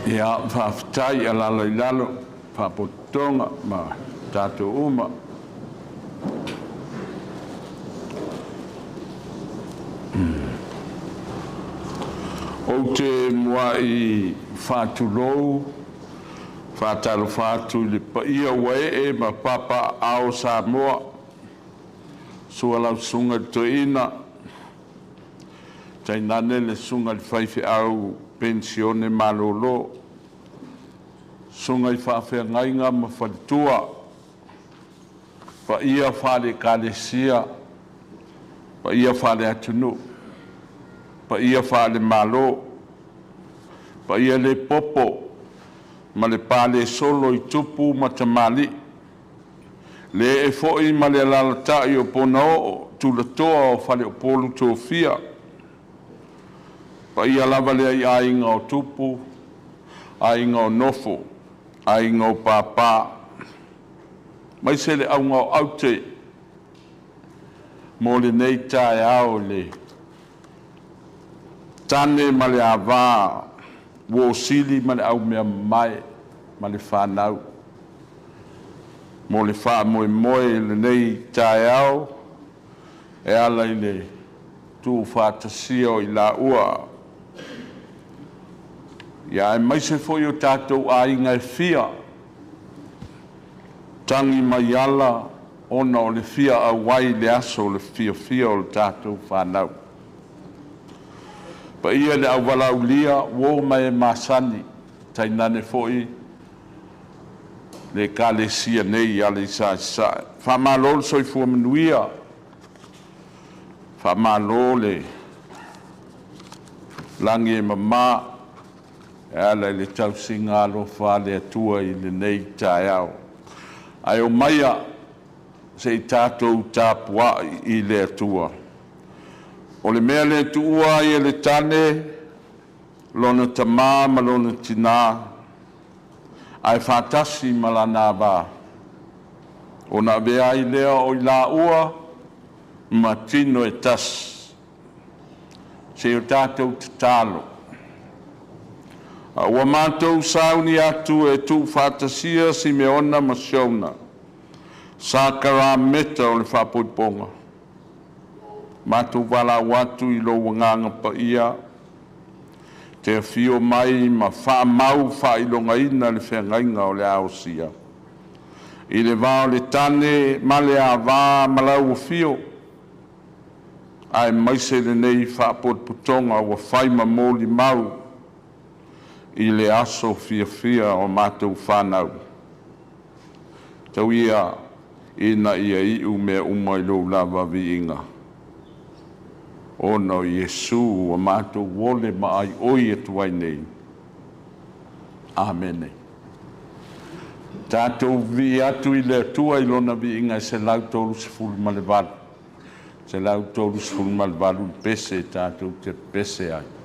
Ia, faafetai. Alaala i lalo faapotopotoga ma tatou uma. Ou te muai faatulou, faatalofa atu i le paia ua ee ma papaaao o Samoa, susu lau Susuga i le Toeaina, tainane le susuga i le faifeau penisione malolo, susuga i faafeagaiga ma faletua, paia faale-Ekalesia, paia faale-atunuu, paia faale-Malo, paia le popo ma le palesolo i tupu ma tamalii, le ee foi ma le alaalatai o ponaoo tulatoa o faleupolu tofia. Paia lava lea i aiga o tupu, aiga o nofo, aiga o papa, aemaise le auga o aute mo lenei taeao i le tane ma le ava, uo sili ma le aumeamamae ma le fanau mo le faamoemoe i lenei taeao e ala i le tuufaatasia o i laua, aemaise foi o tatou aiga e fia tagi mai ala ona o le fia auai i le aso fiafia o le tatou fanau. Paia i le auvalaaulia, uo ma e masani, tainane foi le Ekalesia nei i Aleisa i Sasae. Faamalo le soifua manuia, faamalo le lagi e mama. E ala i le tausiga alofa a le Atua i lenei taeao. Ae omaia se i tatou tapuai i le Atua. O le mea lea e tuua ai e le tane lona tama ma lona tina ae faatasi ma lana ava, ona avea ai lea o i laua ma tino e tasi. Se i o tatou tatalo. A ua matou sauni atu e tuufaatasia Simeona ma Siona, sakarameta o le faapoipoga, matou valaau atu i lou Agaga Paia e te afio mai ma faamau faailogaina le feagaiga o le a osia i le va o le tane ma le ava ma lau afio, aemaise lenei faapotopotoga ua fai ma molimau i le aso fiafia o a matou fanau. Tau ia ina ia iu mea uma i lou lava viiga, ona o Iesu ua matou ole ma aioi atu ai nei. Amene. Tatou vivii atu i le Atua i lona viiga e 138, 138 le pese tatou te pepese ai.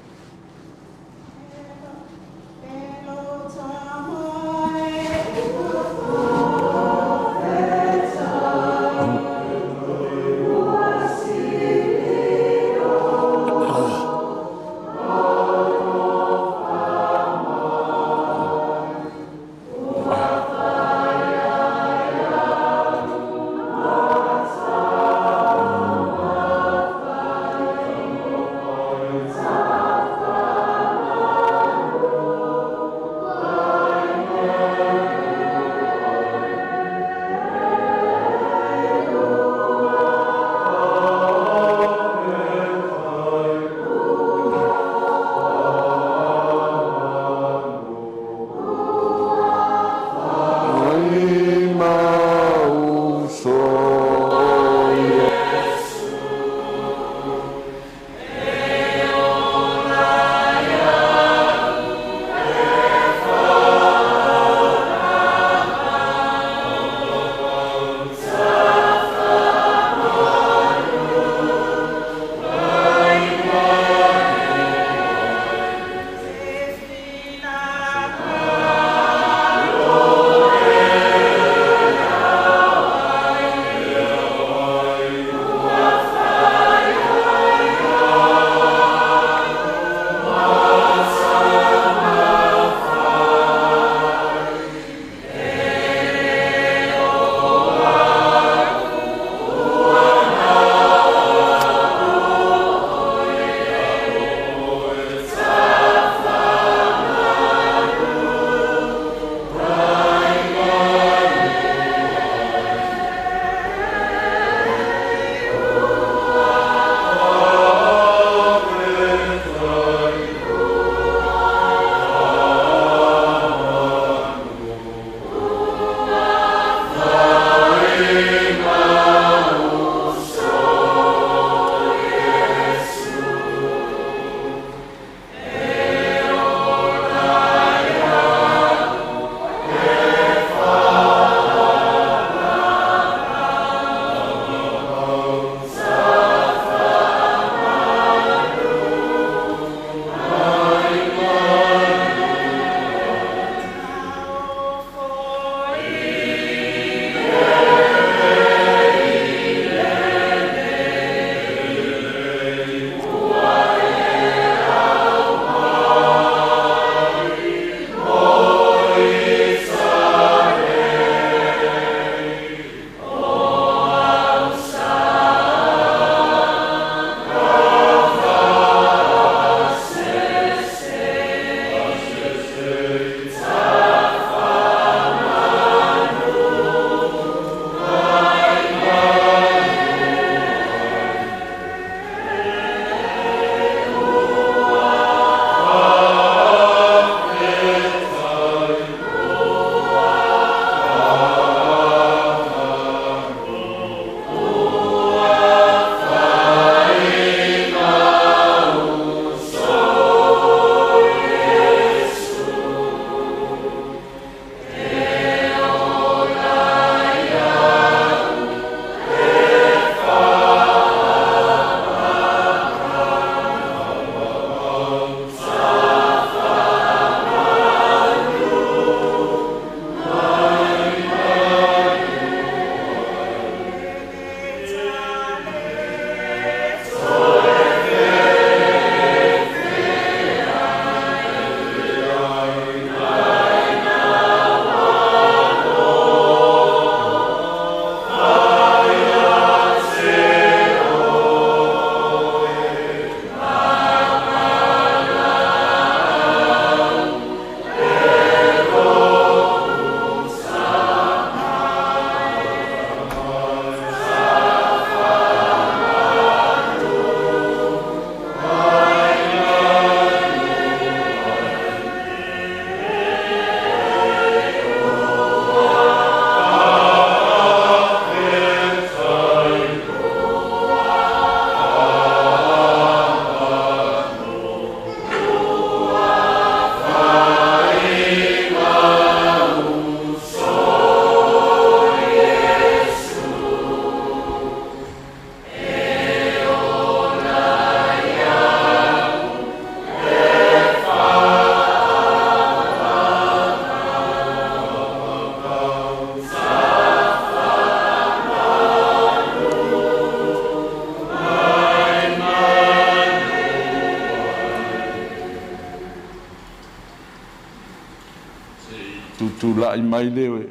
Tutulai mai le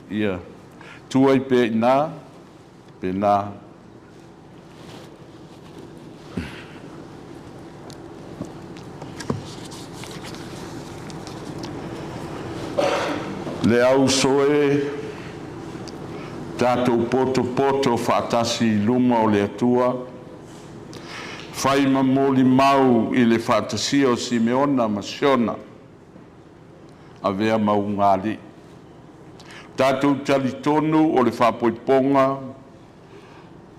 ia tua i pe ina pena. Le au soe tatou poto poto faatasi luma o le Atua, fai ma moli mau i le faatasia o Simeona ma Siona, avea ma ugali. Tatou talitonu o le faapoipoga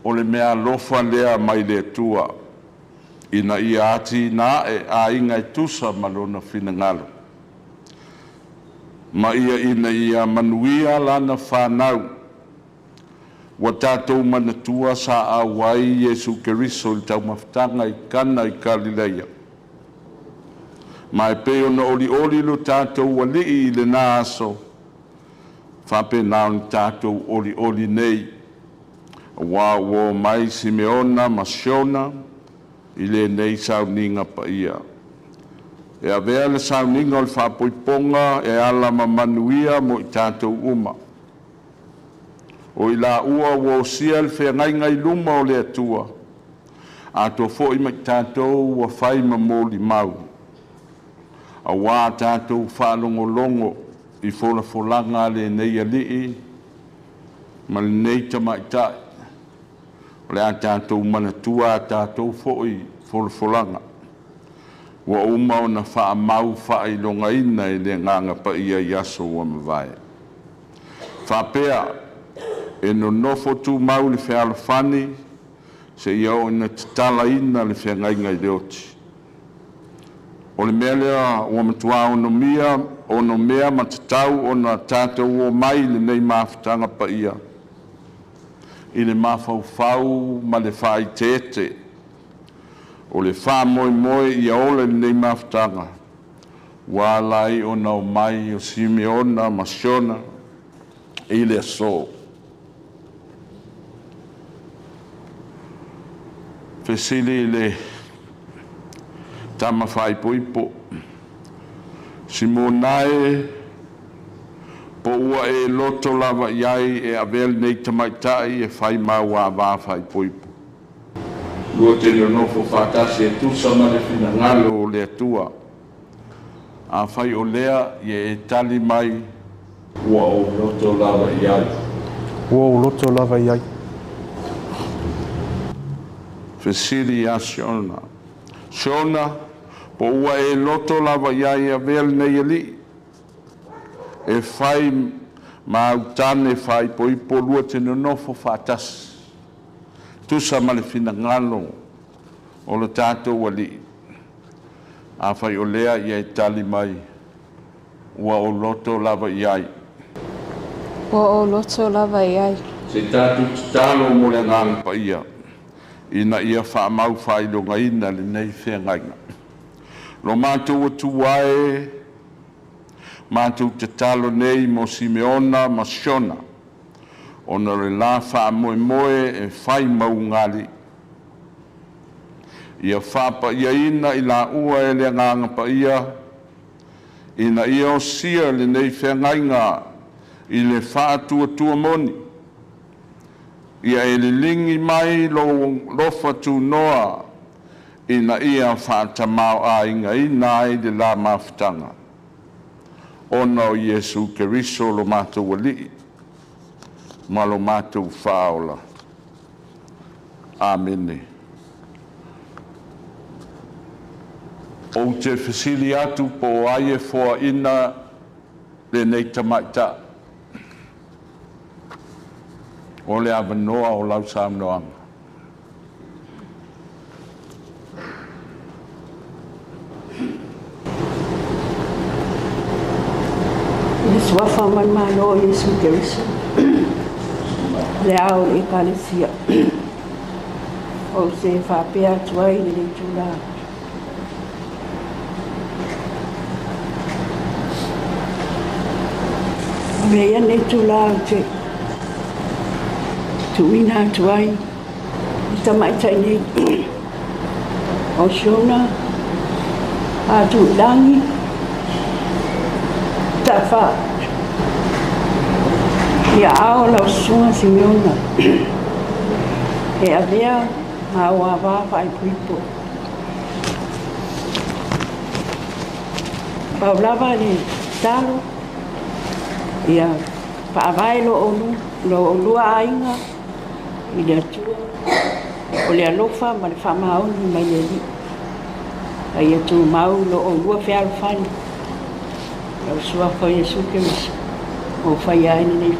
o le mea alofa lea mai le Atua, ina ia atiina ae aiga e tusa ma lona finagalo, ma ia ina ia manuia lana fanau. Ua tatou manatua sa auai Iesu Keriso i le taumafataga i Kana i Kalileia, ma e pei ona olioli lo tatou Alii i lena aso, faapena ona tatou olioli nei, aua ua o mai Simeona ma Siona i lenei sauniga paia. E avea le sauniga o le faaipoipoga e ala ma manuia mo i tatou uma. O i laua ua osia le feagaiga i luma o le Atua, atoa foi ma i tatou ua fai ma molimau, aua a tatou faalogologo i folafolaga a lenei Alii ma lenei Tamaitai, o le a tatou manatua a tatou foi folafolaga ua uma ona faamau faailogaina e le Agaga Paia i aso ua mavae. Faapea, e nonofo tumau i le fealofani seia oo ina tatalaina le feagaiga i le oti. O le mea lea ua matua onomea ma tatau ona tatou omai i lenei mafutaga paia i le mafaufau ma le faaeteete. O le faamoemoe ia ola i lenei mafutaga ua ala ai ona omai o Simeona ma Siona i le aso. Fesili i le Tama faaipoipo, Simona e, po ua e loto lava i ai e avea lenei tamaitai e fai ma au ava faaipoipo, lua te nonofo faatasi e tusa ma le finagalo o le Atua. Afai o lea, ia e tali mai, ua ou loto lava i ai. Ua ou loto lava i ai. Fesili ia Siona, Siona, po ua e loto lava i ai e avea lenei alii e fai ma au tane faaipoipo lua te nonofo faatasi, tusa ma le finagalo o le tatou Alii. Afai o lea, ia e tali mai, ua ou loto lava i ai. Ua ou loto lava i ai. Se tatou tatalo mo le Agaga Paia, ina ia faamau faailogaina lenei feagaiga. Lo matou Atua e, matou tatalo nei mo Simeona ma Siona, ona o le la faamoemoe e fai ma ugali'i. Ia faapaiaina i laua e le Agaga Paia, ina ia osia lenei feagaiga i le faatuatua moni. Ia e liligi mai lou alofa tunoa ina ia faatamāo'aigaina ai le la mafutaga, ona o Iesu Keriso lo matou Alii ma lo matou Faaola. Amene. Ou te fesili atu po o ai e foaina lenei tamaitai. O le avanoa o lau saunoaga. I le suafa ma le Malo o Iesu Keriso, le ao o le Ekalesia, ou te faapea atu ai i lenei itula. Avea ia lenei itula ou te tuuina atu ai i tamaitai nei o Siona Atuilagi Tafa. I aao lau susuga Simeona e avea ma au ava faaipoipo. Pau lava le tatalo, ia faavae lo oulua aiga i le Atua, o le alofa ma le faamaoni mai le Alii. A ia tumau lo oulua fealofani, lau suafa Iesu Keriso, ua faia ai lenei.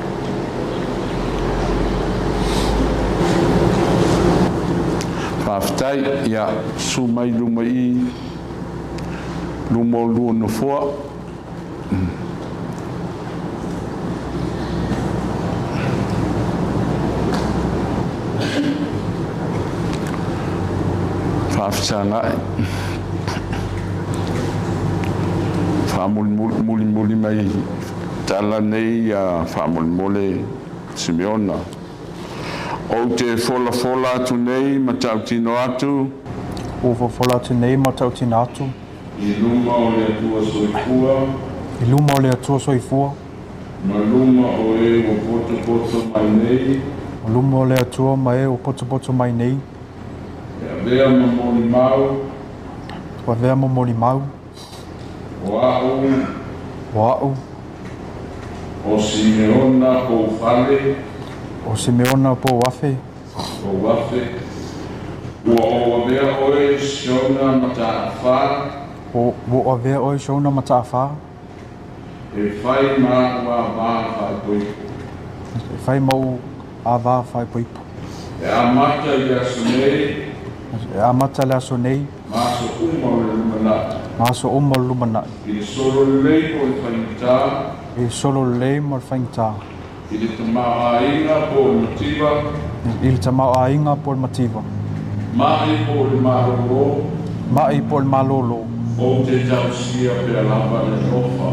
Faafetai, ia susu mai luma i luma o lua nofoa. Faafesagai. Faamulimuli mai tala nei ia faamolemole Simeona. Ou te folafola atu nei ma tautino atu. Ua folafola atu nei ma tautino atu. I luma o le Atua soifua. I luma o le Atua soifua. Ma luma o e ua potopoto mai nei. Ma luma o le Atua ma e ua potopoto mai nei. E avea ma molimau. O avea ma molimau. O a'u. O a'u. O Simeona Poufale. O Simeona Pouafe. Pouafe. Ua ou avea oe Siona Mata'afa. Ua ou avea oe Siona Mata'afa. E fai ma a'u ava faaipoipo. E fai ma a'u ava faaipoipo. E amata i le aso nei. E amata le aso nei. Ma aso uma o le lumanai. Ma aso uma o le lumanai. I le solo lelei po o le faigata. I le solo lelei mo le faigata. I le tamaoaiga po o le mativa. I le tamaoaiga po o le mativa. Ma'i po o le malōlō. Ma'i po o le malōlō. Ou te tausia pea lava le alofa.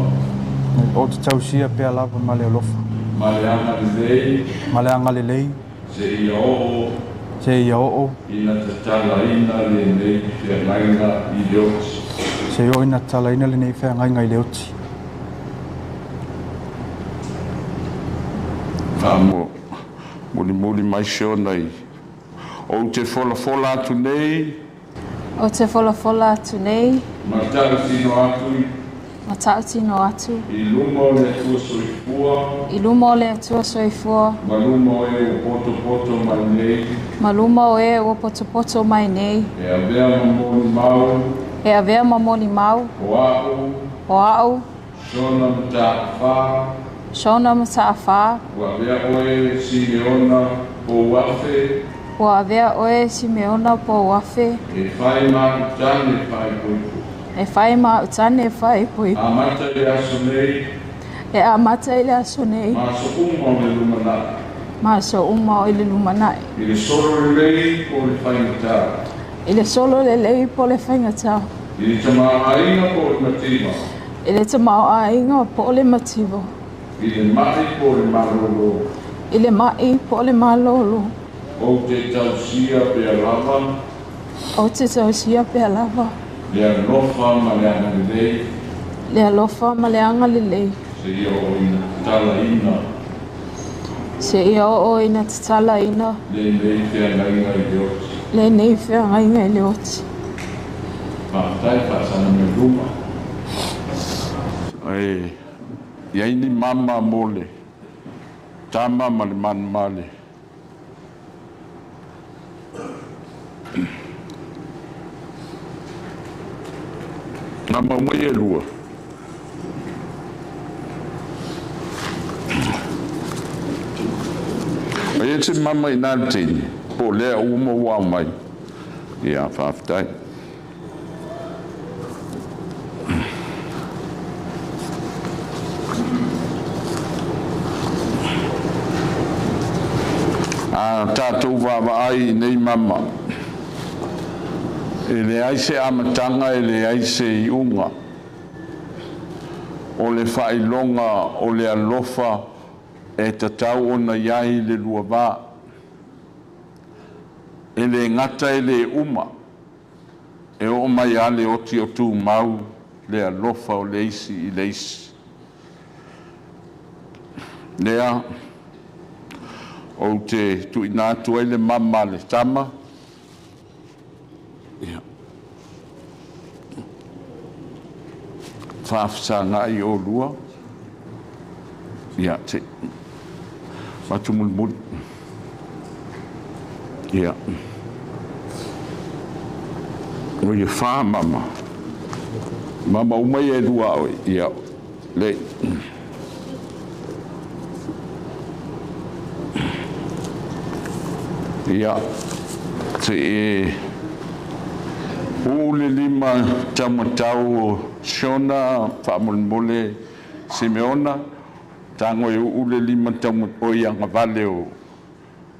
Ou te tausia pea lava ma le alofa. Ma le agalelei. Ma le agalelei. Seia oo. Seia oo. Ina tatalaina lenei feagaiga i le oti. Seia oo ina tatalaina lenei feagaiga i le oti. Faamulimuli mai Siona i. Ou te folafola atu nei. Ou te folafola atu nei. Ma tautino atu. Ma tautino atu. I luma o le Atua soifua. I luma o le Atua soifua. Ma luma o e ua potopoto mai nei. Ma luma o e ua potopoto mai nei. E avea ma molimau. E avea ma molimau. O a'u. O a'u. Siona Mata'afa. Siona Mata'afa. Ua avea oe Simeona Pouafe. Ua avea oe Simeona Pouafe. E fai ma a'u tane faaipoipo. E fai ma a'u tane faaipoipo. Amata i le aso nei. E amata i le aso nei. Ma aso uma o le lumanai. Ma aso uma o le lumanai. I le solo lelei po o le faigata. I le solo lelei po o le faigata. I le tamaoaiga po o le mativa. I le tamaoaiga po o le mativa. I le ma'i po o le malōlō. I le ma'i po o le malōlō. Ou te tausia pea lava. Ou te tausia pea lava. Le alofa ma le agalelei. Le alofa ma le agalelei. Seia oo ina tatalaina. Seia oo ina tatalaina. Lenei feagaiga i le oti. Lenei feagaiga i le oti. Faafetai faasaga mai luma. E i ai ni mama mo le tama ma le manumale. Mama uma e lua. Ai e te mama i nā le teine, po o lea uma ua mai. Ia, faafetai. A tatou vaavaai i nei mama, e leai se amataga, e leai se iuga o le faailoga o le alofa e tatau ona i ai le lua va. E le gata e le uma, e oo mai lava le oti o tumau le alofa o le isi i le isi. Lea. Ou te tuuina atu ai le mama a le tama. Ia. Faafesagai oulua. Ia, se i atu mulimuli. Ia. O ia fa mama. Mama uma ia e lua oe. Ia, le. Ia, se e uu le lima taumatau o Siona faamolemole Simeona, tago e uu le lima taumatau o ia agavale o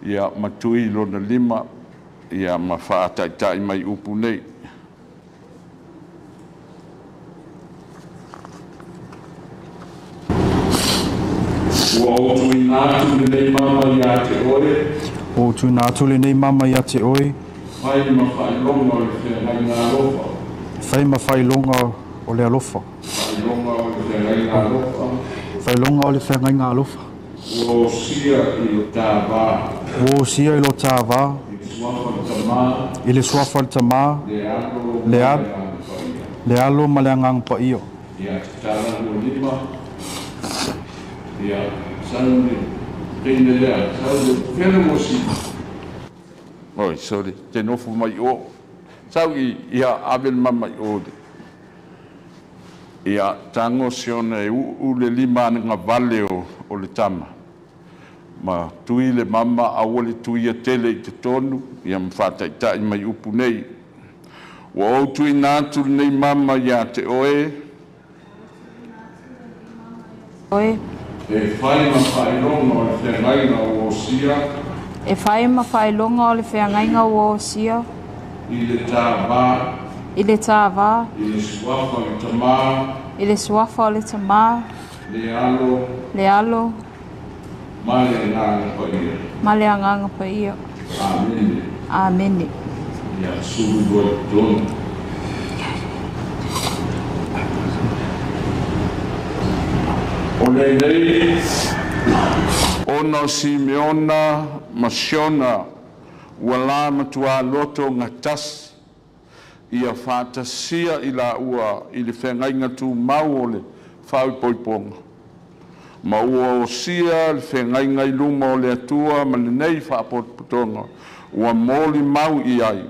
ia matui lona lima ia ma faataitai mai upu nei. Ua ou tuuina atu lenei mama ia te oe. Ua ou tuuina atu lenei mama ia te oe. Fai ma faailoga o le feagaiga alofa. Fai ma faailoga o le alofa. Faailoga o le feagaiga alofa. Faailoga o le feagaiga alofa. Ua osia i lo ta va. Ua osia i lo ta va. I le suafa o le Tamā. I le suafa o le Tamā. Le Alo. Le Alo. Le Alo ma le Agaga Paia. Ia, tatala lua lima. Ia, sau le teine lea, sau le fele mo si. Oi, sorry, te nofo mai o. Sau i, ia, ave le mama i o. Ia, tago Siona e uu le lima anagavale o le tama. Ma tui le mama aua le tuia tele i totonu, ia ma faataitai mai upu nei. Ua ou tuuina atu lenei mama ia te oe. Oe. E fai ma faailoga o le feagaiga ua osia. E fai ma faailoga o le feagaiga ua osia. I le ta va. I le ta va. I le suafa o le Tamā. I le suafa o le Tamā. Le Alo. Le Alo. Ma le Agaga Paia. Ma le Agaga Paia. Amene. Amene. Ia, sulu loa i totonu. O lenei, ona o Simeona ma Siona ua la matuā loto gatasi ia faatasia i laua i le feagaiga tumau o le faaipoipoga ma ua osia le feagaiga i luma o le Atua ma lenei faapotopotoga ua molimau i ai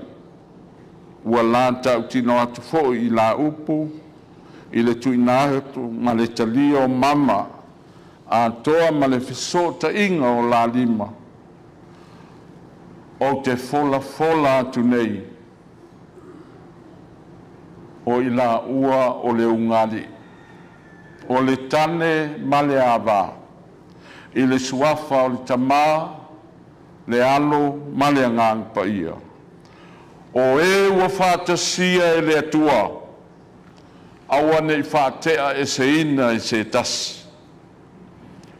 ua la tautino atu foi i la upu i le tuuina atu ma le talia o mama atoa ma le fesootaiga o la lima ou te folafola atu nei o i laua o le ugali'i o le tane ma le ava i le suafa o le Tamā, le Alo ma le Agaga Paia. O e ua faatasia e le Atua, aua nei faatea eseina e se tasi.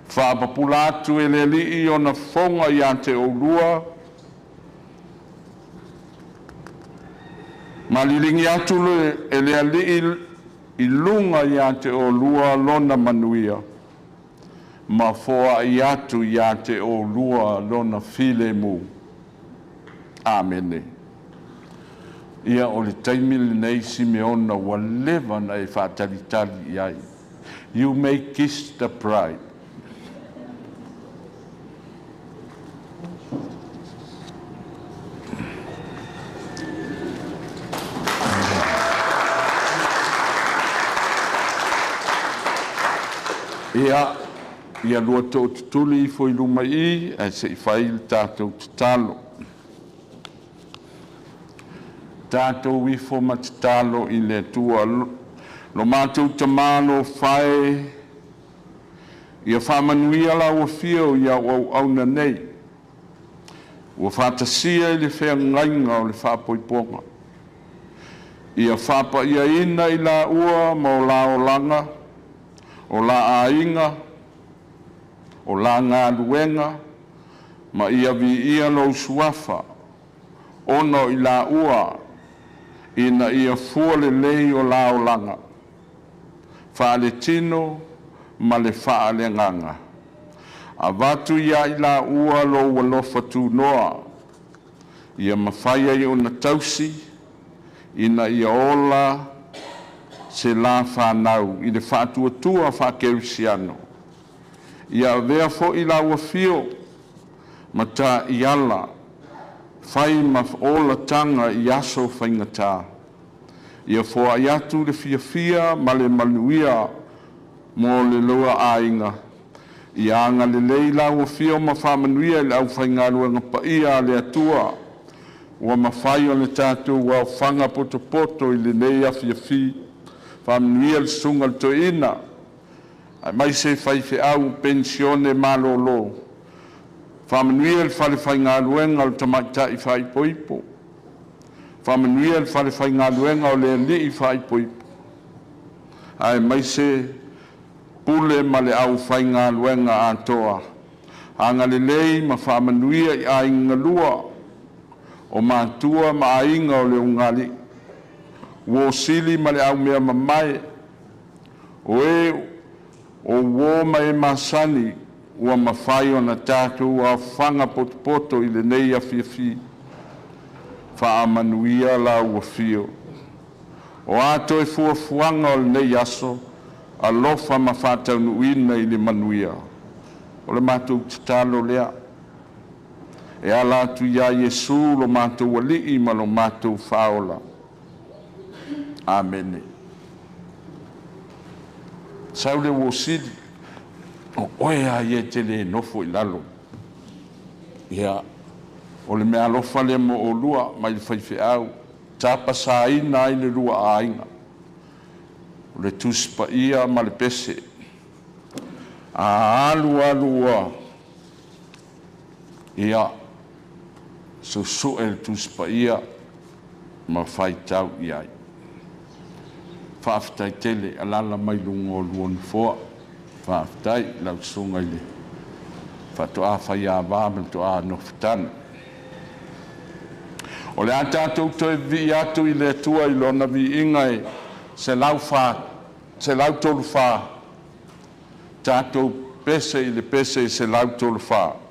Faapapula atu e le Alii ona fofoga ia te oulua, ma liligi atu le, e le Alii i luga ia te oulua lona manuia, ma foai atu ia te oulua lona filemu. Amene. Ia o le taimi lenei Simeona ua leva na e faatalitali i ai. You may kiss the bride. Ia, ia lua tootutuli ifo i luma i, ae se i fai le tatou tatalo. Tatou ifo ma tatalo i le Atua. Lo matou Tamā alofa e, ia faamanuia lau afio i au auauna nei. Ua faatasia i le feagaiga o le faapoipoga. Ia faapaiaina i laua ma o la olaga, o la aiga, o la galuega, ma ia viia lou suafa, ona o i laua ina ia fua lelei o la olaga, faaletino ma le faaleagaga. Avatu ia i laua lou alofa tunoa, ia mafai ai ona tausi ina ia ola se la fanau i le faatuatua faakerisiano. Ia avea foi lau afio ma taiala fai ma olataga i aso faigata, ia foai atu le fiafia ma le manuia mo le lua aiga. Ia agalelei lau Afioga ma faamanuia i le aufaigaluega paia a le Atua ua mafai ona tatou aofaga potopoto i lenei afiafi. Faamanuia le susuga i le toeaina aemaise faifeau penisione malolo. Faamanuia i le falefaigaluega o le tamaitai faaipoipo, faamanuia le falefaigaluega o le alii faaipoipo, aemaise pule ma le aufaigaluega atoa. Agalelei ma faamanuia i aiga galue o Matua ma Aiga o le ulugalii, uo sili ma le au mea mamae, o e o uo ma e masani ua mafai ona tatou aofaga potopoto i lenei afiafi. Faamanuia lau Afio. O a toe fuafuaga o lenei aso, alofa ma faataunuuina i le manuia. O le matou tatalo lea e ala atu ia Iesu lo matou Alii ma lo matou Faaola. Amene. Sau le uo sili, o oe lava ia e te le nofo i lalo. Ia, o le meaalofa lea mo oulua mai le faifeau, tapasaina ai le lua aiga, o le Tusi Paia ma le pese. A alu alu ua ia susue le Tusi Paia ma faitau i ai. Faafetai tele, alaala mai luga o oulua nofoa. Faafetai i lau susuga i le Faatoa Faiava ma le Toa Nofotane. O le a tatou toe vivii atu i le Atua i Lona viiga e 134, tatou pese i le pese 134.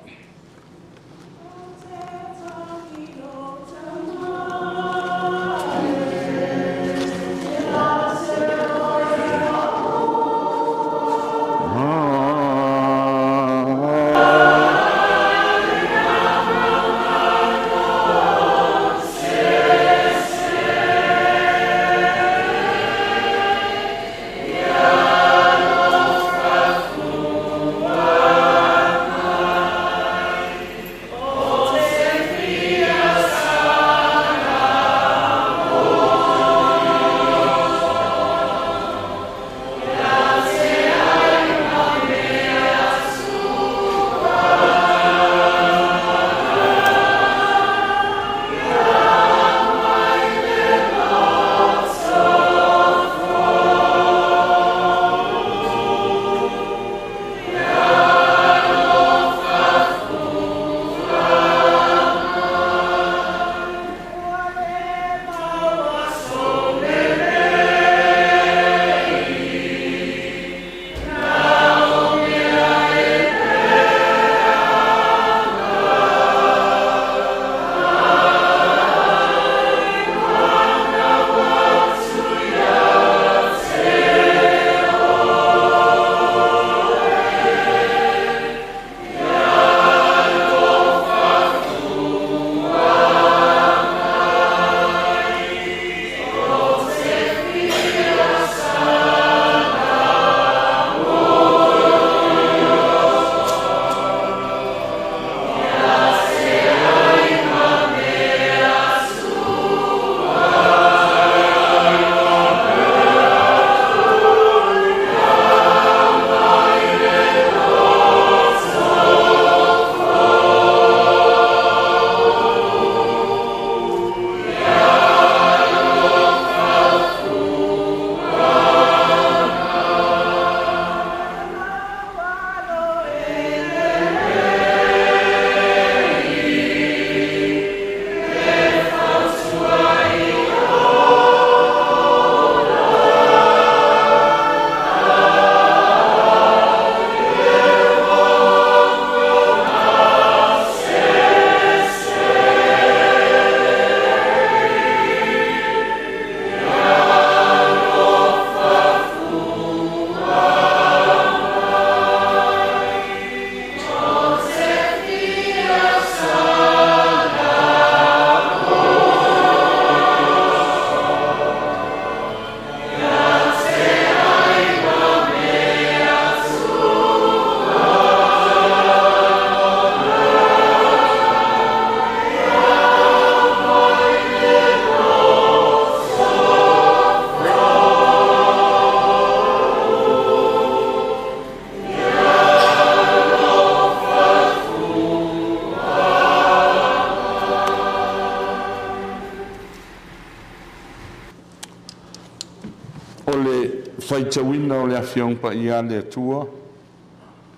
faitauina o le Afioga Paia a le Atua,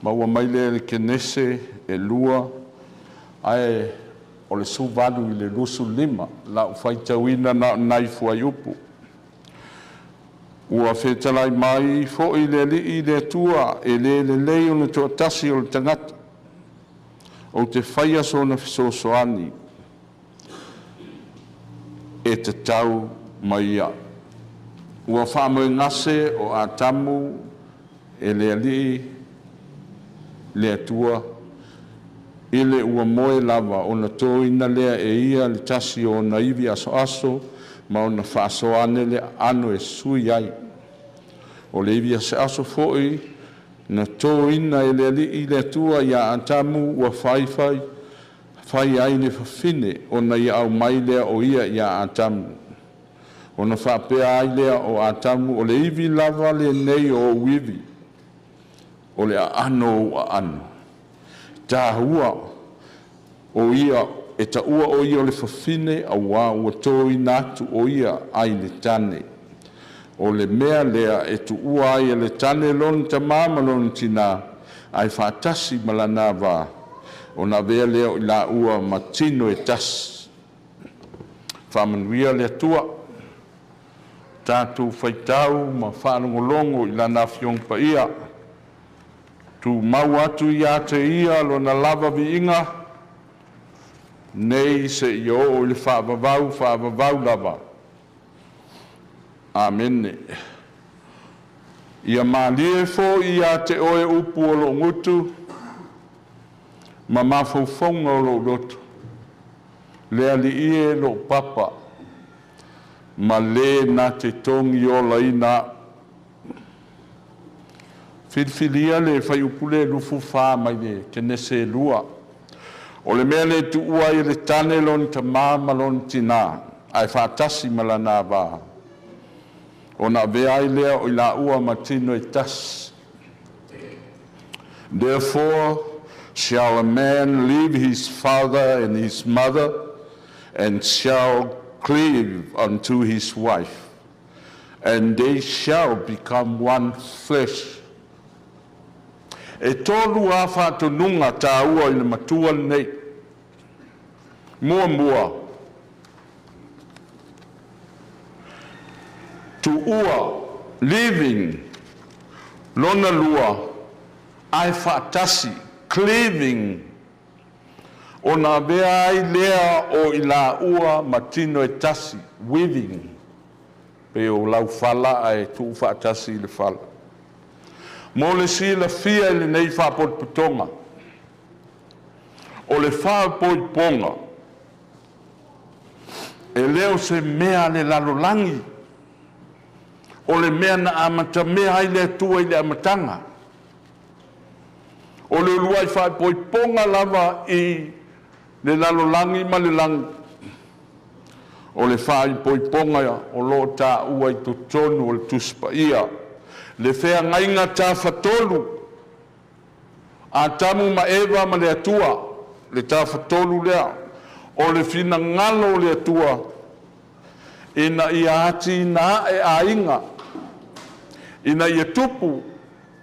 maua mai lea i le Kenese 2 ae o le 18 i le 25, lau faitauina na o nai fuaiupu. Ua fetalai mai foi le Alii le Atua, e le lelei ona toatasi o le tagata. Ou te faia sona fesoasoani e tatau ma ia. Ua faamoegase o Atamu e le Alii le Atua ina ua moe lava, ona toina lea e ia le tasi o ona ivi asoaso ma ona faasoa ane le aano e sui ai. O le ivi asoaso foi na toina e le Alii le Atua ia Atamu ua fai fai ai le fafine, ona ia aumai lea o ia ia Atamu. Ona faapea ai lea o Atamu, “O le ivi lava lenei o ou ivi, o le aano o ou aano. E taua o ia o le fafine, auā ua toina atu o ia ai le tane.” O le mea lea e tuua ai e le tane lona tamā ma lona tinā, ae faatasi ma lana ava, ona avea lea o i laua ma tino e tasi. Faamanuia le Atua, tatou faitau ma faalogologo i Lana Afioga Paia, tumau atu ia te Ia Lona lava viiga, nei seia oo i le faavavau, faavavau lava. Amene. Ia malie foi ia te Oe upu a lo'u gutu ma mafaufauga o lo'u loto, le Alii e lo'u papa ma Le na te togiolaina a'u. Filifilia le fuaiupu lea 24 mai le Kenese 2. O le mea lea e tuua ai e le tane lona tamā ma lona tinā, ae faatasi ma lana ava, ona avea ai lea o i laua ma tino e tasi. Therefore shall a man leave his father and his mother, and shall cleave unto his wife, and they shall become one flesh. E tolu a faatonuga taua i le matua lenei. Muamua, tuua, leaving, lona lua, ae faatasi, cleaving, ona avea ai lea o i laua ma tino e tasi, weaving, pe o laufala ae tuu faatasi i le fala. Mo le silafia e lenei faapotopotoga, o le faapoipoga e le o se mea a le lalolagi, o le mea na amatamea ai le Atua i le amataga. O le uluai faapoipoga lava i le lalolagi ma le lagi, o le faaipoipoga o lo o taua i totonu o le Tusi Paia, le feagaiga tafatolu Atamu ma Eva ma le Atua, le tafatolu lea. O le finagalo o le Atua ina ia atinae aiga, ina ia tupu,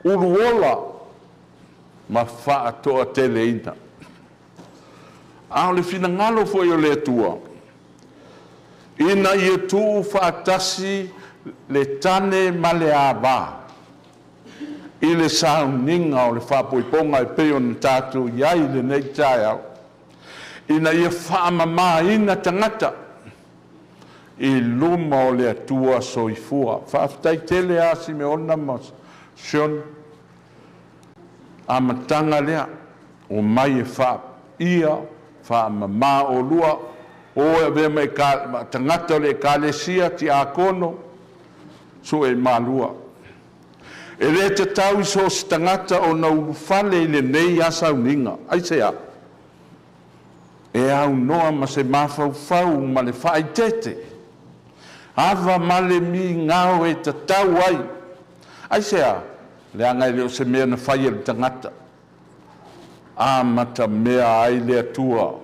uluola ma faatoateleina. A o le finagalo foi o le Atua, ina ia tuu faatasi le tane ma le ava i le sauniga o le faaipoipoga e pei ona tatou i ai i lenei taeao, ina ia faamamaina tagata i luma o le Atua Soifua. Faafetai tele ia Simeona ma Siona, amataga lea, omai e faia faamama oulua, o e avea ma tagata o le ekalesia, tiakono, sue malua. E le tatau i so o se tagata ona ulufale i lenei a sauniga. Aisea? E aunoa ma se mafaufau ma le faaeteete, ava ma le migao e tatau ai. Aisea? Leaga e le o se mea na fai e le tagata, amatamea ai le Atua.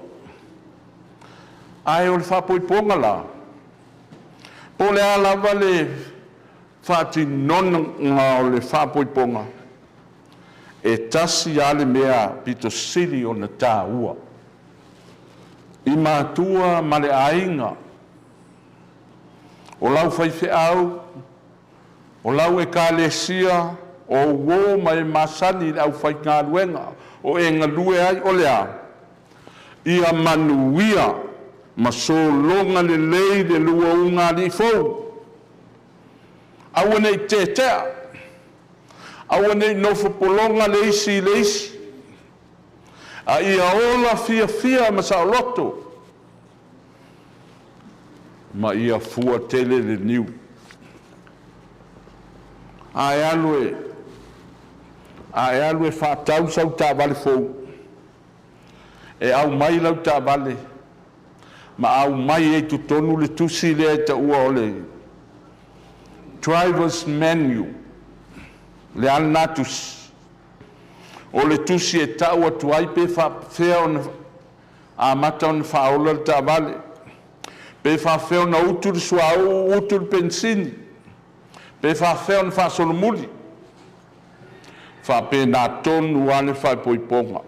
Ae o le faapoipoga la, po o le a lava le Faatinoga o le faapoipoga, e tasi lava le mea pito sili ona taua i matua ma le aiga, o lau faifeau, o lau ekalesia, o uo ma e masani i le aufaigaluega o e galue ai, o le a? Ia manuia ma sologa lelei le lua ulugalii fou. Aua ne i tetea, aua ne i nofo pologa le isi i le isi, a ia ola fiafia ma saoloto ma ia fua tele le niu. A e alu e a e alu e faatau sau taavale fou, e aumai lau taavale ma aumai ai i totonu le tusi lea e taua o le Drivers Manual. O le a lena tusi? O le tusi e tau atu ai pe faapefea ona amata ona faaola le taavale, pe faapefea ona utu le suauu utu le penisini, pe faapefea ona faasolomuli. E faapena tonu lava le faaipoipoga.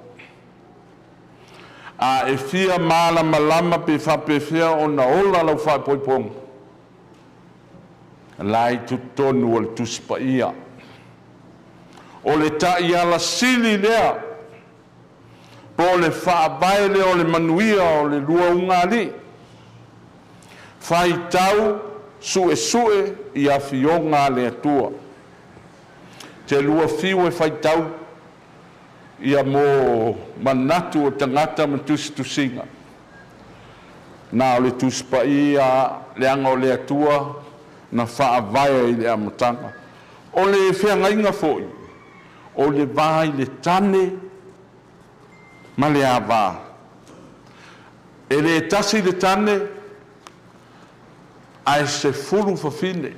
A e fia malamalama pe faapefea ona ola lau faaipoipoga, o la e i totonu o le Tusi Paia. O le taiala sili lea po o le faavae lea o le manuia o le lua ulugalii. Faitau suesue i Afioga a le Atua. E te lua fiu e faitau ia mo manatu o tagata ma tusitusiga, na o le Tusi Paia leaga o le Atua na faavae i le amataga. O le feagaiga foi, o le va i le tane ma le ava. E le tasi le tane ae 10 fafine.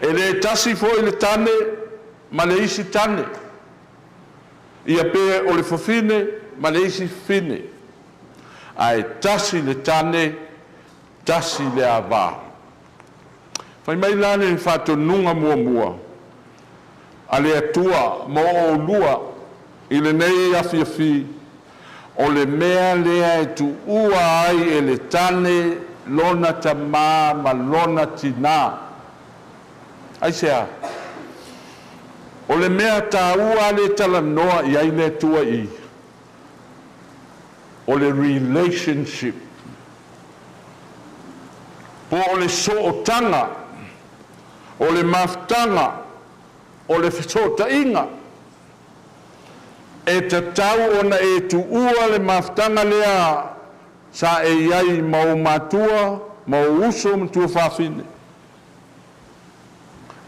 E le tasi foi le tane ma le isi tane, ia pe o le fafine ma le isi fafine, ae tasi le tane, tasi le ava. Fai mai la le faatonuga muamua a le Atua mo oulua i lenei afiafi, o le mea lea e tuua ai e le tane lona tamā ma lona tinā. Aisea? O le mea taua lea e talanoa i ai le Atua i i, o le relationship, po o le sootaga, o le mafutaga, o le fesootaiga. E tatau ona e tuua le mafutaga lea sa e i ai ma ou matua, ma ou uso ma tuafafine,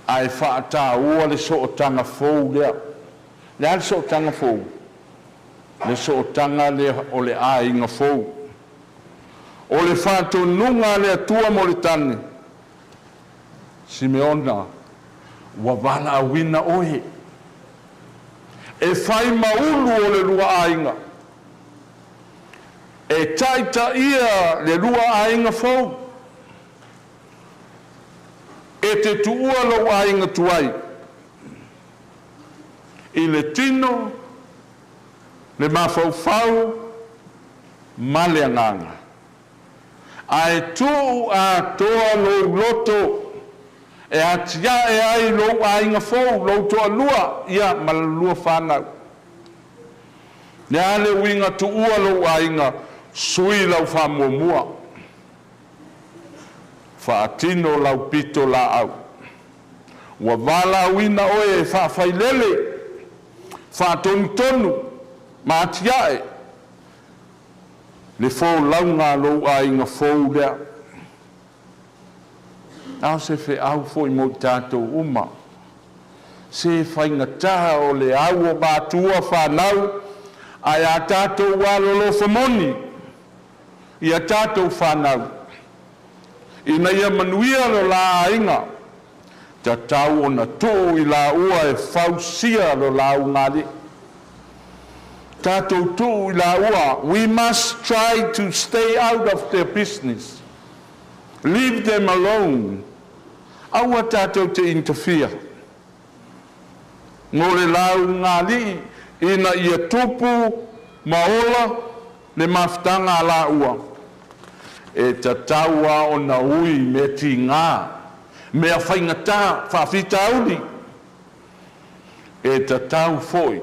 ae faataua le sootaga fou lea. O le a le sootaga fou? Le sootaga lea o le aiga fou. O le faatonuga a le Atua mo le tane, Simeona, ua valaauina oe e fai ma ulu o le lua aiga, e taitaia le lua aiga fou, e te tuua lou aiga tuai i le tino, le mafaufau ma le agaga, ae tuu atoa lou loto e atiae ai lou aiga fou, lou toalua ia ma le lua fanau. Le a le uiga tuua lou aiga? Sui lau faamuamua, faatino lau pito laau. Ua valaauina oe e faafailele, faatonutonu ma atiae le folauga a lou aiga fou lea. A o se feau foi mo i tatou uma, se faigata o le au o matua fanau, ae a tatou alolofa moni ia tatou fanau ina ia manuia lo la aiga, tatau ona tuu i laua e fausia lo la ulugalii. Tatou tuu i laua. We must try to stay out of their business, leave them alone. Aua tatou te interfere mo le laugalii ina ia tupu ma ola le mafutaga a laua. E tatau lava ona ui mea tiga, mea faigata, faafitauli. E tatau foi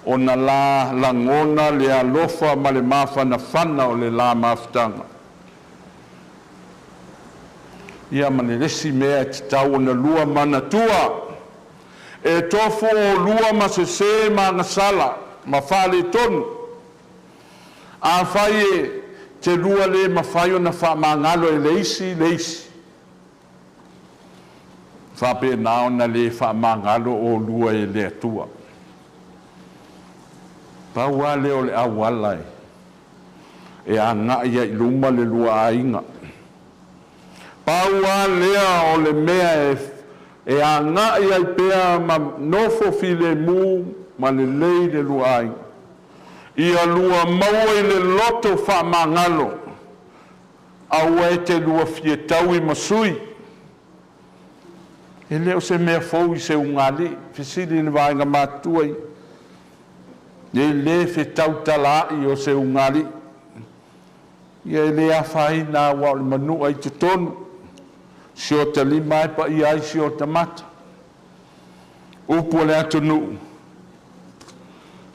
ona la lagona le alofa ma le mafanafana o le la mafutaga. Ia ma le isi mea e tatau ona lua manatua, e tofu oulua ma sesē ma agasala ma faaletonu. Afai e te lua le mafai ona faamagalo e le isi le isi, faapena ona le faamagalo oulua e le Atua. Pau lava lea o le auala e agai ai i luma le lua aiga. Pau lava lea o le mea e agai ai pea ma nofo filemu ma lelei le lua aiga. Ia lua maua i le loto faamagalo, aua e te lua fia taui ma sui. E le o se mea fou i se ulugalii, fesili i le vaega matutua ia, e le fetautalaai o se ulugalii. Ia e le afaina aua o le manua i totonu, si ota lima lava e paia ai si ota mata. Upu a le atunuu,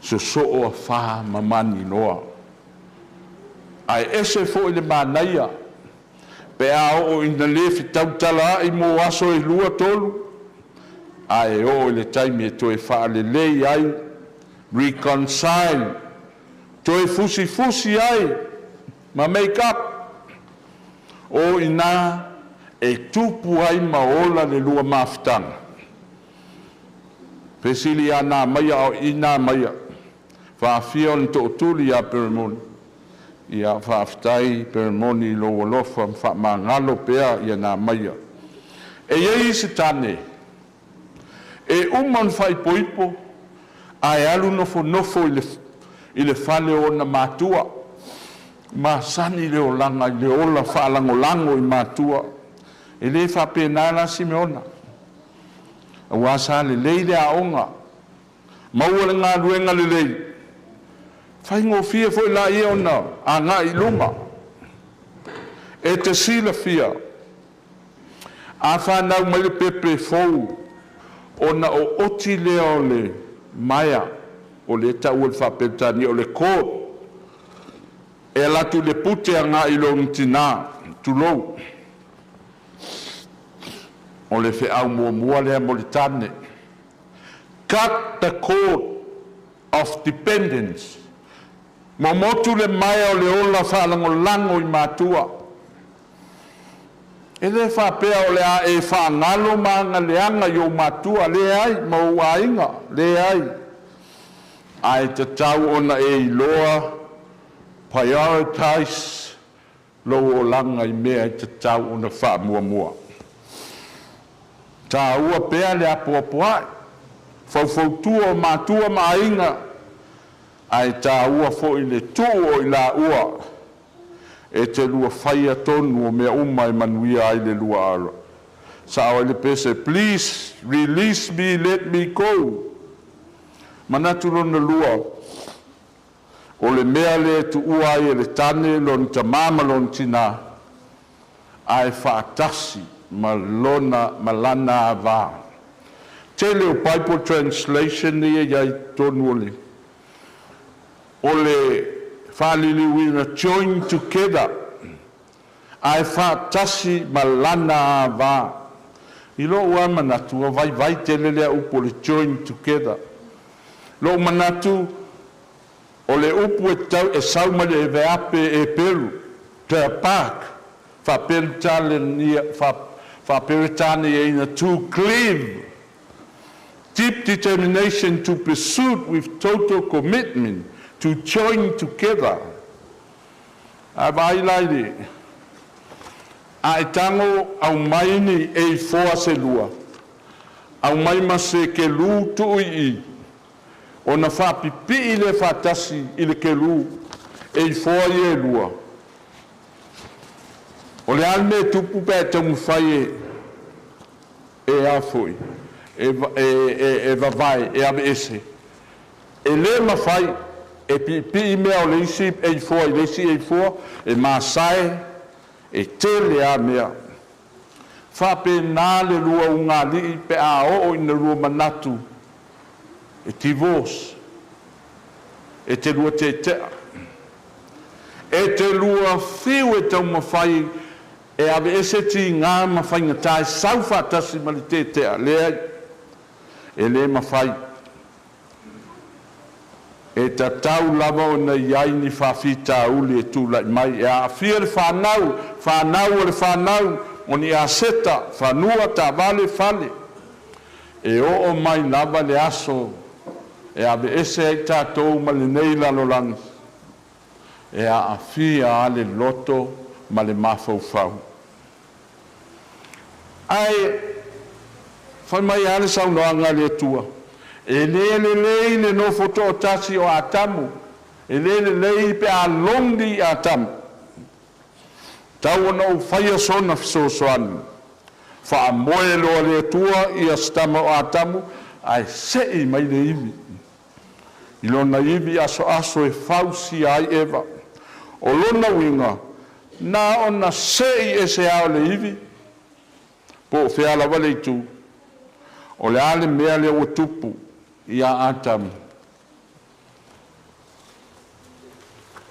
sosoo afa ma maninoa. Ae ese foi le manaia pe a oo ina le fetautalaai mo aso e 2, 3, ae oo i le taimi e toe faalelei ai, reconcile, toe fusifusi ai ma make up. O i ina e tupu ai ma ola le lua mafutaga. Fesili ia Namaia a o i i Namaia, faafia ona tootuli ia Peremoni? Ia faafetai Peremoni i lou alofa ma faamagalo pea ia Namaia. E i ai isi tane e uma ona faaipoipo ae alu nofonofo i le fale o ona matua, masani le olaga i le ola faalagolago i matua. E le faapena la Simeona, aua sa lelei le aoga, maua le galuega lelei, faigofie foi laia ona agai i luma. E te silafia, a fanau mai le pepe fou, ona ooti lea o le maea, o lea e tau e le faa-Peretania o le cord, e alu atu i le pute agai i lona tina, tulou. O le feau muamua lea mo le tane. Cut the cord of dependence. Momotu le maea o le ola faalagolago i matua. E le faapea o le a e faagalo ma agaleaga i ou matua, leai, ma ou aiga, leai. Ae tatau ona e iloa prioritize lou olaga i mea e tatau ona faamuamua. Taua pea le apoapoai, faufautua o matua ma aiga, ae taua foi le tuu o i laua e te lua faia tonu o mea uma e manuia ai le lua alo. Sao ai le pese, "Please release me, let me go." Manatu lona lua, o le mea lea e tuua ai e le tane lona tamā ma lona tinā, ae faatasi ma lona ma lana avā. Tele o Bible translation ia i ai totonu o le faaliliuina join together, ae faatasi ma lana avā. I lou lava manatu, ua vaivai tele lea upu o le join together. Lou manatu, o le upu e tau e sau mai le veape e peru, tabak, faaperetaniaina to cleave, deep determination to pursue with total commitment, to join together. A vaai la i le a e tago aumai ni A4 se lua, aumai ma se kelu tuu i i, ona faapipii lea faatasi i le kelu A4 ia e lua. O le a le mea e tupu pe a e taumafai e E a foi? E, e, e, vavae, e aveese. E lē mafai e piipii mea o le isi A4 i le isi A4, e masae, e tele a mea. Faapena le lua ugalii pe a oo ina lua manatu e divorce, e te lua tetea. E te lua fiu e taumafai e aveese tiga ma faigata e sau faatasi ma le tetea, leai, e lē mafai. E tatau lava ona i ai ni faafitauli e tulai mai e aafia le fanau, fanau o le fanau, o ni aseta, fanua, taavale, fale. E oo mai lava le aso e aveese ai tatou ma lenei lalolagi, e aafia a le loto ma le mafaufau. Ae fai mai lava le saunoaga a le Atua, e lē lelei le nofo toatasi o Atamu, e lē lelei pe a lonely Atamu. Tau ona ou faia sona fesoasoani. Faamoe loa le Atua ia se tama o Atamu ae se'i mai le ivi. I lona ivi asoaso e fausia ai Eva. O lona uiga, na ona se'i ese lava o le ivi, po o fea lava le itu. O le a le mea lea ua tupu iā Atamu?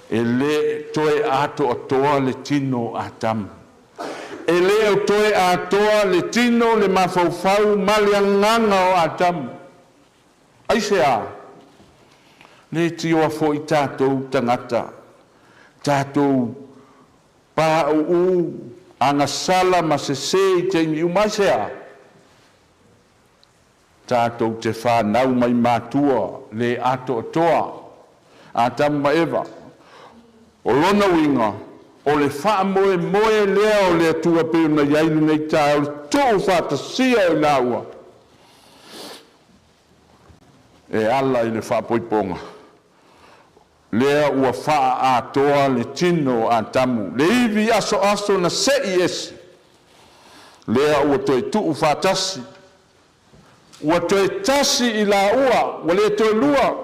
E lē toe atoatoa le tino o Atamu. E lē o toe atoa le tino, le mafaufau ma le agaga o Atamu. Aisea? Le tioa foi tatou tagata, tatou pauu agasala ma sesē i taimi uma. Aisea? Tatou te fanau mai matua le atoatoa, Atamu ma Eva. O lona uiga, o le faamoemoe lea o le Atua pei ona i ai lenei taeao, le tuufaatasia o i laua e ala i le faaipoipoga lea ua faaatoa le tino o Atamu, le ivi asoaso na se'i ese, lea ua toe tuufaatasi, ua toe tasi i laua, ua le toe lua,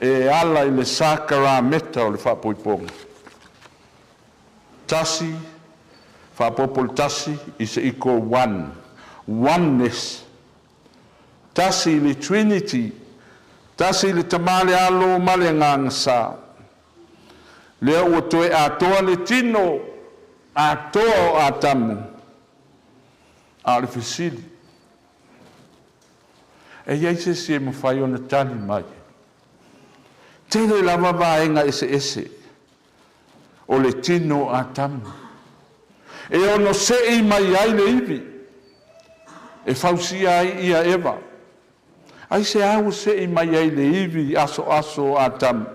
e ala i le sakarameta o le faaipoipoga. Tasi, faaopoopo le tasi is equal one. Oneness. Tasi le Trinity, tasi le Tamā, le Alo ma le Agaga Sa. Lea ua toe atoa le tino atoa o Atamu. A o le fesili, e i ai se isi e mafai ona tali mai? Tele lava vaega eseese o le tino o Atamu e ono se'i mai ai le ivi e fausia ai ia Eva. Aisea ua se'i mai ai le ivi asoaso o Atamu?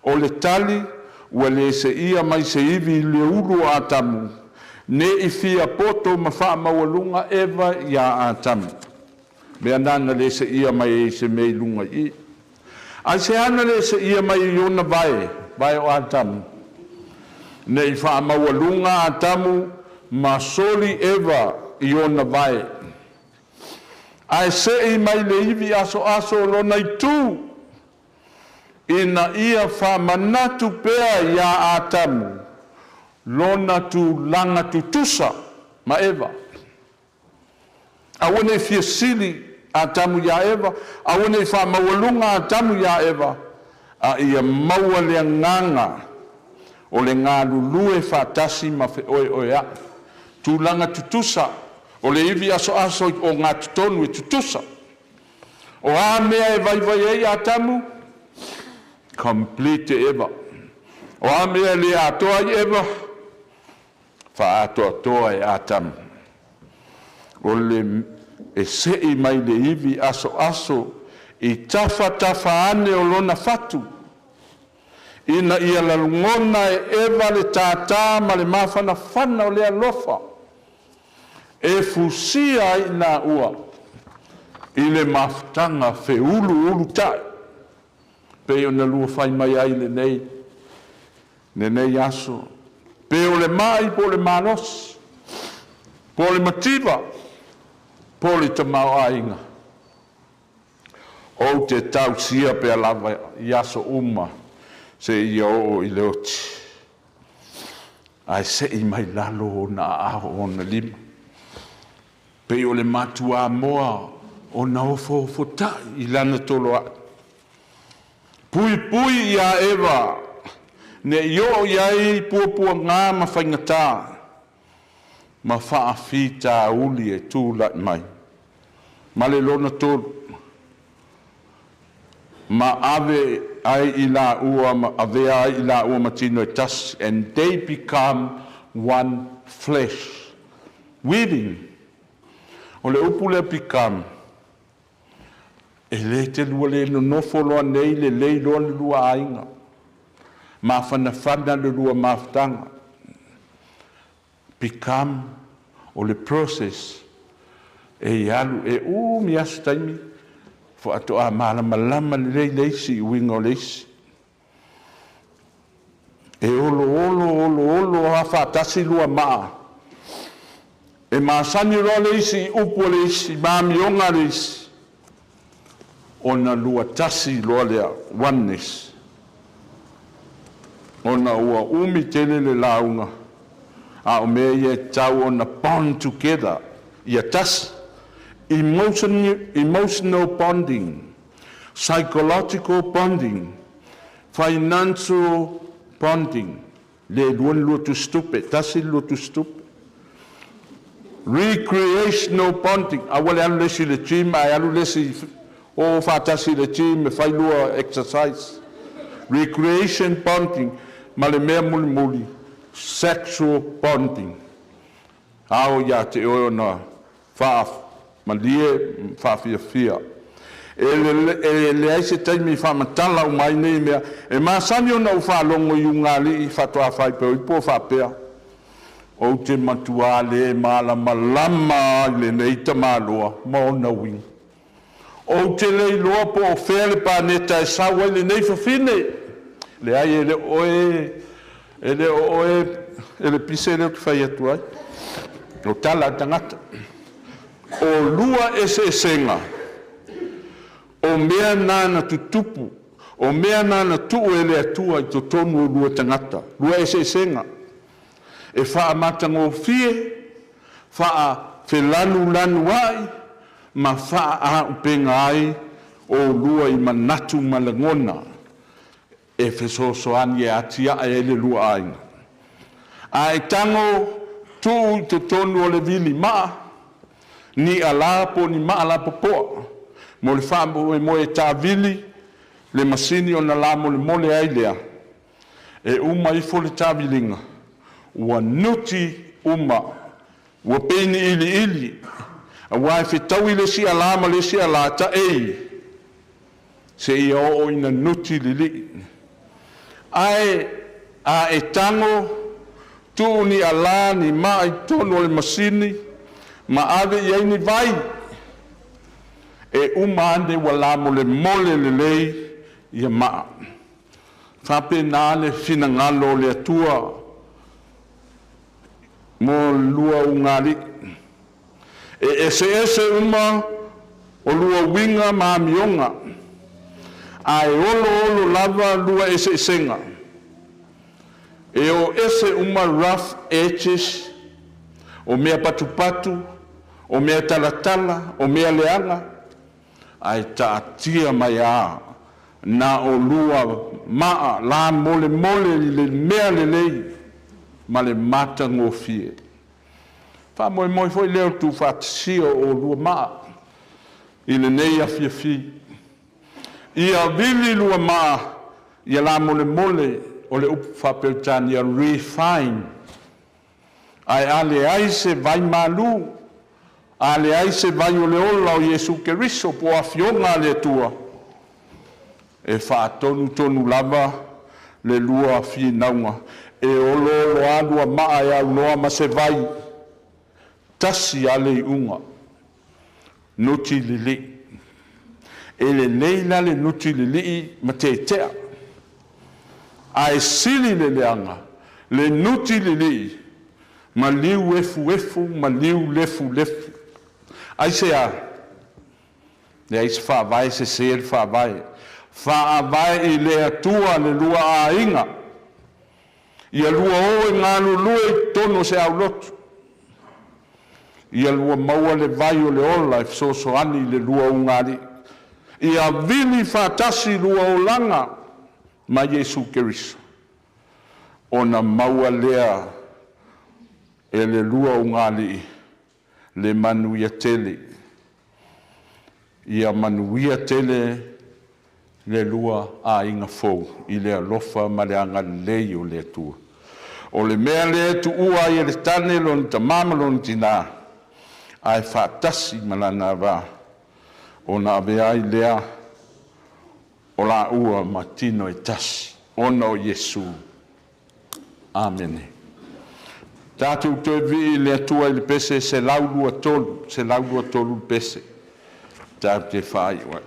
O le tali, ua le seia mai se ivi i le ulu o Atamu, ne i fia poto ma faamaualuga Eva iā Atamu. Mea na na le seia mai ai se mea i luga i i. Aisea na le seia mai i ona vae, vae o Atamu? Ne i faamaualuga Atamu ma soli Eva i ona vae. Ae se'i mai le ivi asoaso o lona itu, ina ia faamanatu pea iā Atamu lona tulaga tutusa ma Eva. Aua ne i fia sili Atamu iā Eva, aua ne i faamaualuga Atamu iā Eva, a ia maua le agaga o le galulue faatasi ma feoeoea'i. Tulaga tutusa, o le ivi asoaso i ogatotonu e tutusa. O a mea e vaivai ai Atamu, complete Eva. O a mea e le atoa ai Eva, faaatoatoa e Atamu. O le e se'i mai le ivi asoaso i tafatafa ane o lona fatu, ina ia lagona e Eva le tātā ma le mafanafana o le alofa, e fusia ai i laua i le mafutaga feuluulutai, pei ona lua fai mai ai lenei lenei aso. Pe o le mai po o le malosi, po o le mativa. Po o le tamaoaiga, ou te tausia pea lava i aso uma seia oo i le oti, ae sei mai lalo ona aao o ona lima, pei o le matuamoa ona ofoofotai i lana toloai, puipui ia Eva ne i oo i ai puapuaga ma faigata ma faafitauli e tulai mai. Ma le lona tolu, ma ave ai i laua ma avea ai i laua ma tino e tasi, and they become one flesh. Weaving. O le upu lea become, e le te lua le nonofo loa nei lelei loa le lua aiga, mafanafana le lua mafutaga. Become o le process e alu e umi aso taimi faatoa malamalama lelei le isi i uiga o le isi. E olo olo olo olo a faatasi lua maa, e masani loa le isi i upu a le isi ma amioga a le isi, ona lua tasi loa lea, oneness. Ona ua umi tele le lauga, a o mea ia e tatau ona bond together, ia tasi. Emotional bonding, psychological bonding, financial bonding, le lua ni lua tusitupe, tasi le lua tusitupe. Recreational bonding, aua le alu le isi i le gym ae alu le isi o faatasi i le gym e fai lua exercise. Recreation bonding, ma le mea mulimuli, sexual bonding. Ao ia te oe ona faamalie ma faafiafia. E leai se taimi i faamatala uma ai nei mea. E masani ona ou faalogo i ugaalii faatoa faaipoipo o faapea, ou te matuā le malamalama i lenei tamaloa ma ona uiga. Ou te le iloa po o fea le paneta e sau ai lenei fafine. Leai, e le o oe, e le o oe e le pise lea ou te fai atu ai. O tala a le tagata. O lua eseesega, o mea na na tutupu, o mea na na tuu e le Atua i totonu o lua tagata, lua eseesega. E faamatagofie, faafelanulanui ma faaauupega ai oulua i manatu ma lagona e fesoasoani e atiae ai le lua aiga. A e tago tuu i totonu o le vilimaa, ni alā po o ni maa lapopoa mo le faamoemoe e tavili le masini ona lamolemole ai lea, e uma ifo le taviliga, ua nuti uma, ua pei ni iliili, aua e fetaui le isi alā ma le isi alā taei, seia oo ina nuti lilii. Ae a e tago tuu ni alā ni maa i totonu o le masini ma ave i ai ni vai, e uma ane ua lamolemole lelei ia maa. Faapena le finagalo o le Atua mo le lua ugaalii. E eseese uma o lua uiga ma amioga, ae oloolo lava lua eseesega. E o ese uma rough edges, o mea patupatu, o mea talatala, o mea leaga, ae taatia mai a na o lua maa lamolemole i le mea lelei ma le matagofie. Faamoemoe foi lea o le tuufaatasia o oulua maa i lenei afiafi. Ia vili lua maa ia lamolemole, o le upu faa-Peretania refine. Ae a leai se vai malu, a leai se vai o le ola o Iesu Keriso po o afioga a le Atua, e faatonutonu lava le lua finauga, e oloolo lava lua maa e aunoa ma se vai, tasi lava le iuga, nuti lilii. E lelei la le nuti lilii ma tetea, ae sili le leaga le nuti lilii ma liu efuefu ma liu lefulefu. Aisea? Leai se faavae, sese le faavae. Faavae i le Atua le lua aiga. Ia lua o e galulue i totonu o se aulotu, ia lua maua le vai o le ola e fesoasoani i le lua ulugalii. Ia vili faatasi lua olaga ma Iesu Keriso, ona maua lea e le lua ulugalii le manuia tele. Ia manuia tele le lua aiga fou i le alofa ma le agalelei o le Atua. O le mea lea e tuua ai e le tane lona tama ma lona tina ae faatasi ma lana ava, ona avea ai lea o laua ma tino e tasi, ona o Iesu. Amene. Tatou toe vivii i le Atua i le pese 123, 123 le pese tatou te faaiu ai.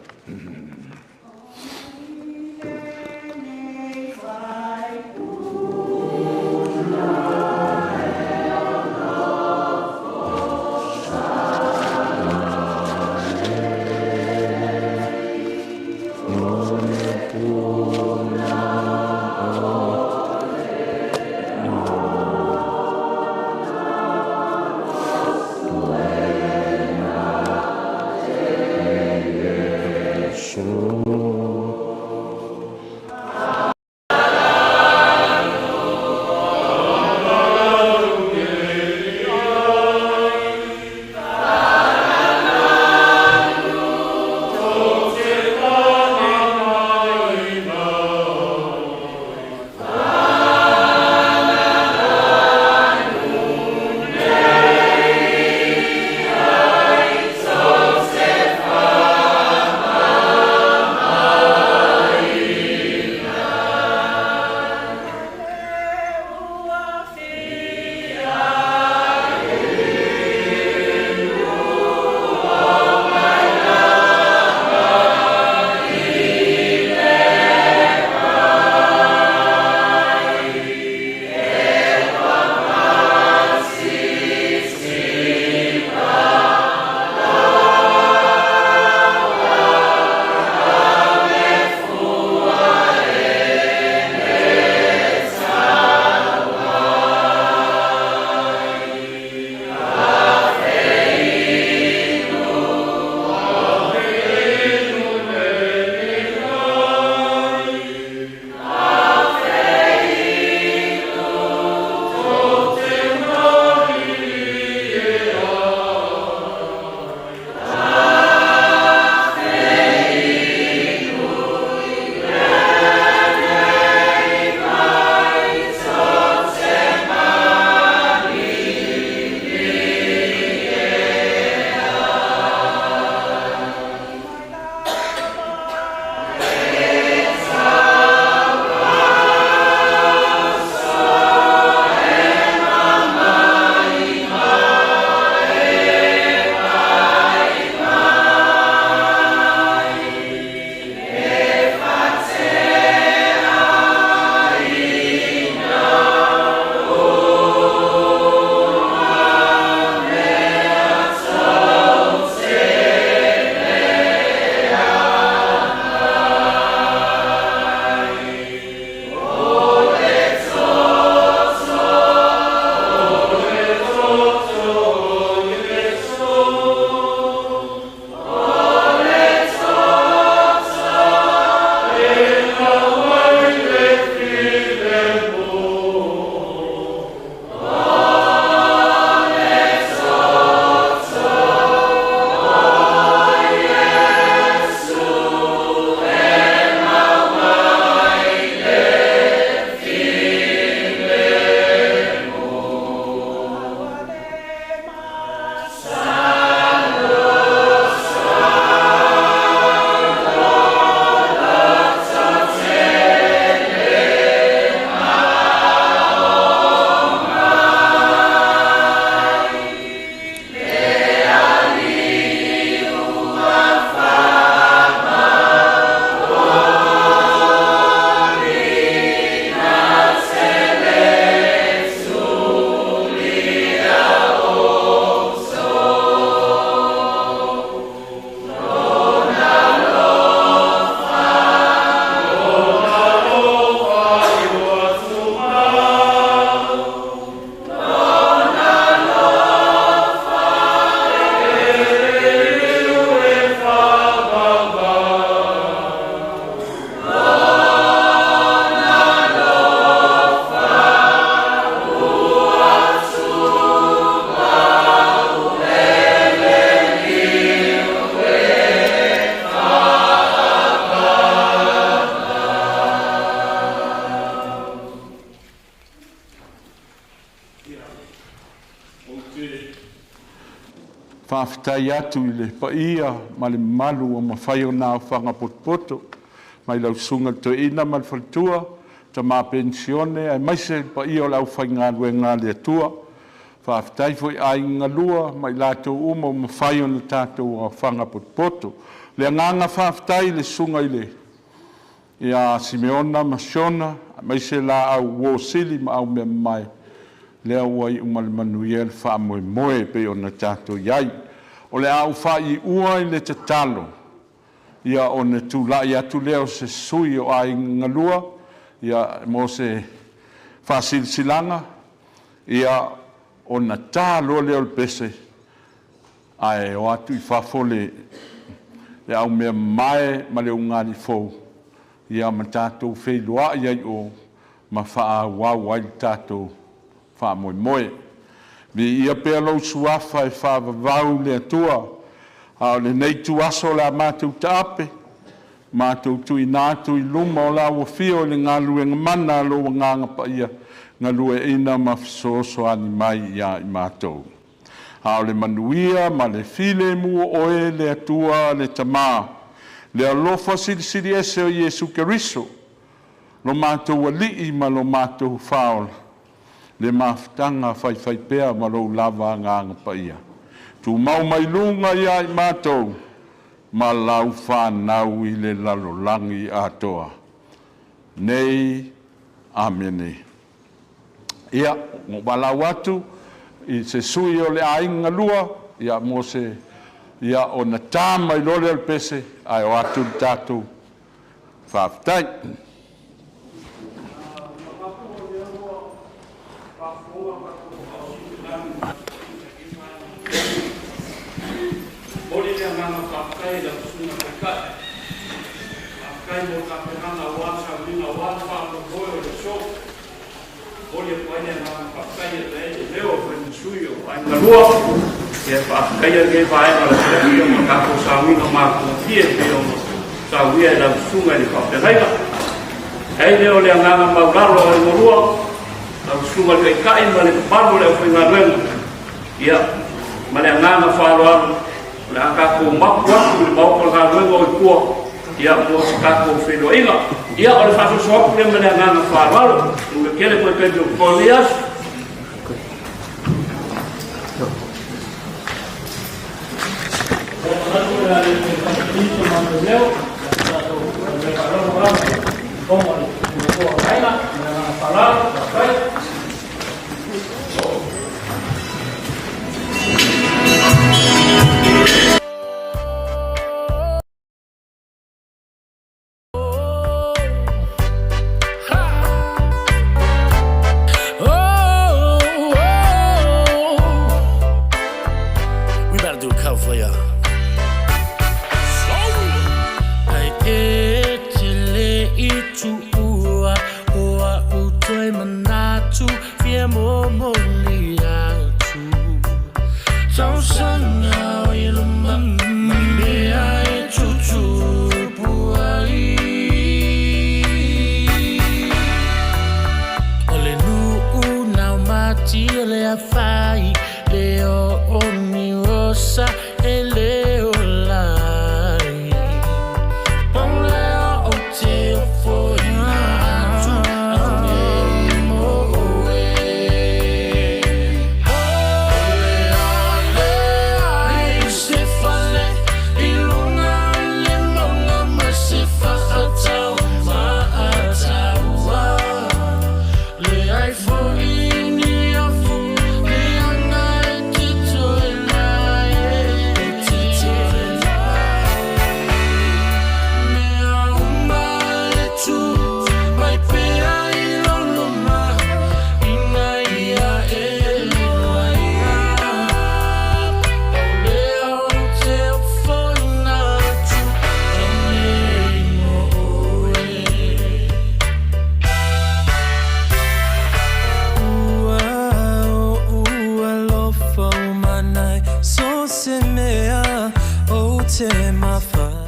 Faafetai atu i le paia ma le mamalu ua mafai ona aofaga potopoto mai lau Susuga i le Toeaina ma le Faletua, Tama Penisione aemaise le paia o le aufaigaluega a le Atua. Faafetai foi i aiga galua ma i latou uma ua mafai ona tatou aofaga potopoto. Le agaga faafetai i le Susuga i le ia Simeona ma Siona aemaise la au uo Sili ma aumeamamae, lea ua iu ma le manuia le faamoemoe e pei ona tatou i ai. O le a ou faaiua i le tatalo, ia ona tulai atu lea o se sui o aiga galua mo se faasilasilaga, ia ona ta loa lea o le pese ae o atu i fafo le aumeamamae ma le ulugalii fou ia ma tatou feiloai ai i o ma faaauau ai le tatou faamoemoe. Viia pea lou Suafa e faavavau le Atua. A o lenei ituaso o le a matou taape, matou tuuina atu i luma o lau afio i le galuega mana a lou Agaga Paia, galueaiina ma fesoasoani mai ia i matou. A o le manuia ma le filemu o Oe le Atua le Tama, le alofa Silisili Ese o Iesu Keriso, lo matou Alii ma lo matou Faaola, le mafutaga faifaipea ma lou lava Agaga Paia, tumau mai luga ia i matou ma lau fanau i le lalolagi atoa. Nei. Amene. Ia, ua ou valaau atu i se sui o le Aiga Galua mo se ia ona ta mai loa lea o le pese ae o atu le tatou faafetai. Momoli le agaga faafetai i lau Susuga i le Taitai, faafetai mo le tapenaga aua le sauniga aua le faamoemoe o le aso. E momoli atu ai le agaga faafetai e avea ai le leo e fai ma sui o Aiga Lua e faafetaia lenei vaega o le afiafi ona o le tatou sauniga matagofie e pei ona saunia e lau Susuga i le Faafeagaiga. Ai lea o le agaga maualalo o Aiga Lua, lau Susuga i le Taitai ma le mamalu o le aufaigaluega, ia, ma le agaga faaaloalo, o le a tatou mapu atu i le maota o le galuega o i tua, ia, mo se tatou feiloaiga. Ia, o le faasoaso atu lea ma le agaga faaaloalo. Manuia tele toe taimi o totoe o lenei aso. Ua manatu o le a le toe faatali so matou leo, sa tatou faalogologo lava i le fofoga o le Nofoa o le aiga. Ma le agaga faaaloalo, faafetai. We about to do a cover for y'all. Ai e te le i tuua o au toe manatu fia momoli atu Tausaga o i luma mai mea e tutupu ai O le nuu nao mati o le afai le o o ni osa e le ola ai Pau lea o te ofoina atu au nei mo oe O le a leai se fale i luga o le mauga ma se faatau maataua Leai foi ni afu leaga e te toe lai e te toe lai Mea uma e tū mai pea i lou luma ina ia e loaia Pau lea ou te ofoina atu nei mo oe. Ua oʻu alofa o manai so se mea ou te mafaia.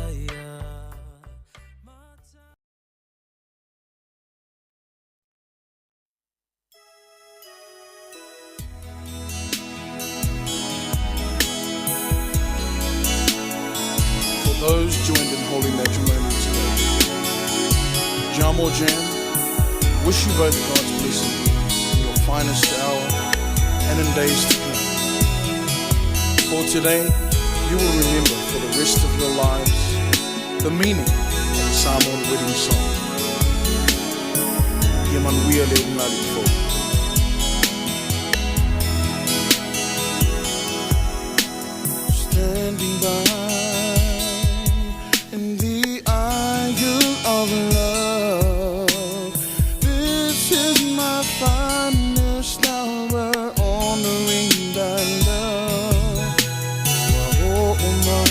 those joined in holy matrimony today. Jamo Jam, wish you both God's blessing in your finest hour and in days to come. For today, you will remember for the rest of your lives the meaning of the Samoan wedding song. Ia manuia le ulugalii fou. Standing by in the aisle of love, this is my finest hour, honoring thy love. Oh, my,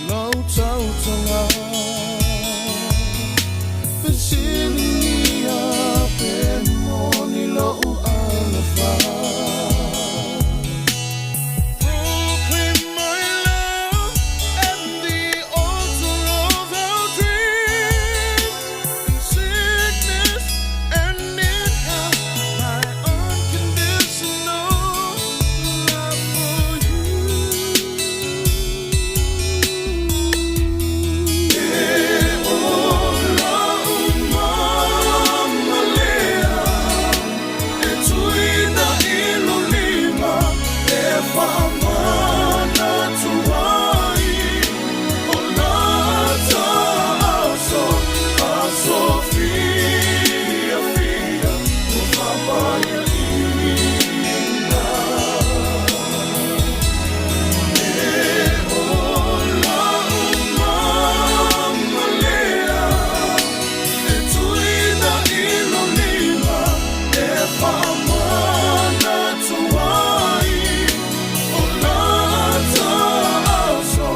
lau tautoga. Fesiligia pe moni lou alofa. Proclaim my love at the altar of our dreams. In sickness and in health, my unconditional love for you. E ola uma lea, e tuina i lou lima, e faamanatu ai o lata aso, aso fiafia ua faapaiaina. E ola uma lea, e tuina i lou lima, e faamanatu ai o lata aso,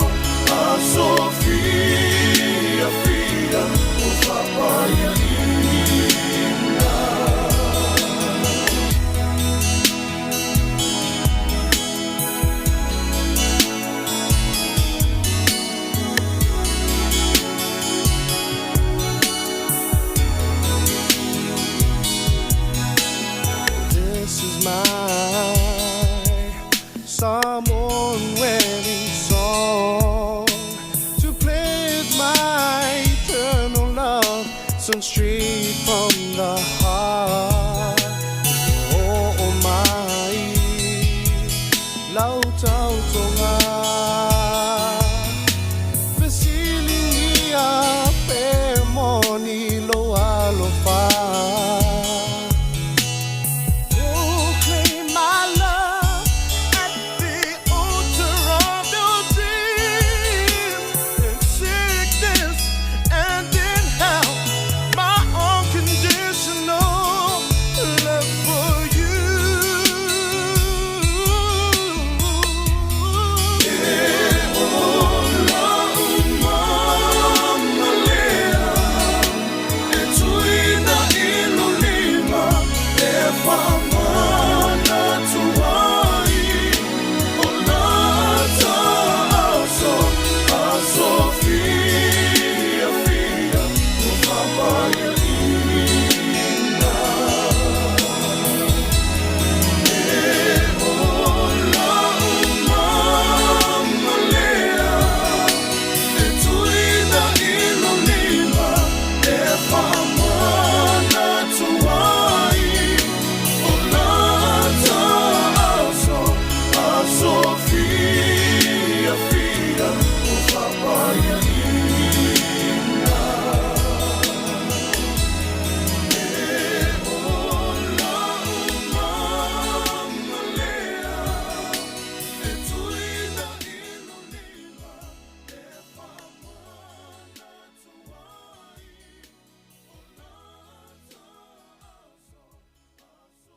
aso fiafia ua faapaiaina. This is my Samoan wedding song to pledge my eternal love, sung straight from the heart. Oh, my, lau tautoga. Fesiligia pe moni lou alofa. Proclaim my love at the altar of your dreams. In sickness and in health, my unconditional love for you. E ola uma lea, e tuina i lou lima, e faamanatu ai o lata aso, aso fiafia ua faapaiaina. E ola uma lea, e tuina i lou lima, e faamanatu ai o lata aso, aso fiafia ua faapaiaina. E ola uma lea, e tuina i lou lima, e faamanatu ai o lata aso, aso.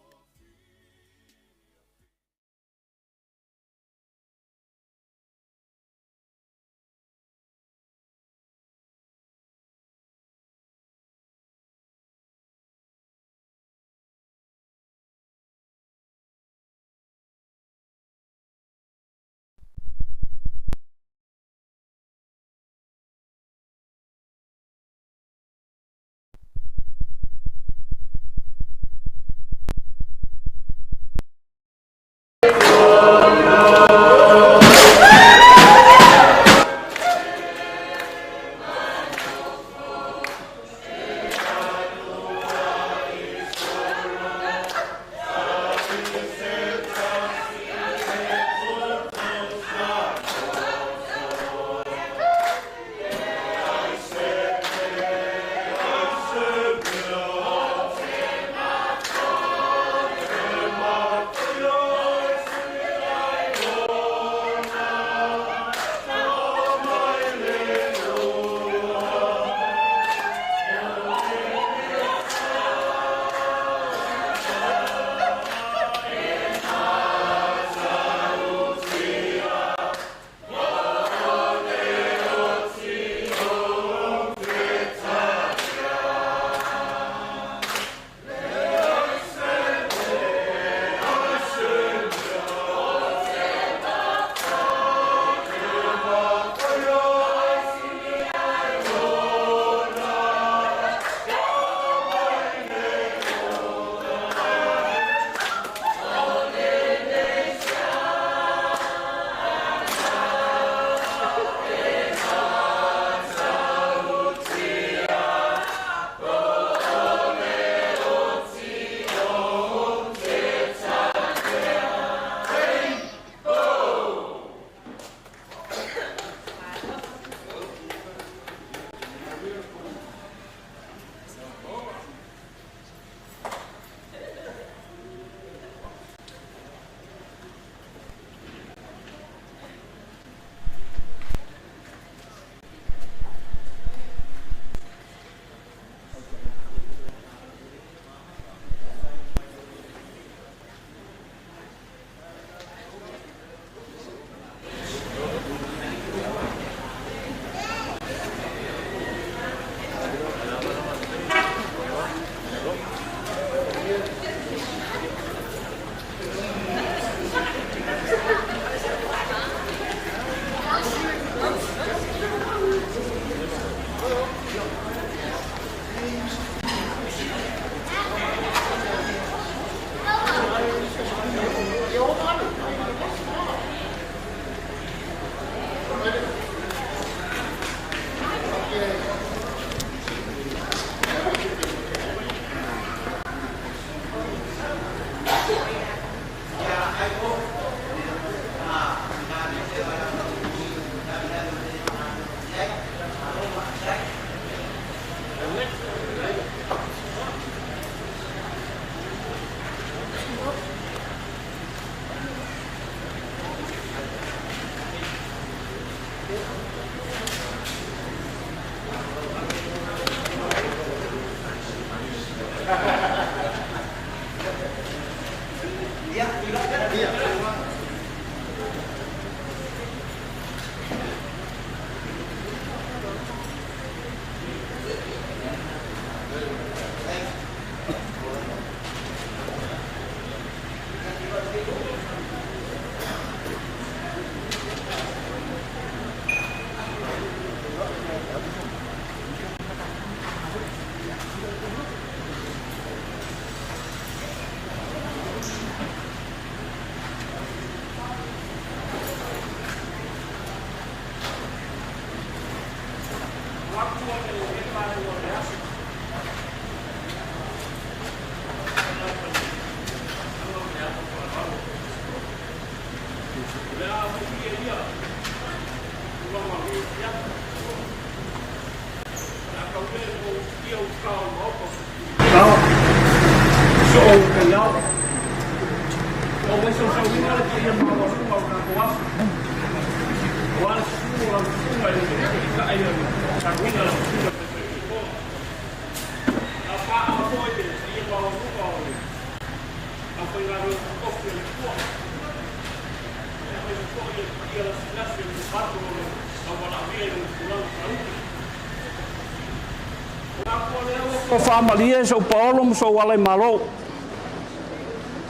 O faamalie sou paolo ma sou ala i malo.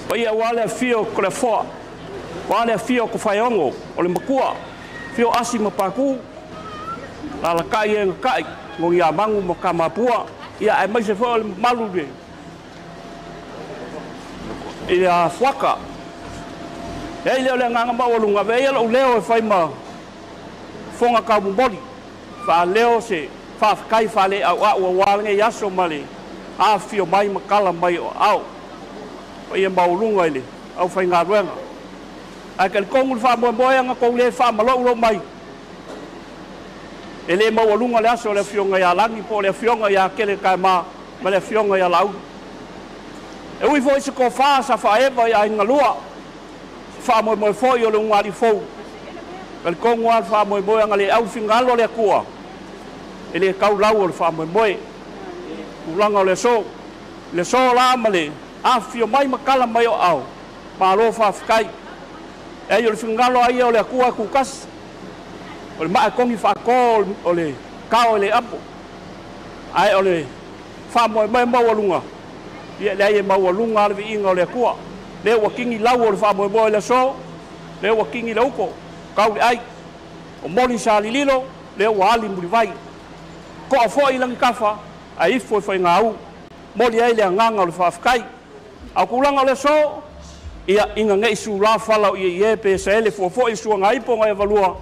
Paia ua le afio o Koleafoa, ua le afio o Kofaeogo, o le makua, afio Asi ma Paku, lalakai e gakai, Gogiamagu ma Kamapua, ia aemaise foi o le mamalu i le i le afuaka. E ai lea o le agaga maualuga, avea ia lou leo e fai ma fofoga taumomoli, faaleo se faafetai faaleauau aua lenei aso ma le afifio mai ma tala mai o aao paia maualuga i le aufaigaluega. Ae talitonu le faamoemoe ana tou le faamaloulou mai, e le maualuga le aso o le Afioga ia Lagi po o le Afioga ia Keletaema ma le Afioga ia Laauli. E ui foi i se tofa sa faaeva i aiga lua, se faamoemoe foi o le ulugalii fou, talitonu lava le faamoemoe ana le au le finagalo o le Atua, e le tau lau o le faamoemoe. Tulaga o le aso, le aso la ma le afifio mai ma tala mai o aao, malo faafetai. Leai o le finagalo lava ia o le Atua e tutasi, o le maa e togi faato o le kao e le apo, ae o le faamoemoe maualuga, ia leai e maualuga lava le viiga o le Atua. Lea ua kini lau o le faamoemoe i le aso, lea ua kini le uto, tau le ai, o moli sa lililo, lea ua ali mulivai. Toa foi i lagitafa, ae ifo i faigāu, momoli ai le agaga o le faafetai. A o tulaga o le aso, ia, ina ne i sulā fala o ieie pe saele fua foi i suagaipo na evalua,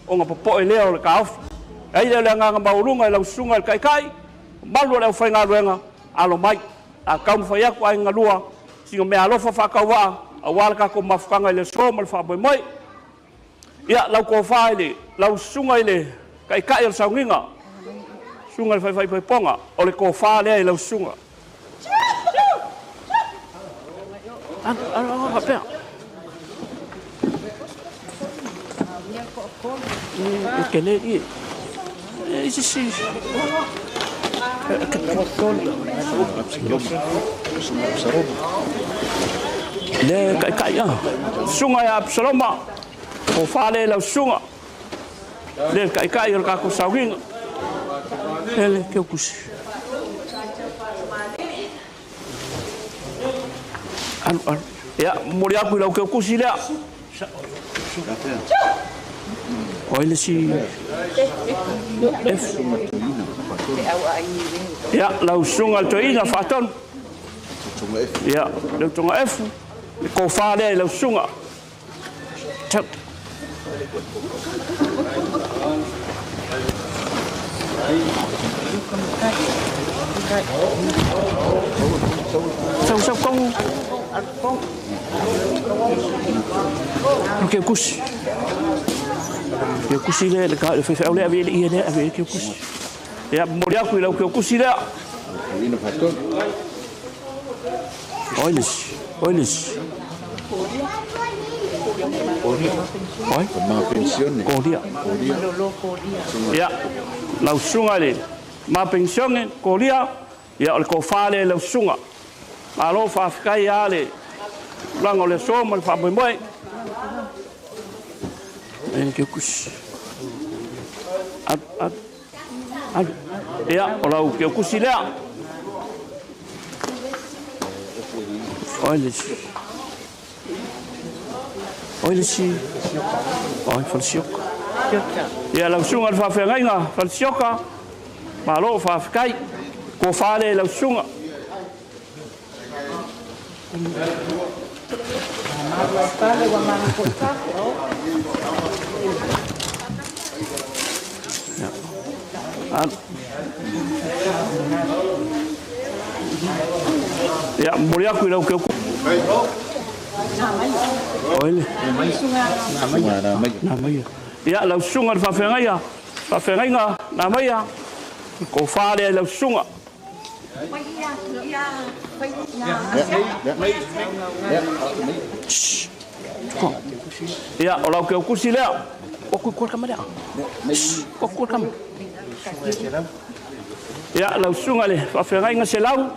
ona popoe lea o le taofi. E ai lea o le agaga maualuga i lau susuga i le Taitai, mamalu o le aufaigaluega, alo mai. A taumafai atu aiga galua, sina meaalofa faatauvaa aua le tatou mafutaga i le aso ma le faamoemoe. Ia, lau tofa i le, lau susuga i le Taitai o le Sauniga, susuga i le Faifaipoipoga, o le tofa lea i lau susuga. Alu, alu, alu, faapea. E tele i e se si le taitai a susuga ia Absaloma o fale lau susuga le taitai o le tatou sauniga ele keukusi alu alu ia momoli atu i lau keukusi lea O ai le isi F? Ia, lau susuga i le toeaina faatonu. Ia, le utoga F, le tofa lea i lau susuga. Tau. Sau sau kong. Ke kusi. Ke kusi le le ka le fefe le ave le ia le ave ke kusi. Ia momoli atu i lau ke kusi lea. Oi le oi le. Oi? Kolia. Ia, lau susuga i le ma penisione Kolia, ia o le tofa lea i lau susuga. Malo faafetai lava le tulaga o le aso ma le faamoemoe. Alu, alu, alu. Ia, o lau keukusi lea. Oi le isi. Oi le isi. Oi, Falesioka. Ia, lau susuga i le faafeagaiga Falesioka, malo faafetai. Tofa lea i lau susuga. Ia, momoli atu i lau keuku. Oi le. Namaia. Ia, lau susuga i le faafeagaiga, faafeagaiga Namaia, tofa lea i lau susuga. Ia, o lau keukusi lea. O kui kua kama lea. O kua kama. Ia, lau susuga i le faafeagaiga Selau.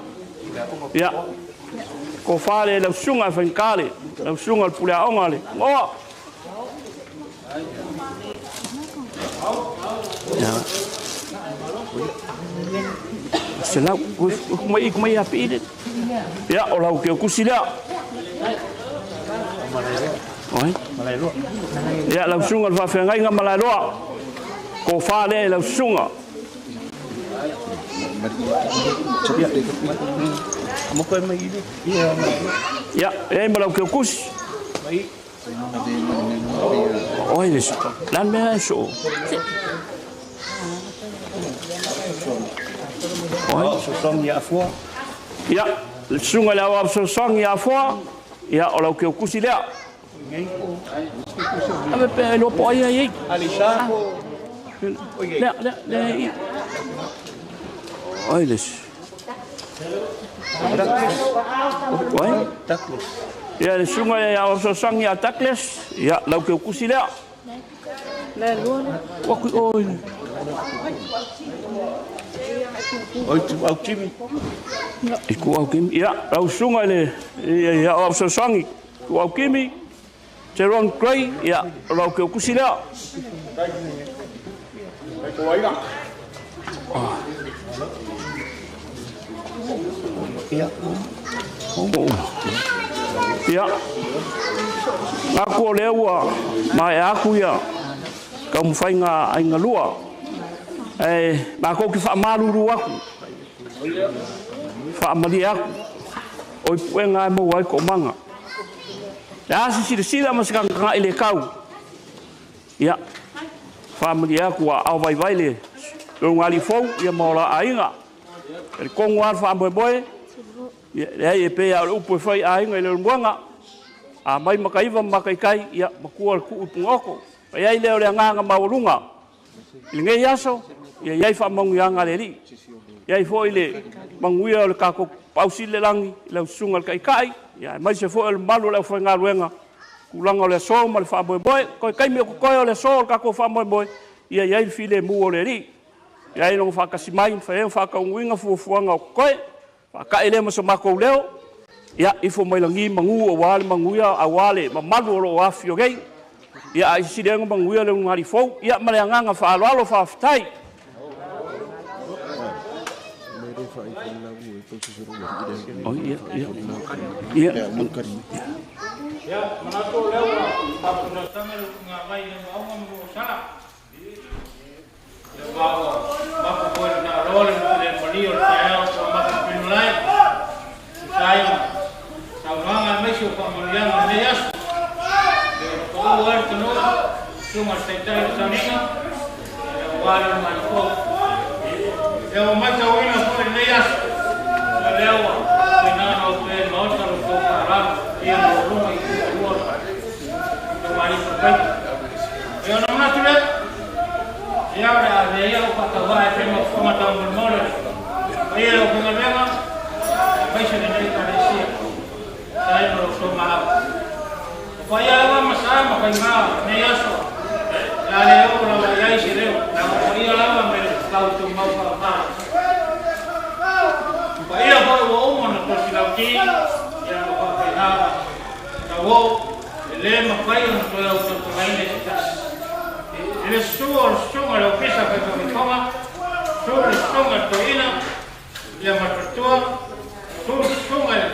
Ia, tofa lea i lau susuga e faigata le lau susuga i le puleaoga le Oa. Ia. Selau, kumai kumai a pii le. Ia, o lau keukusi lea. Oi. Ia, lau susuga i le faafeagaiga Malaeloa. Tofa lea i lau susuga. Ia, e ai ma lau keukusi. Oi le lan mea e so. Oi, ia, le susuga i le aoao fesoasoani ia Afoa, ia, o lau keukusi lea. Ave pe ai loa po ai ai ai. Lea, lea, lea i. Oi le. Oi? Ia, le susuga i le aoao fesoasoani ia Douglas, ia, lau keukusi lea. Ua kui oi. I ku au kimi. Ia, lau susuga i le aoao fesoasoani, ku au kimi, Teron Gray, ia, o lau keukusi lea. Ia, ngaku o lea ua maea atu ia taumafaiga aiga lua. Ae matou te faamalulu atu, faamalie atu, o i puega e maua ai toomaga. Le a se silasila ma se tagatagai le tau, ia, faamalie atu ua aao vaivai le ulugalii fou ia ma o la aiga. E talitonu lava le faamoemoe, ia, leai e pei lava o le upu e fai i aiga i le ulumoega, a mai mataiva ma mataitai, ia, matua le tuu i pugaoto. Ona i ai lea o le agaga maualuga i lenei aso, ia i ai faamanuiaga a le Alii. Ia i ai foi le manuia o le tatou Pausili i le lagi i lau susuga i le Taitai, ia aemaise foi o le mamalu o le aufaigaluega, tulaga o le aso ma le faamoemoe. Toe taimi o totoe o le aso o le tatou faamoemoe, ia i ai le filemu o le Alii. Ia i ai Lona faatasi mai, mafai ai ona faataunuuina fuafuaga o totoe. Faata'i lea ma so matou leo, ia ifo mai lagi manu aua le manuia, aua le mamalu o lo o afifio nei. Ia a sili ai ona manuia le ulugalii fou. Ia ma le agaga faaaloalo, faafetai. Oh, ia, ia. Ia. Ia, manatu o lea ua faapunasaga le utuga mai i le maauga ma Nuuosala. Ia ma ua mapu foi le naaloa le nu'u le malia o le taeao ua mapu pinolai. Tusa ai ma saunoaga aemaise o faamanuiaga o lenei aso. E ona pau ai le tanoa, susuga i le Taitai o le Sauniga, ia aua le ulugalii fou. Ia ua matauina foi lenei aso, ia lea ua faapena ona opea i le Maota lo outou faaaloalo, paia maualuga i itu e lua o le ulugalii falepaita. Ia ona manatu lea, ia o le a avea ia lau faatauvaa e fai ma fofoga taumolimoli o le paia i le aufaigaluega, aemaise lenei Ekalesia, tusa ai ma lo outou maau. paia lava ma sa ma faiga lenei aso, o le a le oo lava i ai se leo, leaga o paia lava me le tau tumau faamalo. O paia foi ua uma ona tosi lauti, ia ma faapena ona tauoo, e lē mafai ona toe autautalaina i se tasi. I le susu o le susuga i le Ofisa Faifaipaifoga, susu le susuga i le Toeaina ia ma le faletua, susu le susuga i le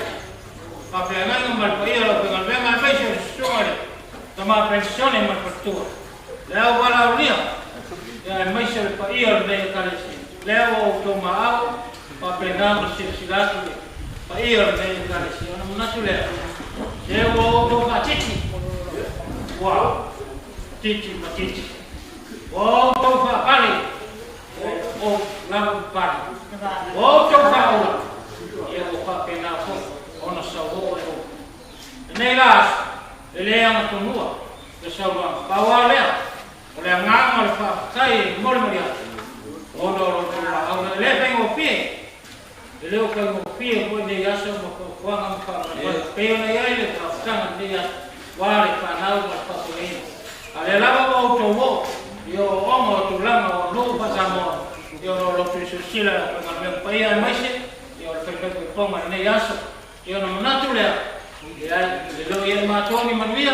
faafeagaiga ma le paia o le aufaigaluega, aemaise o le susuga i le tama penisione ma le faletua, le au valaaulia, ia aemaise o le paia o lenei Ekalesia. Lea ua outou maau faapena ona silasila atu le paia o lenei Ekalesia. Ona manatu lea, se ua outou faatiti, ua titi ma titi, ua outou faapale, ua ou lava papale, ua outou faaola, ia ua faapena foi ona sauoo e outou. Lenei la aso, e le agatonua le saunoaga, pau lava lea, o le agaga o le faafetai e molimoli atu, ona o lo outou laau lea. E le faigofie, e le o faigofie foi nei aso ma fuafuaga ma faamoemoega, pei ona i ai le talosaga i lenei aso, aua le fanau ma le faafoeina. A o lea lava ua outou oo i ooooga o tulaga o nuu faa-Samoa, ia ona o lo outou silasila i le aufaigaluega paia aemaise ia o le faifaipoipoga i lenei aso. Ia ona manatu lea, leai, e le o i ai matou ni manuia,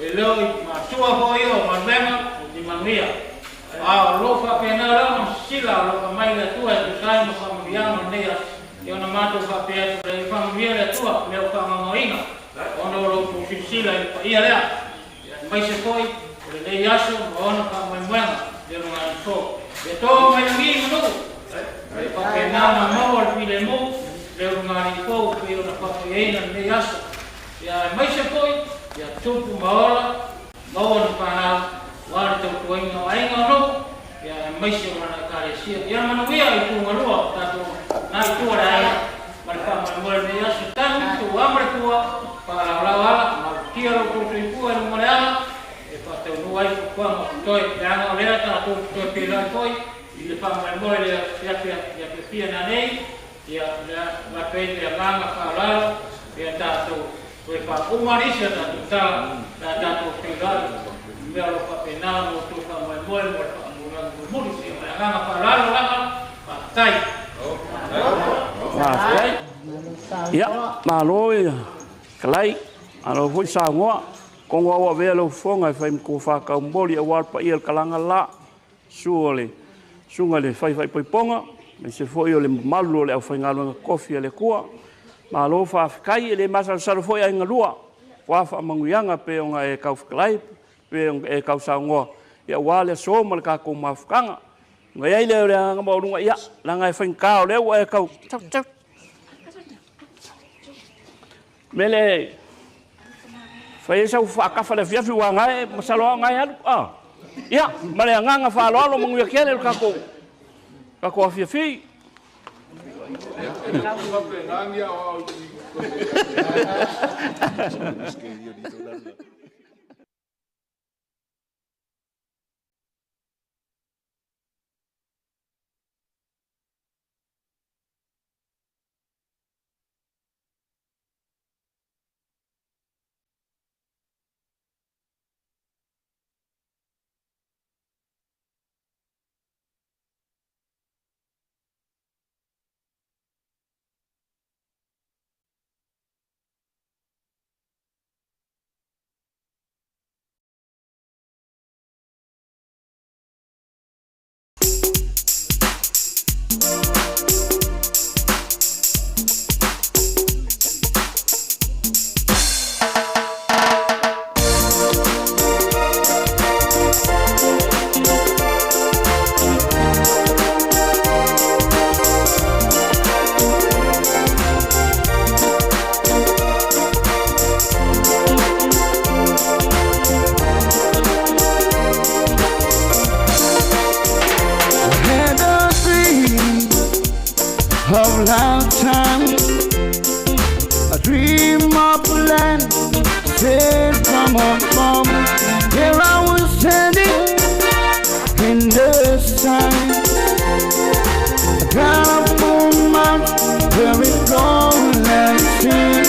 e le o i matua foi ia o galuega ni manuia. A o lo o faapena lava ona sisila o lo o aumai le Atua e tusa ai ma faamanuiaga o lenei aso, ia ona matou faapea atu lea, ia faamanuia le Atua i le faagaogoina ona o lo outou silasila i le paia lea, ia aemaise foi o lenei aso ma ona faamoemoega i le lumanai. Ia to mai lagi manu, ia faapena ona maua le filemu le ulugalii fou pei ona faapaiaina lenei aso. Ia aemaise foi ia tupu ma ola, maua ni fanau, aua le tautuaina o aiga o nuu, ia aemaise o lana Ekalesia. Ia manuia i tugalua o tatou na i tua le aiga ma le faamoemoe lenei aso. Tanu tuua ma le tua, faalaolao ala, malutia lo outou soifua i luga o le ala, e faataunuu ai fuafuaga o totoe, leaga o lea tatou te toe feiloai foi i le faamoemoe le afiafi nanei, ia le avatu ai le agaga faaaloalo, ia tatou toe faauma nisi o tatou tala pe a tatou feiloai i mea o lo o faapena ona outou faamoemoe mo le faamulaga mulimuli. Ia ma le agaga faaaloalo lava, faafetai. Faafetai. Ia, malo i fetalai, malo foi saunoa. Kogo au avea lau fofoga e fai ma tofa taumoli aua le paia o le kalaga la, susu o le susuga i le faifaipoipoga, aemaise foi o le mamalu o le aufaigaluega totofi a le Atua. Malo faafetai, e le masalosalo foi aiga lua, aua faamanuiaga pei ona e tau fetalai, pei ona e tau saunoa, aua le aso ma le tatou mafutaga. Ona i ai lea o le agaga maualuga, ia, leaga e faigata o lea ua e tau mele fai ai sau faatafa le afiafi ua gae masalo lava o gae alu. Ia, ma le agaga faaaloalo, manuia tele le tatou afiafi. Had a dream of lifetime, a dream of a land safe from a bomb. Here I was standing in the sun, a colorful mount where it rolling sea.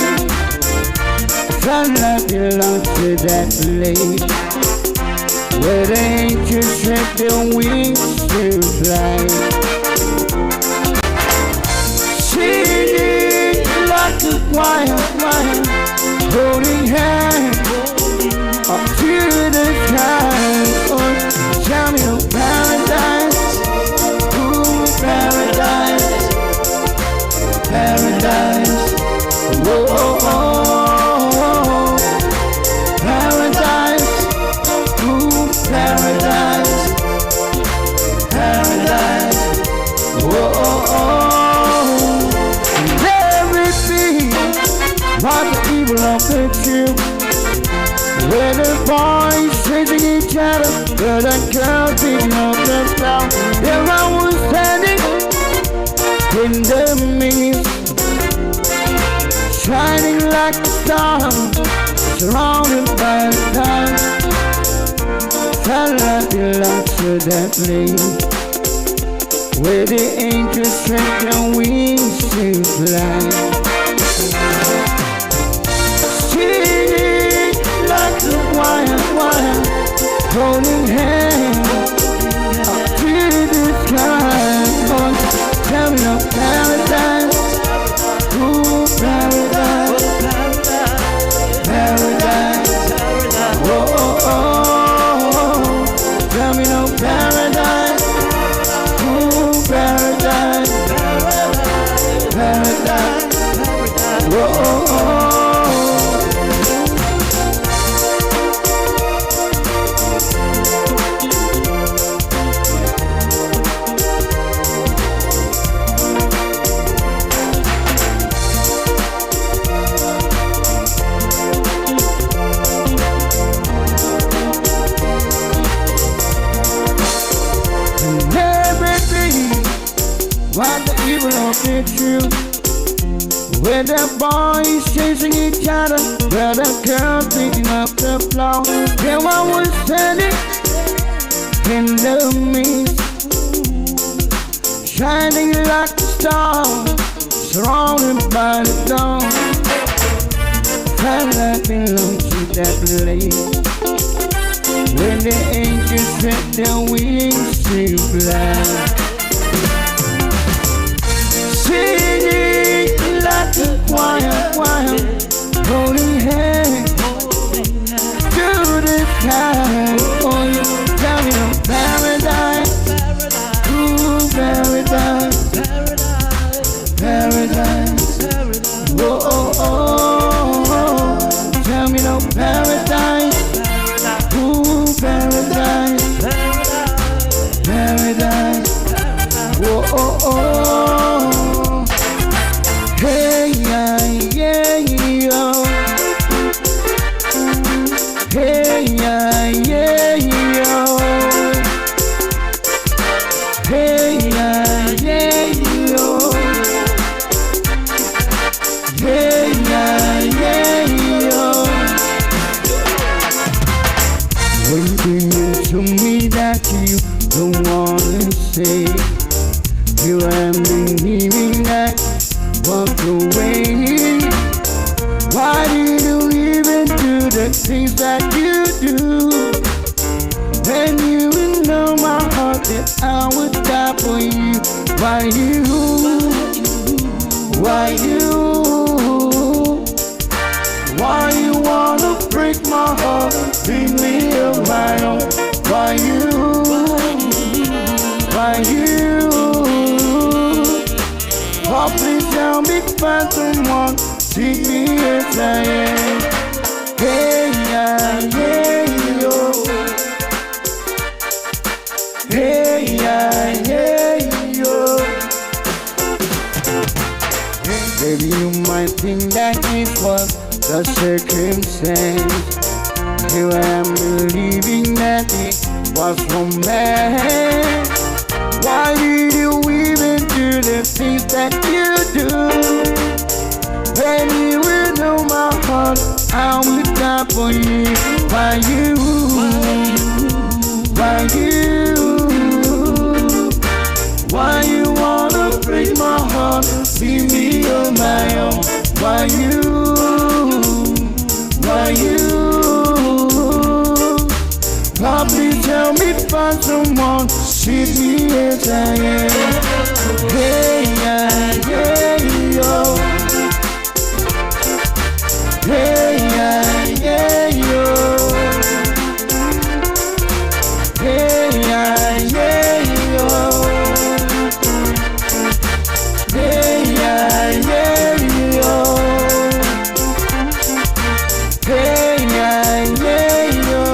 I felt like belong to that place where the angels spread their wings to fly. Singing like a choir, choir, holding hands up to the sky. Oh, tell me of paradise, ooh, paradise, paradise. Oh, oh, oh, oh, paradise, ooh, paradise, paradise. Oh, oh, oh. And everything was the evil of the truth. Where the boys chasing each other, where the girls picking up the flower. There I was standing in the mist, shining like a star, surrounded by the time. Felt I belong to that place where the angels spread their wings to fly. Singing like a choir, choir, holding hands up to the sky. Oh, tell me of paradise, ooh, paradise, paradise. Oh, oh, oh, oh. Tell me no paradise, ooh, paradise, paradise. Oh, oh, oh. What the evil of the truth, where the boys chasing each other, where the girls picking up the floor. There I was standing in the mist, shining like a star, surrounded by the dawn. Felt I belong to that place when the angels spread their wings to fly. Singing like a choir, choir, holding hands to the sky. Oh, you tell me of paradise, ooh, paradise, paradise. Oh, oh, oh, oh. Tell me no paradise, ooh, paradise, paradise. Oh, oh, oh. Hey, yeah, yeah, yo. Hey, yeah, yeah, yo. Hey, yeah, yeah, yo. Hey, yeah, yeah, yo. When you to me that you don't wanna say, you am believing that walk away. Why did you even do the things that you do? When you know my heart that I would die for you. Why you? Why you? Why you wanna break my heart? Leave me on my own. Why you? Why you? Oh, please tell me find someone, treat me as I am. Hey, yeah, yeah, yo. Hey, yeah, yeah, yo. Baby, you might think that it was the circumstance. Here I am believing that it was romance. Why did you even do the things that you do? When you will know my heart, I would die for you. Why you? Why you? Why you wanna break my heart? Leave me on my own. Why you? Why you? find someone to treat me as I am. Hey, yeah, yeah, yo. Hey, yeah, yeah, yo. Hey, yeah, yeah, yo. Hey, yeah, yeah, yo. Hey, yeah, yeah, yo.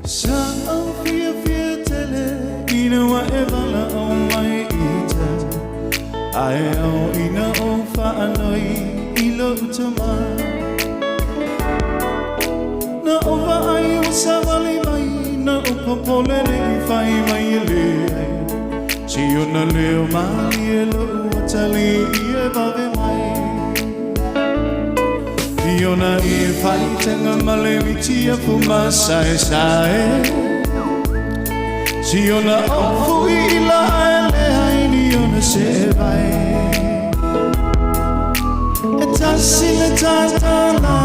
Sa au fia fia tele ina wa e vala o mai ita Ae au ina o whaanoi i lo utama Na o vaai o sawali mai na o popolele i whai mai e le ai Si ona leo mali e lo uatali i e wawe mai Iona i whai tenga male witia pu masai sae Si ona o fui i la e le ai ni ona se vai E tasi le tatala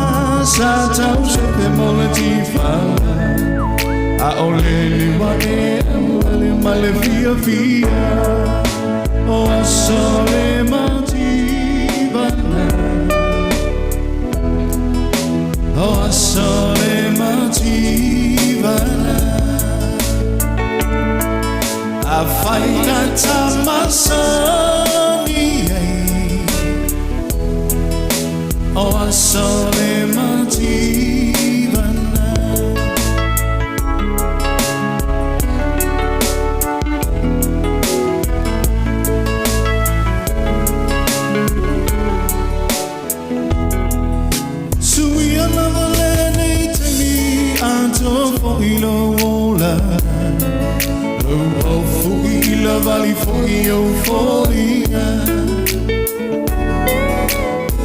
sa tau se pe mole ti whala A o le liwa e amuele male fia fia O aso le mativana O aso le mativana A whaita tamasani ei O aso le mativana Sui ana wale nei taimi a tō fo i lo ola Lo o fui i la vali fo i o fo-inga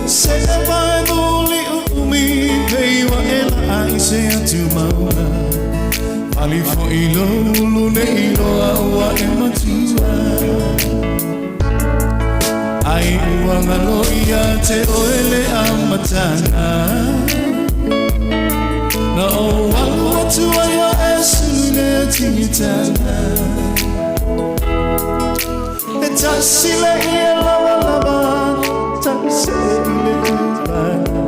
Se e vai moli o umi pei wa e la ai se atu mauna Vali fo i lo ulu nei loa ua e matua Ai ua ngalo ia te oele a matana Na o alu atu ai a e sulu le tingitana E tasi le ia lava lava tasi i le ivana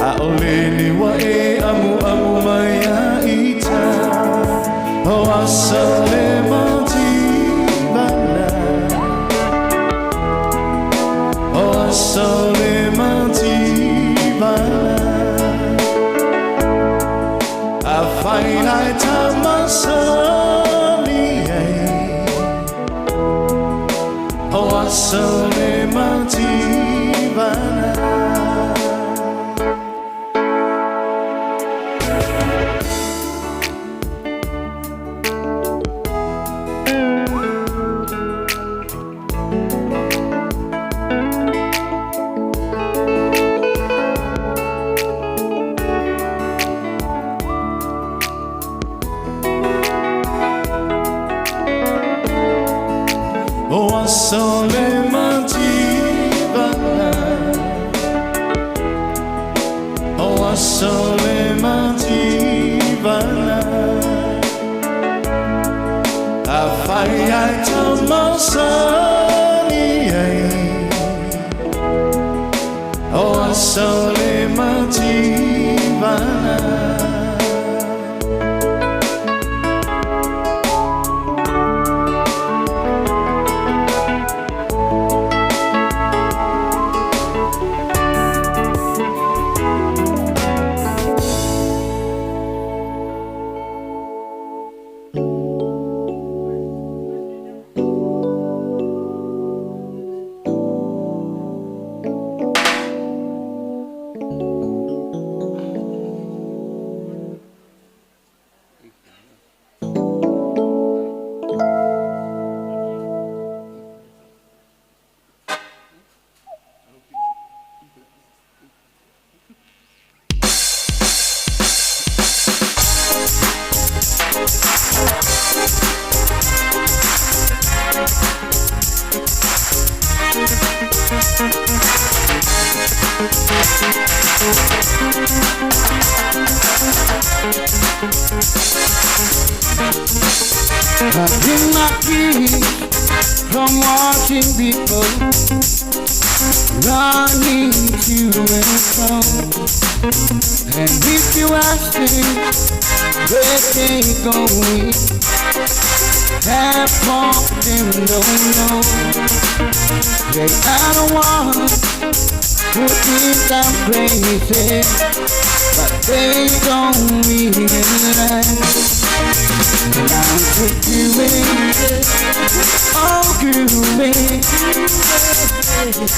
A o le niwa e amu amu mai a ita O asa le mativana O asa le mativana A whainai tamasani ei O asa le mativana O aso le mativana O aso le mativana A whai ai tamasani ei O aso le mativana. I get my keys from watching people running to and fro. And if you ask me where they going, half of them don't know. They are the ones who think I'm crazy, but they don't realize. And I'm just grooving, oh grooving,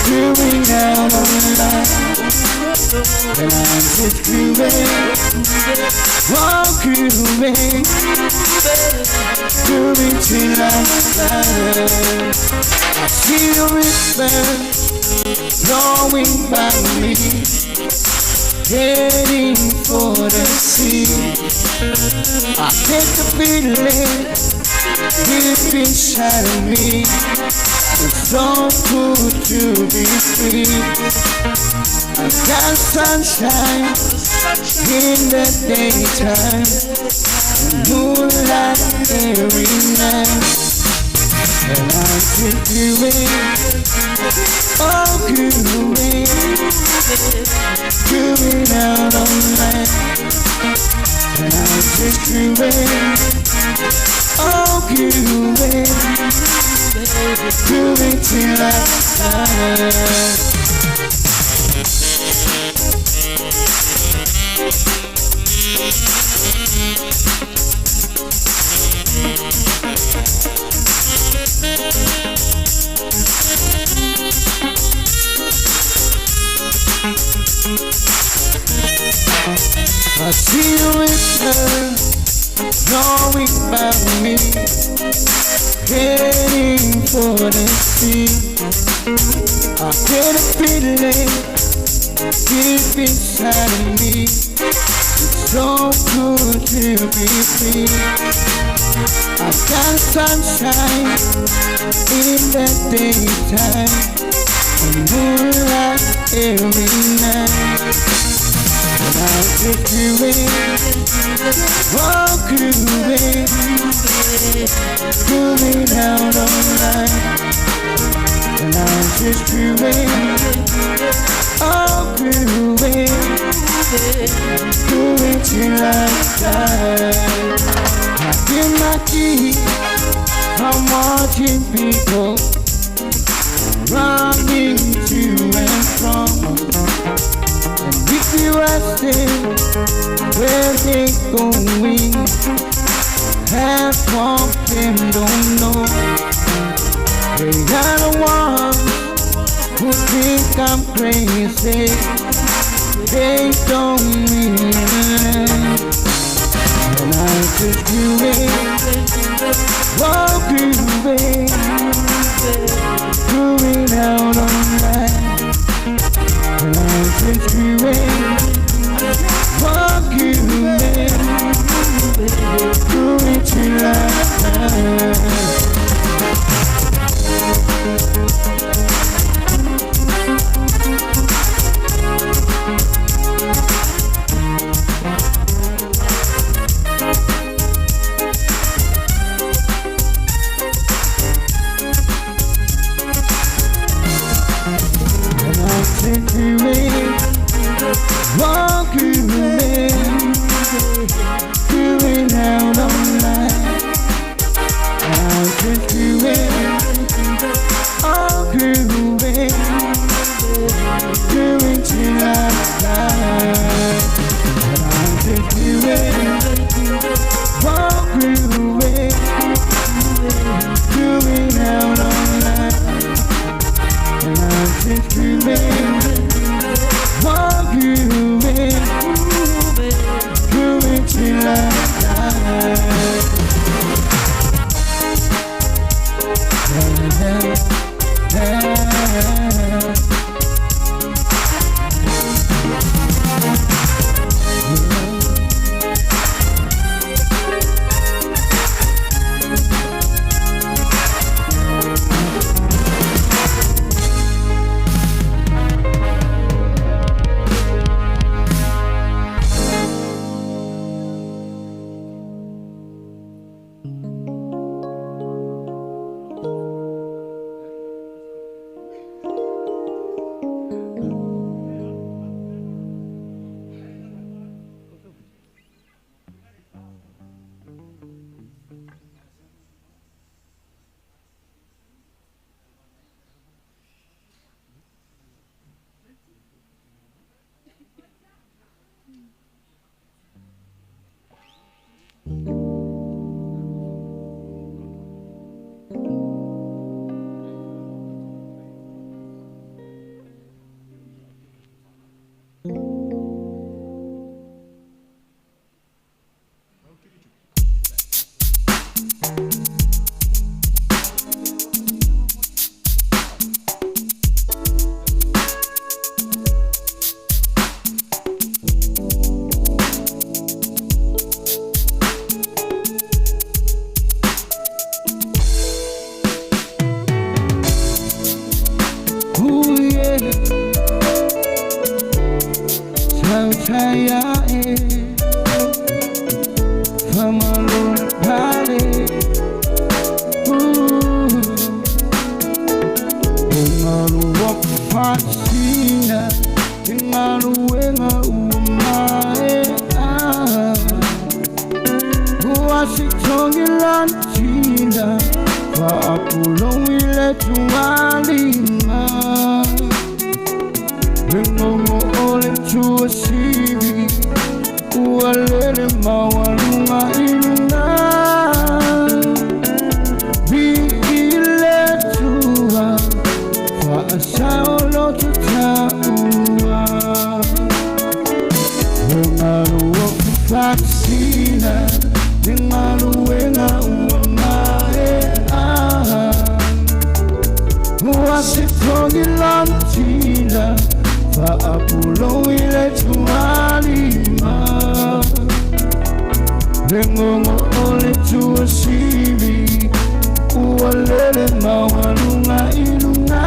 grooving out on life. And I'm just grooving, oh grooving, grooving till I die. I see the river flowing by me, heading for the sea. I get the feeling deep inside of me. It's so good to be free. I've got sunshine in the daytime, moonlight every night. And I'm just grooving, oh grooving, grooving out all night. And I'm just grooving, oh grooving, grooving till I die. I see a river flowing by me, heading for the sea. I get a feeling deep inside of me. It's so good to be free. I've got sunshine in the daytime and moonlight every night. And I'm just grooving, oh grooving, grooving out all night. And I'm just grooving, oh grooving, grooving till I die. I get my key from watching people running to and fro. And if you ask them where they going, half of them don't know. They are the ones who think I'm crazy. They don't realize. And I'm just grooving, oh grooving, grooving out all night. And I'm just grooving, oh grooving, grooving till I die. And I'm just grooving, Tau e Famalole pale Ngalu wapasina Ngalu wenga umae Uasitongilantina Faapulong ile tualima Ngongo ole tuasivi Ualele mawalunga ilunga Bi ile tua Faasao lotu taua Ngalu wakufatsina Ngalu wenga uamae Uasitongilantina Faapulong ile tualima Ngongo ole tuasivi Ualele mawalunga ilunga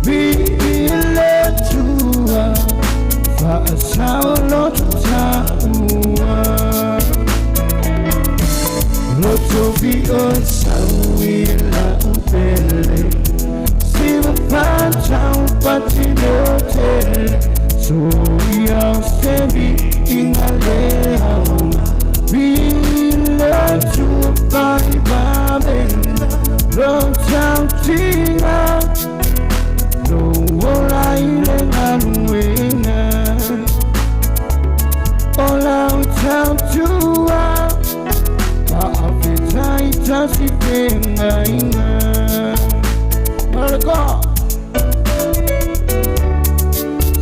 Bi ile tua Faasao lotu taua Loto fi o sauila upele Siva panchau patinotele So ia sebi ingale haunga Bila tua pai babena Lo tau tinga Lo ola ile ngaluenga Ola tau tua Paafetai tasi tenga inga Malako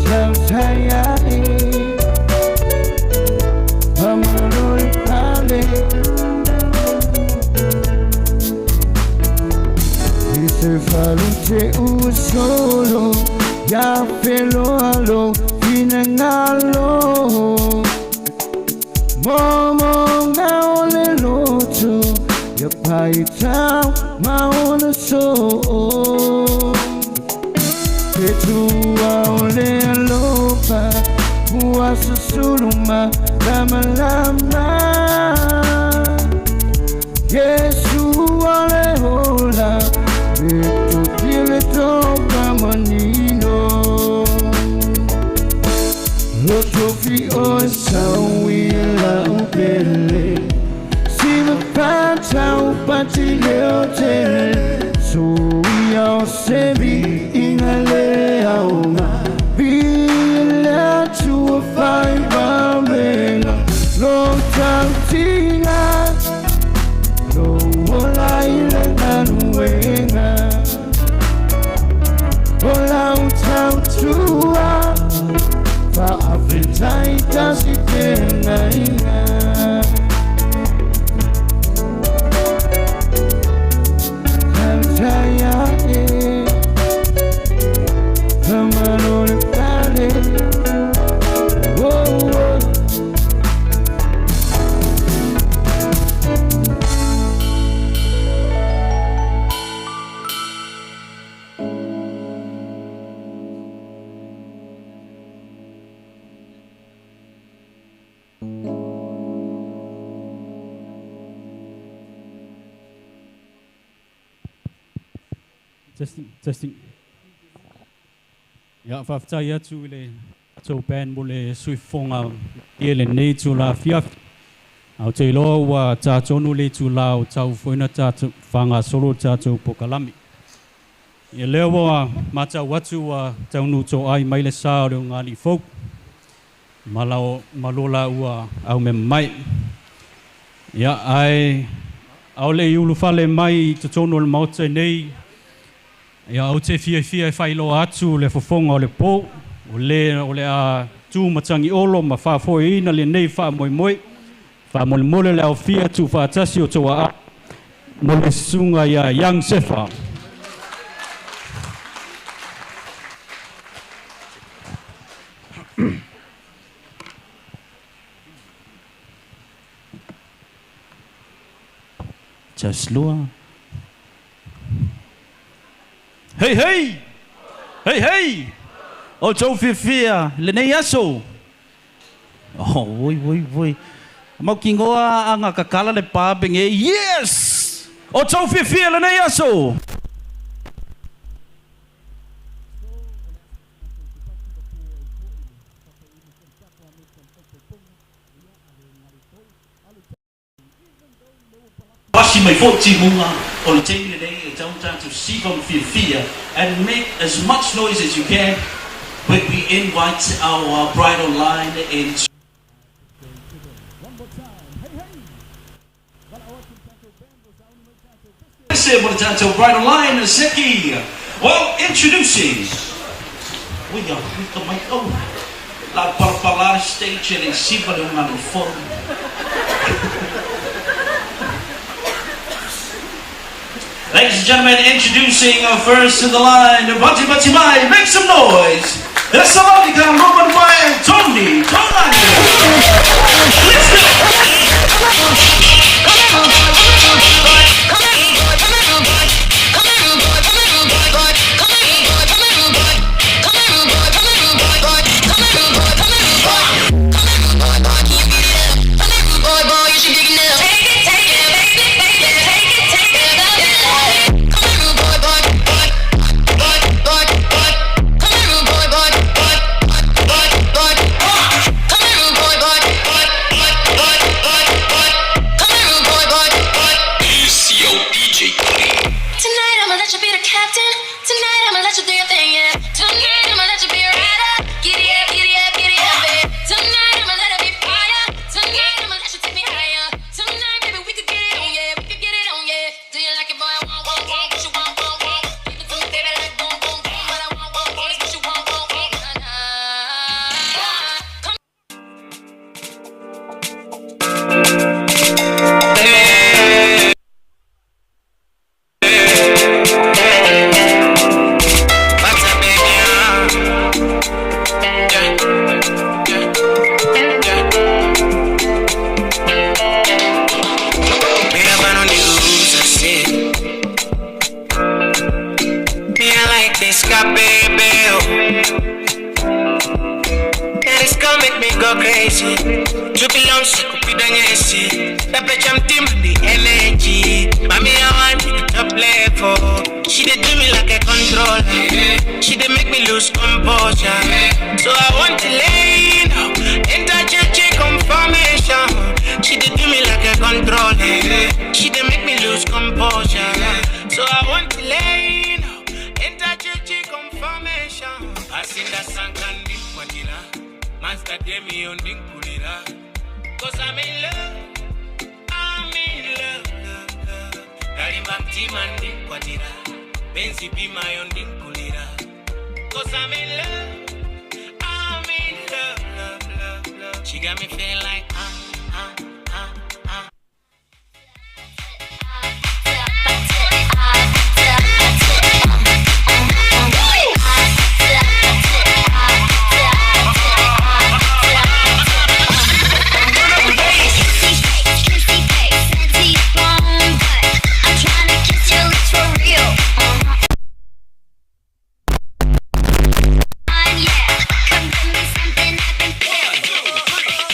Tau taya e Amalori pale Ise falute usolo Ya felo alo Finangalo Momo nga ole loto Ya paitau maona so Petua ole alopa Ua susuluma lama lama Yesu ole hola Beto tile topa manino Loto fi o sauila upele Siva pantau patileo tele So ia sebi ingale aunga Bila tua fai bamenga Lo tau tinga Lo ola ile ngaluenga Ola utau tua Faafetai tasi tenga inga Tau e Amalole pale Oh oh Testing, testing. Ya, faafetai atu i le tatou band mo le suifofoga ia lenei itulā afiafi. Ae ou te iloa ua tatonu le itulā o taufoina tatou faagasolo le tatou pokalame. Ia lea ua matau atu ua taunuu toai mai le sa o le ogalii fou. Ma lo laua aumema mai. Ia, ae aole i ulufale mai i totonu o le maota nei. Ia, ou te fiafia e faailoa atu le fofoga o le po, o le o le a tu matangi olo ma faafoeina lenei faamoemoe. Faamolemole le aofia tuufaatasi o tou aa mo le susuga ia Young Sefa. Just lua. Hey, hey! Hey, hey! O tou fiafia lenei aso? Oh, oi, oi, oi. Mautinoa a gakakala le pa pege. Yes! O tou fiafia lenei aso? Pasi mai foi timuga o le taimi lenei e tatau ona tatou siva ma fiafia and make as much noise as you can when we invite our bridal line into Se mo le tatou bridal line Zeki. Well, introducing. Ui a ui ka mai au. La palapala le stage e le i siva le uga le fono. Ladies and gentlemen, introducing first to the line, Bati Bati Mai, make some noise. The Salonika Roman Mai, Tony Tolani. Let's go. Tonight I'ma let you be the captain. Tonight I'ma let you do your thing, yeah. Tonight I'ma let you be a rider. Giddy up, giddy up, giddy up, yeah. Tonight I'ma let it be fire. Tonight I'ma let you take me higher. Tonight, baby, we could get it on, yeah. We could get it on, yeah. Do you like it, boy? I want, want, want what you want, want, want. Give it to me, baby, like boom, boom, boom. What I want, want, want is what you want, want, want. Nah, nah. Come. Mira pano ndikuuza say Me I like this guy baby oh. And it's gonna make me go crazy To belong kupida nyesi Pepe mtima the energy Mami I want me top level She dey do me like a controller She dey make me lose composure So I want to lay low Enter church confirmation She dey do me like a controller She dey make me lose composure So I want to lay low Enter church confirmation Asinda sanka ndinkwatira Master Demi ndinkulira Cause I'm in love I'm in love, love, love. Kalimba mtima ndinkwatira Benzi bimayo ndinkulira Cause I'm in love I'm in love, love, love, love. She got me feeling like ah, ah, ah, ah. Come give me something I can feel.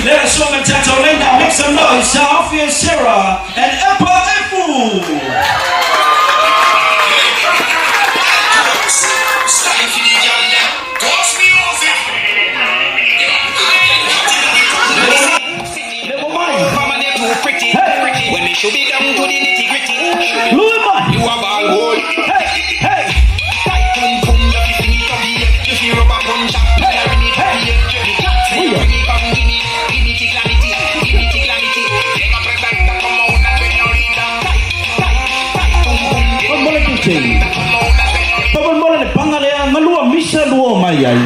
Let us all now make some noise. Alfie Sarah and Epa Efu. When me should be down to the nitty gritty. You a ball hole. Hey, hey. Tight pum pum, you fi fling it up the air. You fi rubber punch up, me a ring it up the air. Me cat say you bring it come, gimme, gimme the calamity, gimme the calamity. Venga presenta como una señorita. Tight, tight, tight pum pum. Mola ke Pamol le panga le ngalua misa lua mai ai.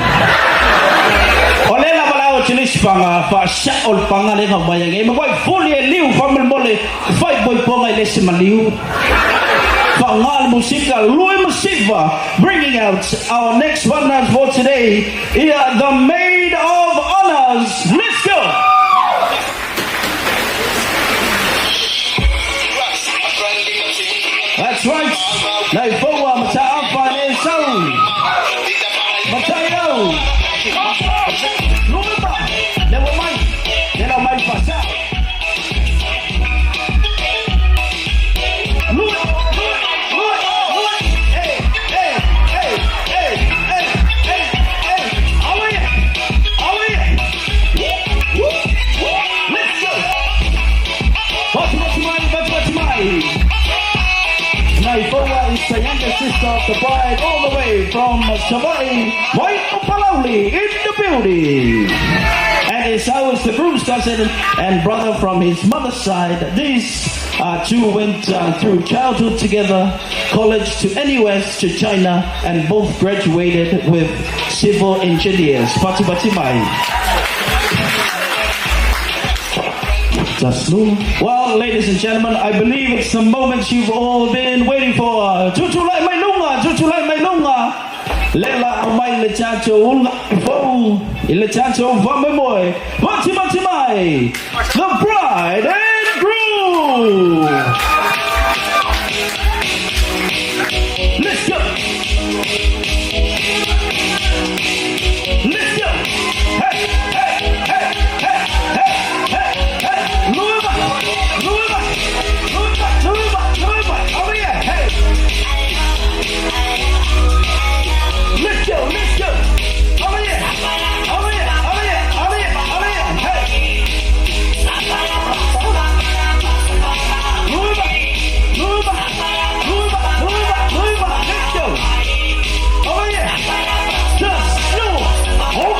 O le la bala o tele spanga fa sa o le panga le mai ai. Ma vai fuli e liu fa mole fai boi ponga i le se maliu. Fa ngal musika Louis Masiva bringing out our next one for today. Here the maid of honors. Let's go. That's right. Nei foua mataafa le sau. Mataio. Lumba. Le wa mai. Le lau mai fasa. Lua, lua, lua, lua. Hey, hey, hey, hey, hey, hey, hey. Awe. Awe. Woo, woo. Let's go. Batu batu mai, batu batu mai. Naifoa is the younger sister of the bride, all the way from Savaii, Waikopalauli in the building. And it's ours, the groom's cousin and brother from his mother's side. These two went through childhood together, college to NUS to China, and both graduated with civil engineers. Pati pati mai. Just Well, ladies and gentlemen, I believe it's the moment you've all been waiting for. Tutulai mai lunga, tutulai mai lunga. Lela au mai le tato unga fo, le tato va me moi. Mati mati mai, the bride and groom. Let's go. Let's go. Hey, hey, hey, hey, hey, hey, hey. Luma, Luma, Luma, Luma, Luma. Oh yeah, hey. Let's go, let's go. Oh yeah, oh yeah, oh yeah, oh yeah, oh yeah. Hey. Luma, Luma, Luma, Luma, Luma. Let's go. Oh yeah. Just no. Oh.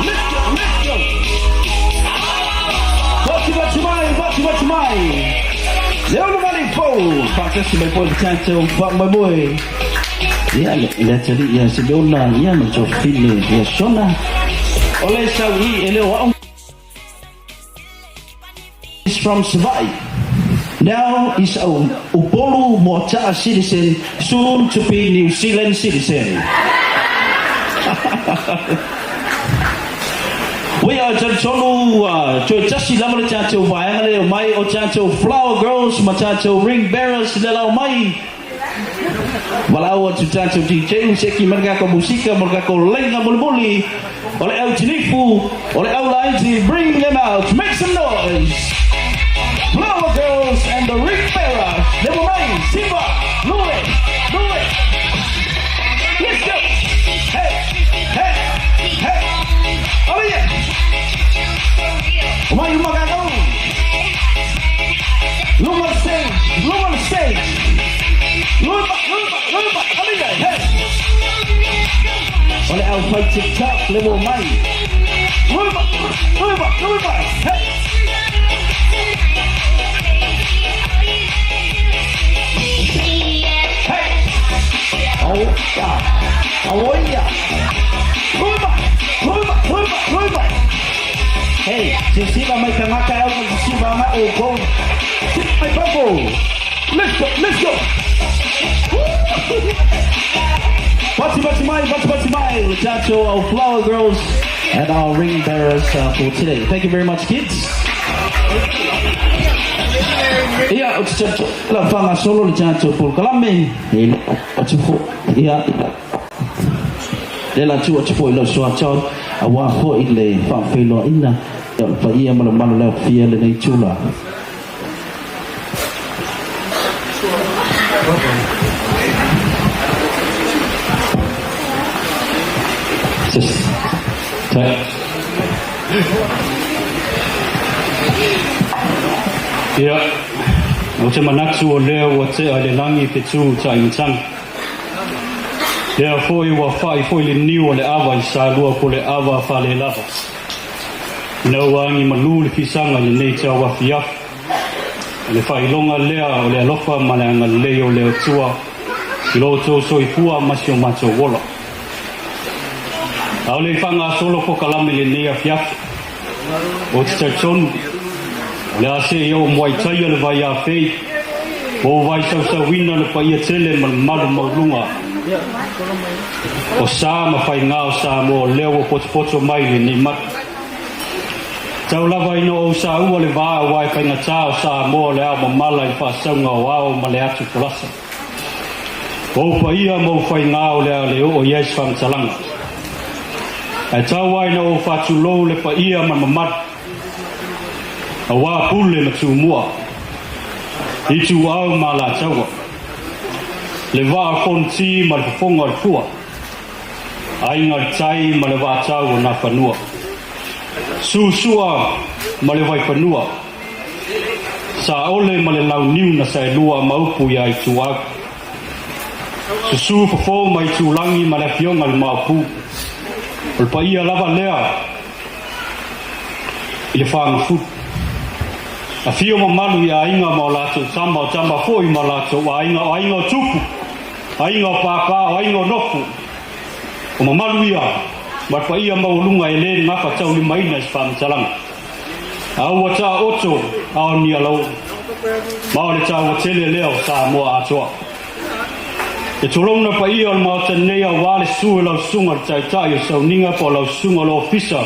Let's go, let's go. Bati bati mai, bati bati mai. Leo mali fo. Pakasi mai po tanto fa mai boy. Ia le le tali ia se leona ia ma jo file ia sona. Ole sau i ele o is from Savaii. Now is a Upolu Moataa citizen, soon to be New Zealand citizen. We are talitonu toe tasi lava le tatou vaega lea o mai o tatou flower girls ma tatou ring bearers le lau mai. Walau atu tatou DJ useki ma le kako musika ma le kako leiga mulimuli o le au tilifu o le au laiti bring them out make some noise. Flower girls and the ring bearers. Never mind, Simba, Lue, Lue. Let's go. Hey, hey, hey. Oh yeah. Why you magago? Look on the stage. Look on the stage. Look, look, look. Oh yeah. Hey. O le au fai TikTok le mo mai. Look, look, look. Hey. Hey. Oh yeah. Oh yeah. Look, look, look, look. Hey, sisiba mai tangata au sisiba mai o go. Mai papo. Let's go, let's go. Bati bati mai, bati bati mai. Tato, our flower girls and our ring bearers for today. Thank you very much, kids. Ia, o te tato, la whanga solo le tato pol kalame. E, o te fo, ia. Lea la tuu atu foi i lou uso a John aua foi le faafeiloaiga o le paia ma le mamalu o le aofia i lenei itula. Ia, ou te manatu o lea ua tea i le lagi fetu ta'imatagi. Lea foi ua fa'i foi le niu o le ava i Salua po le ava falelava. Ina ua agi malū le fisaga i lenei tauafiafi, o le faailoga lea o le alofa ma le agalelei o le Atua i lo outou soifua ma si o matou ola. A o le i faagasolo polokalame i lenei afiafi, ou te talitonu o le a seia oo muai taia le vaiafei po o vaisausauina le paia tele ma le mamalu maualuga o sa ma faiga o Samoa o lea ua potopoto mai i lenei mata. Tau lava ina ou saua le va aua e faigata o Samoa o le ao mamala i le faasauga o ao ma le atu folasa. O ou paia ma ou faiga o le a le oo i ai se faamatalaga. Ae tau lava ina ou faatulou le paia ma le mamalu, aua Pule ma Tumua, Ituau ma Alataua, le vaa o Fonoti ma le fofoga o le fua, Aiga i le tai ma le vaatau o Nafanua, Susua ma le Vaifanua, Saole ma le Launiu na saelua ma upu iā Ituau, Susu fofo ma Itulagi ma le Afioga i le Maopu. O le paia lava lea i le fagafulu. Afio mamalu i aiga ma o latou tama, o tama foi ma o latou aiga, o aiga o tupu, aiga o pāpā, o aiga o nofo. O mamalu ia ma le paia maualuga e le gafataulimaina i se faamatalaga. A ua taoto a o ni alaoo, ma o le taua tele lea o Samoa atoa. E tolouna paia o le Maota nei aua le susu e lau susuga le Taitai o Sauniga po o lau susuga o le Ofisa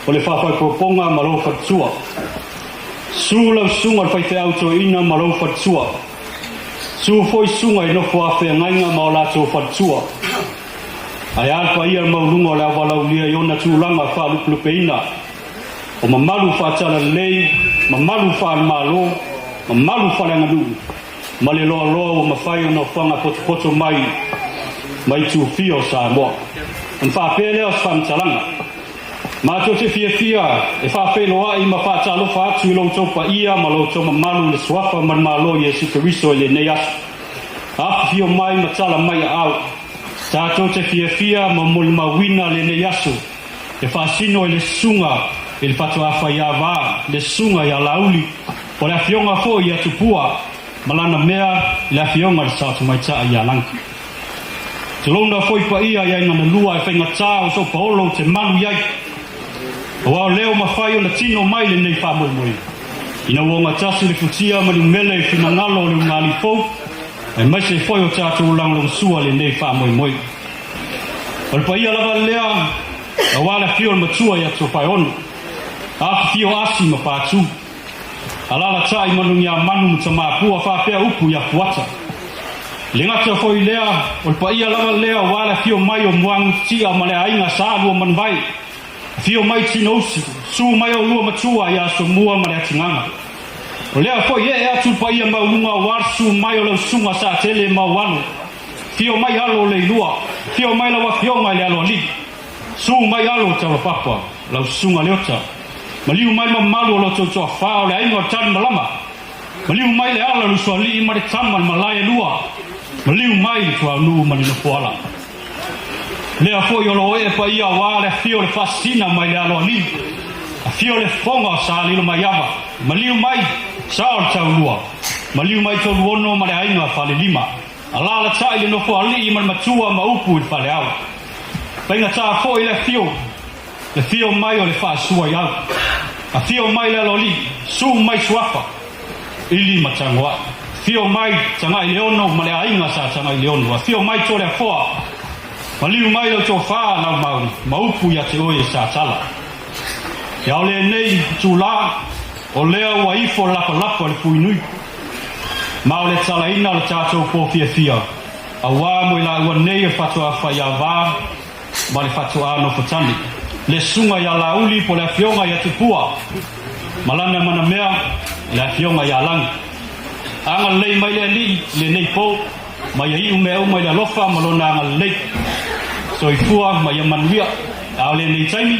o le Faafaepoepoga ma lou faletua. Susu lau susuga le faifeau toeaina ma lou faletua. Susu foi susuga i nofo a feagaiga ma o latou faletua. Ae a le paia o le maualuga o le auvalaulia i ona tulaga faalupelupeina, o mamalu faatalalelei, mamalu faale-Malo, mamalu faaleaganuu, ma le loaloa ua mafai ona ofaga potopoto mai ma itufia o Samoa. Ona faapea lea o se faamatalaga, Matou te fiafia e faafeiloai ma faatalofa atu i lo outou paia ma lo outou mamalu i le Suafa ma le Malo o Iesu Keriso i lenei aso. Afifio mai ma tala mai aau. Tatou te fiafia ma molimauina lenei aso e faasino i le susuga i le Fatuafaiava, le susuga ia Laauli, o le afioga foi ia Tupua ma lana mea i le afioga i le Saotamaitai ia Lagi. Tulouna foi paia i aiga na lua e faigata o sou paolo ou te malu i ai. Aua o lea ua mafai ona tino mai lenei faamoemoe. Ina ua ogatasi le futia ma le umele i finagalo o le ugaalii fou, aemaise foi o tatou lagolagosua lenei faamoemoe. O le paia lava lea aua le afio o le matua ia Tofaeono, afifio Asi ma Patu, Alalatai Manugiamanu ma Tamapua faapea upu ia Fuata. Le gata foi lea, o le paia lava lea aua le afio mai o Muagututia ma le aiga Sa Luamanuvai, afio mai Tinousi, susu mai oulua matua ia Asomua ma le Atigaga. O lea foi ee atu le paia maualuga aua le susu mai o lau susuga Satele ma ou alo, afio mai alo o Leilua, afio mai lau afioga i le Aloalii, susu mai alo o Taulapapa, lau susuga Leota, maliu mai mamalu o lo outou toafa o le aiga o Talimalama, maliu mai le ala o le Usoalii ma le tama le malae e lua, maliu mai le Tuaunuu ma le Nofoala. Lea foi o lo o ee paia aua le afio o le Faasisina mai le Aloalii, afio le Fofoga o Salilomaiava, maliu mai Sa o le Taulua, maliu mai Toluono ma le aiga Falelima, Alaalatai le Nofoalii ma le Matua ma upu i le Faleao. Faigata foi le afio, le afio mai o le Faasua i au, afio mai le Aloalii, su mai Suafa, Ili ma Tagoai. Afio mai Tagaileono ma le aiga sa Tagaileono. Afio mai Toleafoa, maliu mai lau tofa lau mauli ma upu ia te oe e Satala. Ia o lenei itula, o lea ua ifo le lapalapa o le fuinui, ma o le talaina o le tatou po fiafia, aua mo i laua nei o le faatoa faiava. ma le fatuā nofotane. Le susuga ia Laauli po le afioga ia Tupua ma lana manamea le afioga ia Lagi. Agalelei mai le Alii i lenei po, ma ia iu mea uma i le alofa ma Lona agalelei. Soifua ma ia manuia. A o lenei taimi,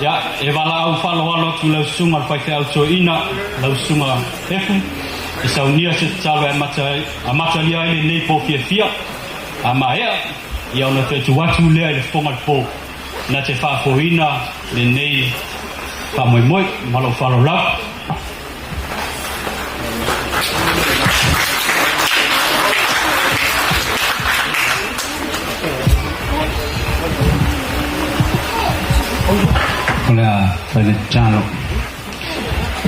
ia, e valaau faaaloalo atu i lau susuga le faifeau toeaina, lau susuga Efu, e saunia se tatalo e amata, amatalia ai lenei po fiafia. A maea, ia ona toe tuu atu lea i le fofoga o le po, na te faafoeina lenei faamoemoe. Ma lou faaaloalo lava. O le a fai le tatalo.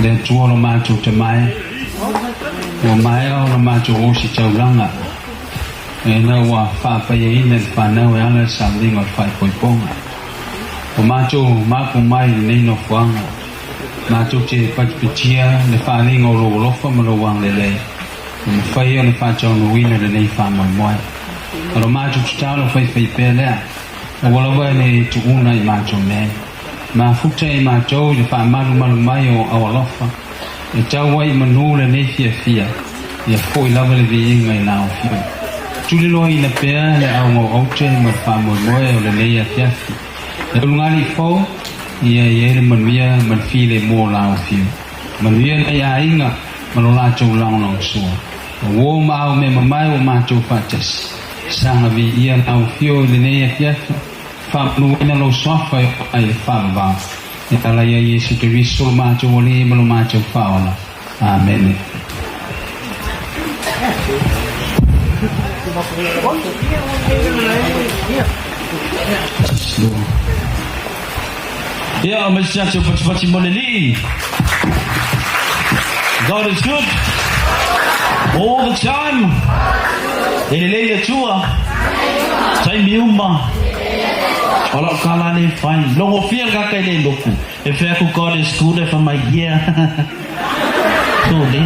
Le Atua lo matou tamae, ua maea ona matou ositaulaga, ina ua faapaiaina le fanau e ala i le sauniga o le faaipoipoga. Ua matou mapu mai i lenei nofoaga, matou te patipatia le faaaliga o lou alofa ma lou agalelei, ua mafai ona faataunuuina lenei faamoemoe. O lo matou tatalo faifaipea lea, aua lava e le tuuna i matou nei. Mafuta i matou i le faamalumalu mai o au alofa, e tau ai i manu lenei fiafia, ia foi lava le viiga i la Afioga. Tuliloaina pea le auauaute ma le faamoemoe o lenei afiafi. Le ulugalii fou, ia i ai le manuia ma le filemu o la Afioga. Manuia nai aiga ma lo latou lagolagosua. O uo ma au mea mamae ua matou faatasi. Saga viia la Afioga i lenei afiafi. Faamanuina lou suafa e ola ai le faavavau. E ala ia Iesu Keriso lo matou Alii ma lo matou Faaola. Amene. Ia, ma se tatou fatufatu mo le Alii. God is good all the time. E lelei le Atua. Taimi uma. O lau kala le fai. Logofia le kaka i le loku. E fai aku God is good e fai mai yeah. Tole.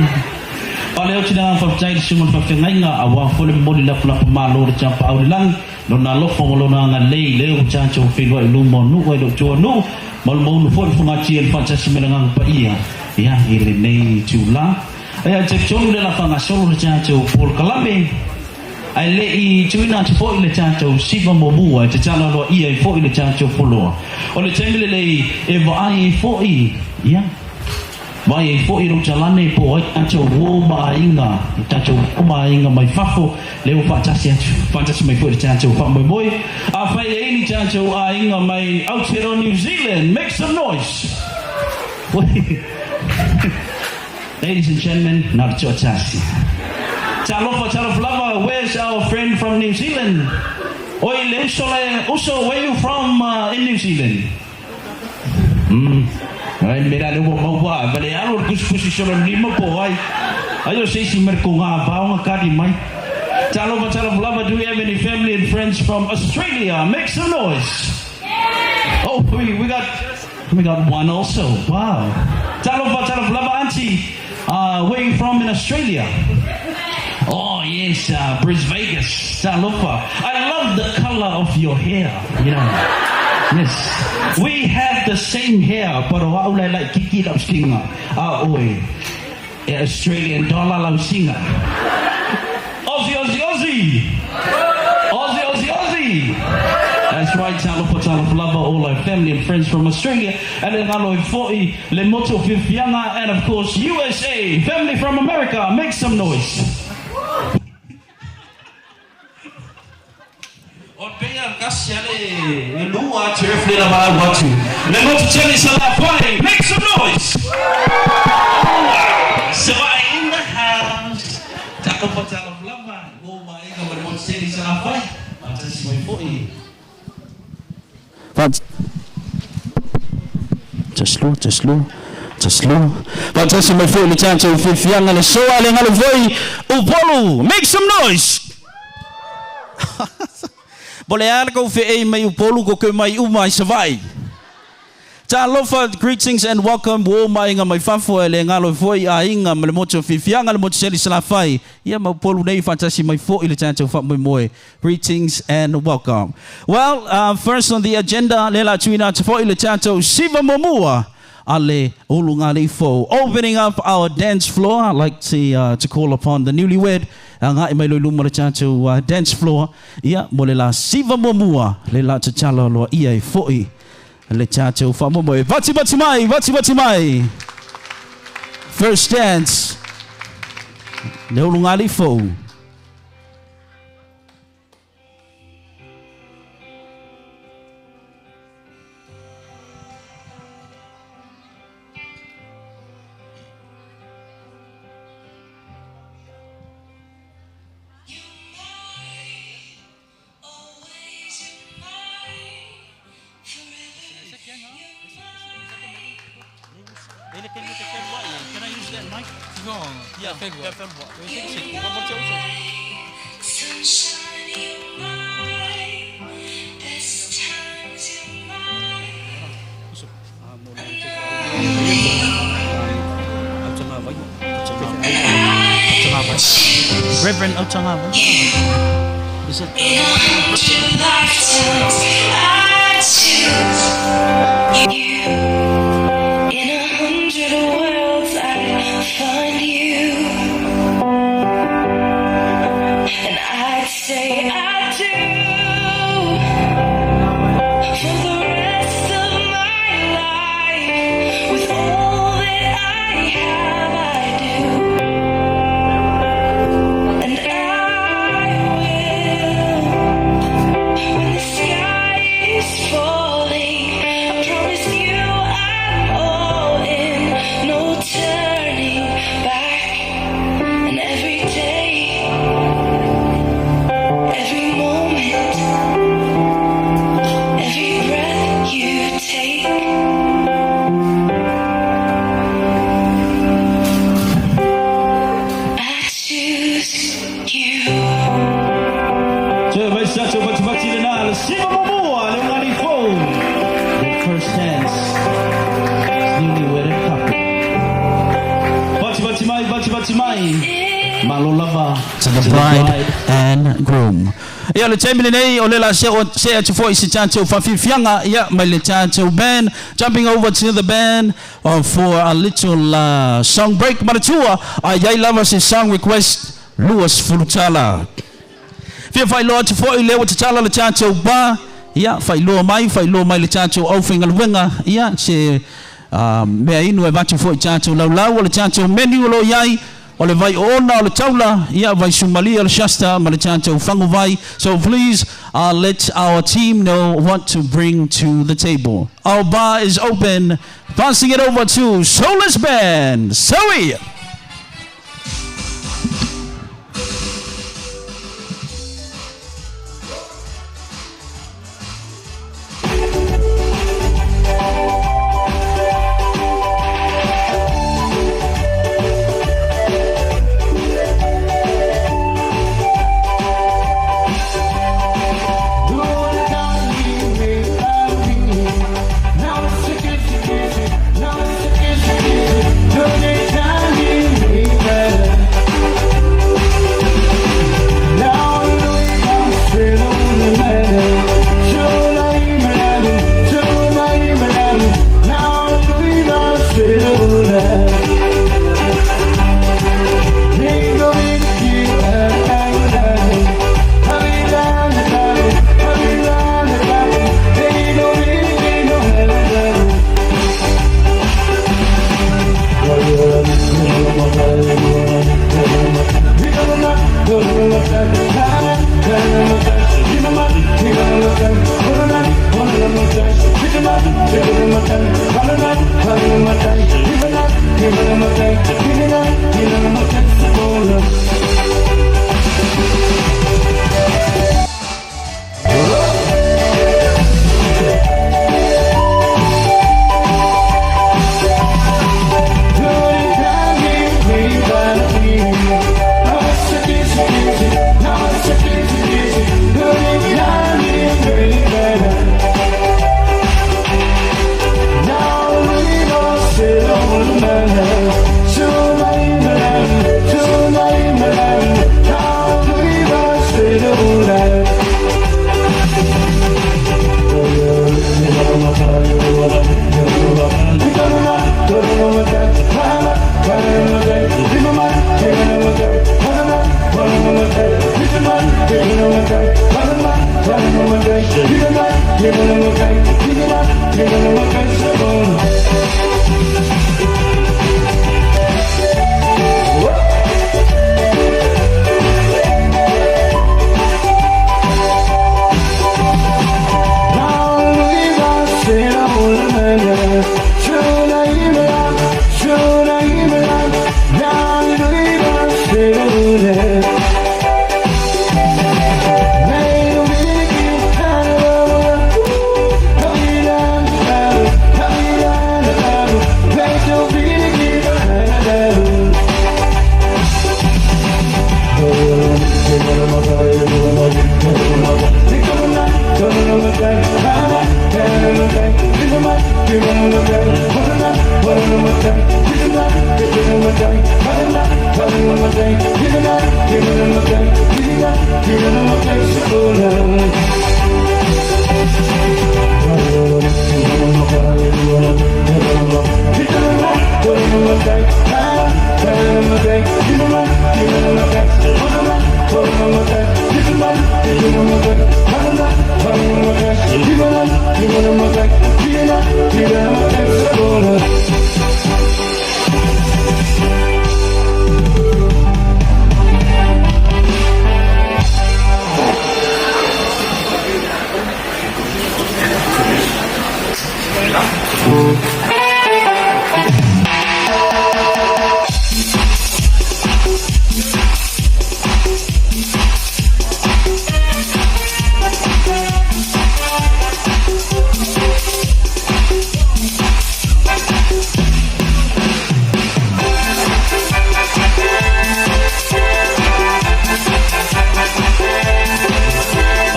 O le oti na whawhtai le sunga whawhengainga a wā fole moli lapalapa malo le champa au le langi. Lona alofa ma Lona agalelei i lea ua tatou feiloai i luma o nuu ai lou tua nuu, malumaunu foi le fogatia i le faatasi ma le Agaga Paia, ia, i lenei itula. Ia, e talitonu lea la faagasolo le tatou polokalame, ae le i tuuina atu foi le tatou siva muamua e tatalo aloaia ai foi le tatou poloa. O le taimi lelei e vaai ai foi, ia, Mai ai foi lou talane po o ai tatou uo ma aiga, o tatou uo ma aiga mai fafo, lea ua faatasi atu, faatasi mai foi le tatou faamoemoe. Afai e ai ni tatou aiga mai Aotearoa New Zealand, make some noise! Ladies and gentlemen, na o le toatasi. Talofa, talofa lava, where's our friend from New Zealand? Oi le uso le uso, where you from in New Zealand? Umm. Ai le mea lea ua maua a le alo le kusikusi solo le lima po ai. Ai o se isi mea ko ngā vaonga kari mai. Talofa talofa lava do we have any family and friends from Australia? Make some noise. Oh, we, we got we got one also. Wow. Talofa talofa lava auntie. Where you from in Australia? Oh yes, Bris Vegas, talofa. I love the color of your hair, you know. Yes. We have the same hair, but o au lai laititi lau singa, a oe, e Australian dollar lau singa. Aussie, Aussie, Aussie! Aussie, Aussie, Aussie! That's right, talofa, talofa lava, all our family and friends from Australia, and le ngalo i fo'i, le motu o Fiafiaga, and of course USA, family from America, make some noise. O pea kasi ale e lua atu e fle lava au atu le motu tele Salafai, make some noise! Savaii in the house! Talofa talofa lava i o maega ma le motu tele i Salafai, faatasi mai foi. Faatasi mai foi le tatou fiafiaga le soa le galo foi Upolu! Make some noise! Po le a le kou feei mai Upolu ko ke mai uma i Savaii. Talofa, greetings and welcome uo ma aiga mai fafo e le galo ai foi i aiga ma le motu o Fiafiaga le motu seli Salafai ia ma Upolu nei faatasi mai foi le tatou faamoemoe. Greetings and welcome. Well, first on the agenda, le la tuuina atu foi le tatou siva muamua a le ulugalii fou. Opening up our dance floor, I'd like to, to call upon the newlywed agai mai loa i luma o le tatou dance floor ia mo le la siva muamua le la tatalo aloaia ai foi le tatou faamoemoe. Vativati mai, vativati mai! First dance, le ulugalii fou. Reverend Autagavaia. Is it? In 100 worlds, I find you. And I'd say I do. For the rest of my life, with all that I have, I do. And I will. When the sky is falling, I promise you I'm all in. No turning back. And every day, every moment, every breath you take, I choose you. Toe mai se tatou vativati lenā le siva muamua a le ulugalii fou. The first dance, newlywed couple. Vativati mai, vativati mai. Malo lava to the bride and groom. Ia le taimi lenei o le la see atu foi se tatou faafiafiaga ia mai le tatou band. Jumping over to the band for a little song break. Manatua a i ai lava se song request $20. Fia faailoa atu foi lea ua tatala le tatou bar. Ia faailoa mai, faailoa mai le tatou aufaigaluega ia se mea inu e avatu foi i tatou laulau. O le tatou menu o lo o i ai o le vai oona o le taula, ia vai sumalia o le Shasta ma le tatou faguvai. So please let our team know what to bring to the table. Our bar is open. Passing it over to Solus Band. Zoe!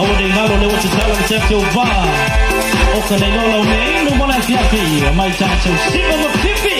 Aua ne i galo lea ua tatalo i le tatou va o ka le iloa lau mea inu mo le afiafi mai tatou Siva ma Pipi.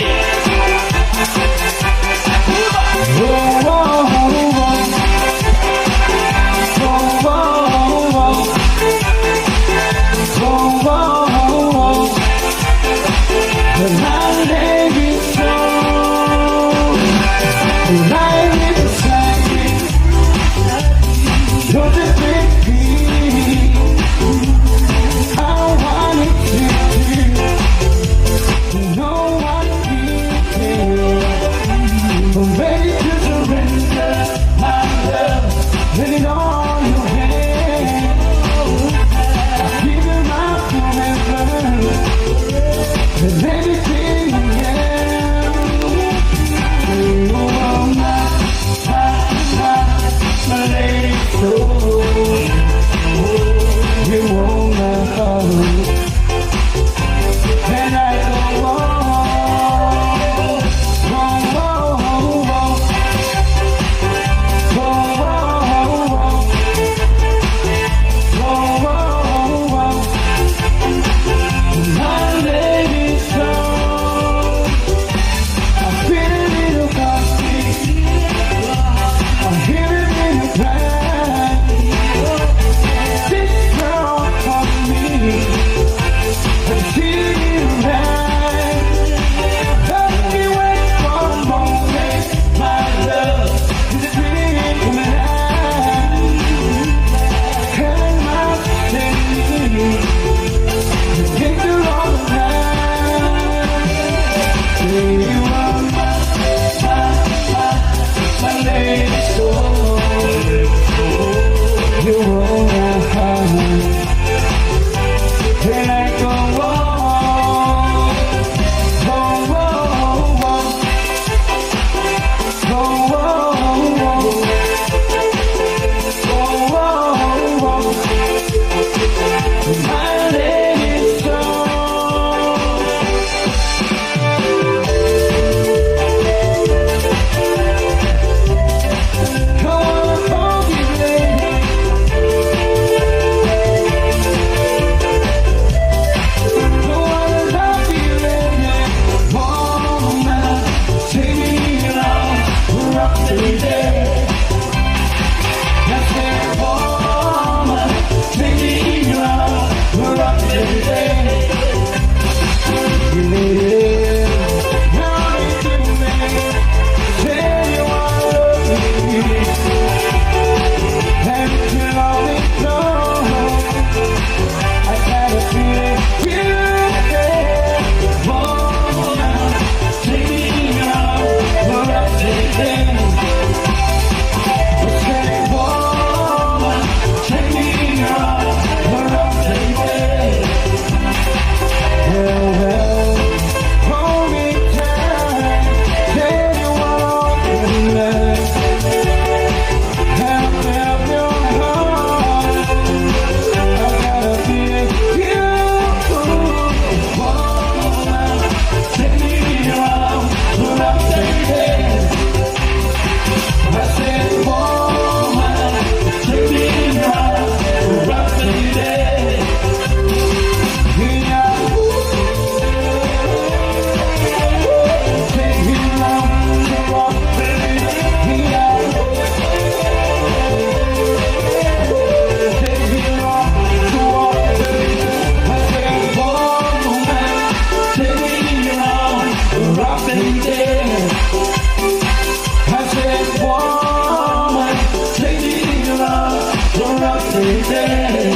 Corrupted.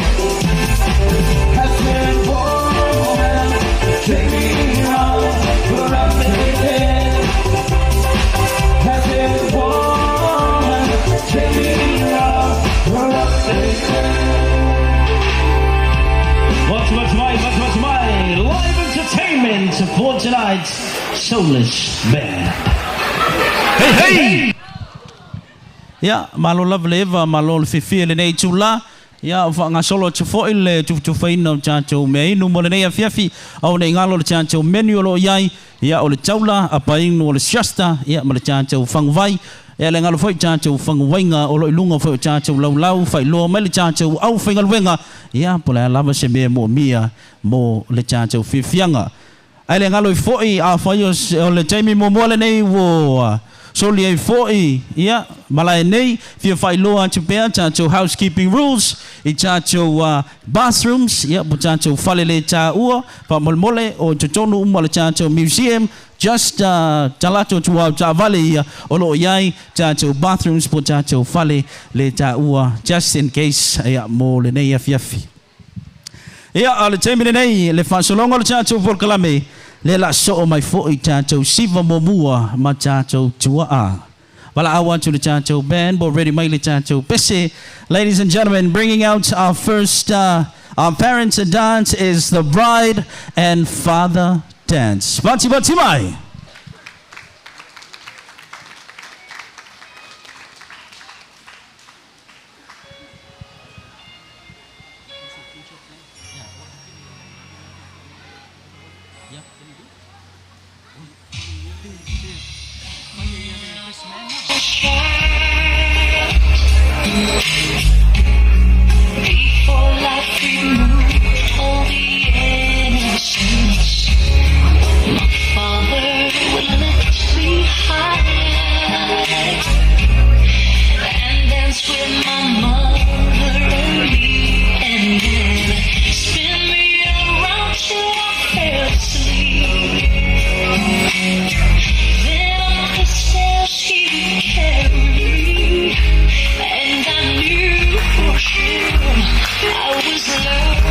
Has been woman, take me home, corrupted. Has been woman, take me home, corrupted. What's much my, what's much my live entertainment for tonight's Soulless Band. Hey, hey! Ia, malo lava le eva, malo le fiafia i lenei itulā. Ia, ua faagasolo atu foi le tufatufaina o tatou meainu mo lenei afiafi. Aua ne i galo le tatou menu o lo o i ai, ia, o le taula, apainu o le shasta, ia, ma le tatou faguvai. Ia, le galo foi tatou faguvaiga o lo o i luga foi o tatou laulau, faailoa mai le tatou aufaigaluega, ia, po o le a lava se mea e moomia mo le tatou fiafiaga. Ae le galo ai foi, afai o le taimi muamua lenei ua soli ai foi ia malae nei, fia faailoa atu pea tatou housekeeping rules i tatou bathrooms, ia po tatou fale le taua, faamolemole o i totonu uma o le tatou museum, just talaatu atu lava o taavale ia o lo o i ai tatou bathrooms po tatou fale le taua, just in case ia mo lenei afiafi. Ia, a o le taimi lenei, le faasologa o le tatou polokalame, lea la soo mai foi tatou siva muamua ma tatou tuaa. Valaau atu le tatou band, bo ready mai le tatou pese. Ladies and gentlemen, bringing out our first, our parents dance is the bride and father dance. Pati pati mai! Before life removed all the innocence, my father would lift me high and dance with my mother and me, and then spin me around till I fell asleep. Then up the stairs he would carry me, and I knew for sure I was loved.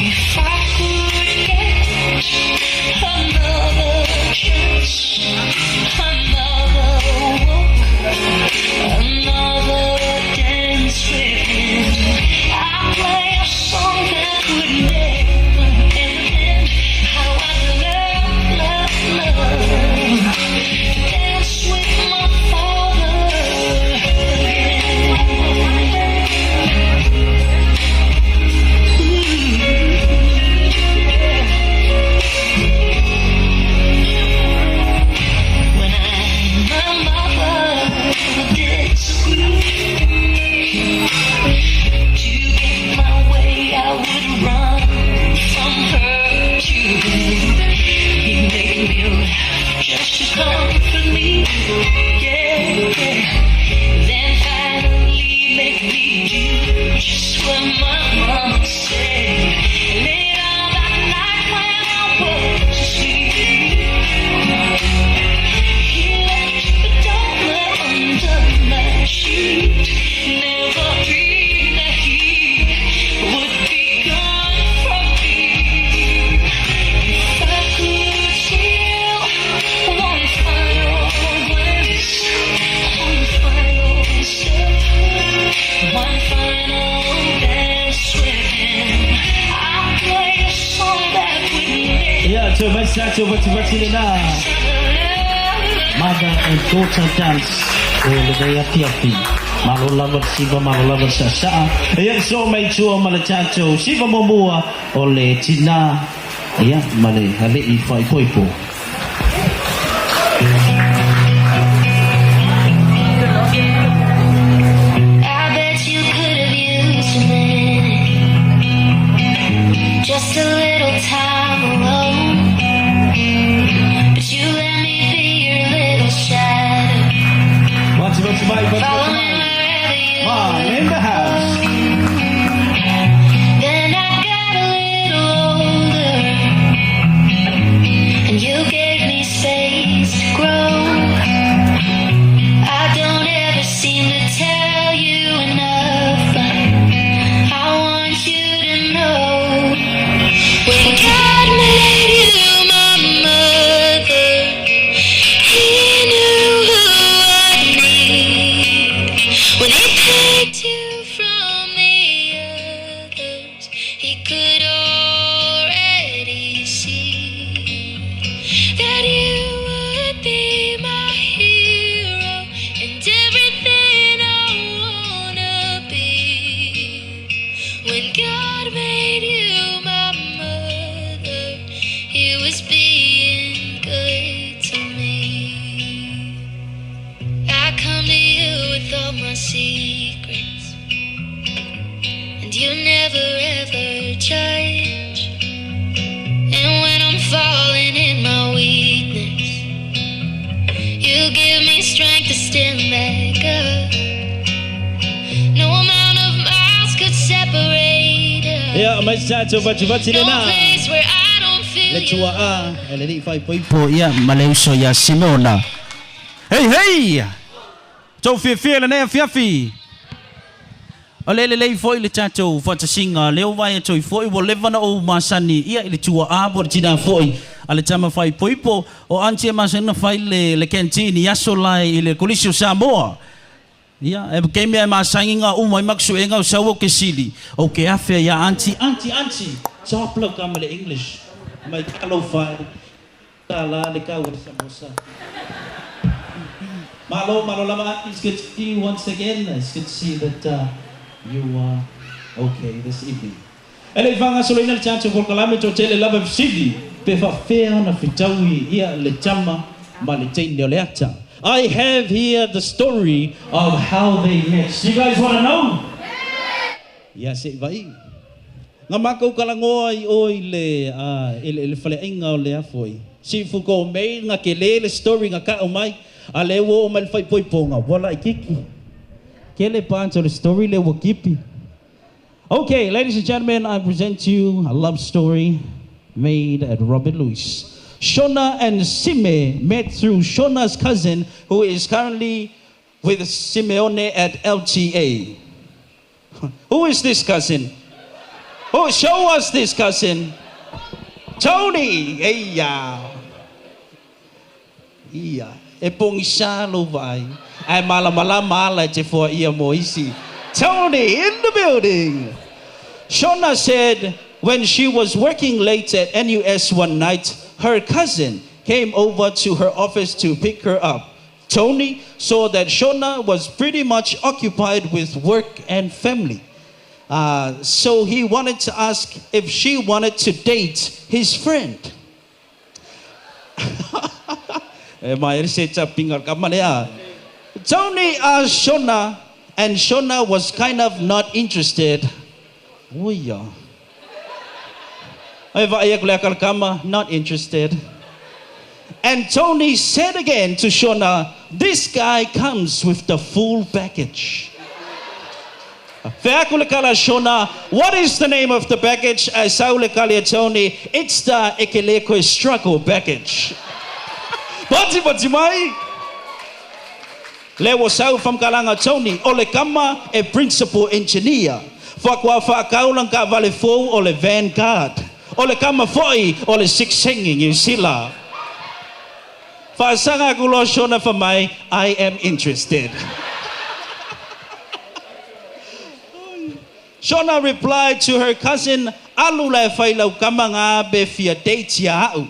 If I could get another chance, another walk, another dance with him, I'd play a song that would never ever end. How I love, love, love to dance with my father again. When I and my mother would disagree, to get my way, I would run from her to him. He'd make me laugh just to comfort me. Yeah. Then finally make me do just what my mama said. Later that night when I was asleep, he left a dollar under my sheet. Never dreamed that he would be gone from me. If I could steal one final glance, one final step, one final dance with him, I'd play a song that would never. Ia, toe mai se tatou vativati lenā mother and daughter dance o lenei afiafi. Malo lava le siva, malo lava le saasaa. Ia, soo mai tua ma le tatou siva muamua o le tinā, ia, ma le alii faaipoipo. I bet you could have used a minute, just a little time alone. But you let me be your little shadow, Vati vati mai, vati vati following mai. wherever you Mom in the house. Then I got a little older, and you gave me space to grow. secrets, and you never ever judge. And when I'm falling in my weakness, you give me strength to stand back up. No amount of miles could separate us. Ia, mai se tatou vativati No lena. place where I don't feel Le tuaa e le alii faaipoipo ia ma le uso ia Simeona. Hei hei! Tou fiafia i lenei afiafi. O le lelei foi le tatou faatasiga lea ua vaai atu ai foi ua leva ona ou masani ia i le tuaa po o le tina foi a le tama faaipoipo o aunty e masani ona fai le le canteen i aso lae i le Kolisi o Samoa. Ia, e kei mea e masani nga uma ai ma suega o sau ou ke sili ou ke afe ai ia aunty, aunty, aunty, top lau kama le English mai talofa e tala le kau o le samosa. Malo, malo lava aunty, it's good to see you once again, it's good to see that you are okay this evening. E le i faagasoloina le tatou polokalame toatele lava e fesili pe faapefea ona fetaui ia le tama ma le teine o le ata. I have here the story of how they met. Do you guys want to know? Ia se i vai. Nga makou kalagoa i o i le i le faleaiga o le afoi. Sifu ko mei nga kele le story nga ka'u mai a le ua oo mai le faaipoipoga ua laʻikiki. Kele part o le story le ua kipi. Okay, ladies and gentlemen, I present to you a love story made at Robert Louis. Shona and Sime met through Shona's cousin, who is currently with Simeone at LTA. Who is this cousin? Oh, show us this cousin. Tony! Eia! Ia, e pogisa lou vaai, ae malamalama ala e te foaia mo isi. Tony in the building! Shona said when she was working late at NUS one night, her cousin came over to her office to pick her up. Tony saw that Shona was pretty much occupied with work and family. So he wanted to ask if she wanted to date his friend. E mai le se tapinga o le kama lea. Tony asked Shona and Shona was kind of not interested. Uia. E vaai aku le aka le kama, not interested. And Tony said again to Shona, this guy comes with the full package. Fai atu le kala a Shona, what is the name of the package? Ae sau le kali a Tony, it's the e ke le koe struggle package. Pati pati mai! Lea ua sau whamkalanga Tony, o le kama e principal engineer. Whakua whakau lang ka vale fou o le Vanguard. O le kama foi o le six singing New Sila. Faasaga aku loa Shona fa mai, I am interested. Shona replied to her cousin, Alu la e fai lau kama nga be fia date ia a'u.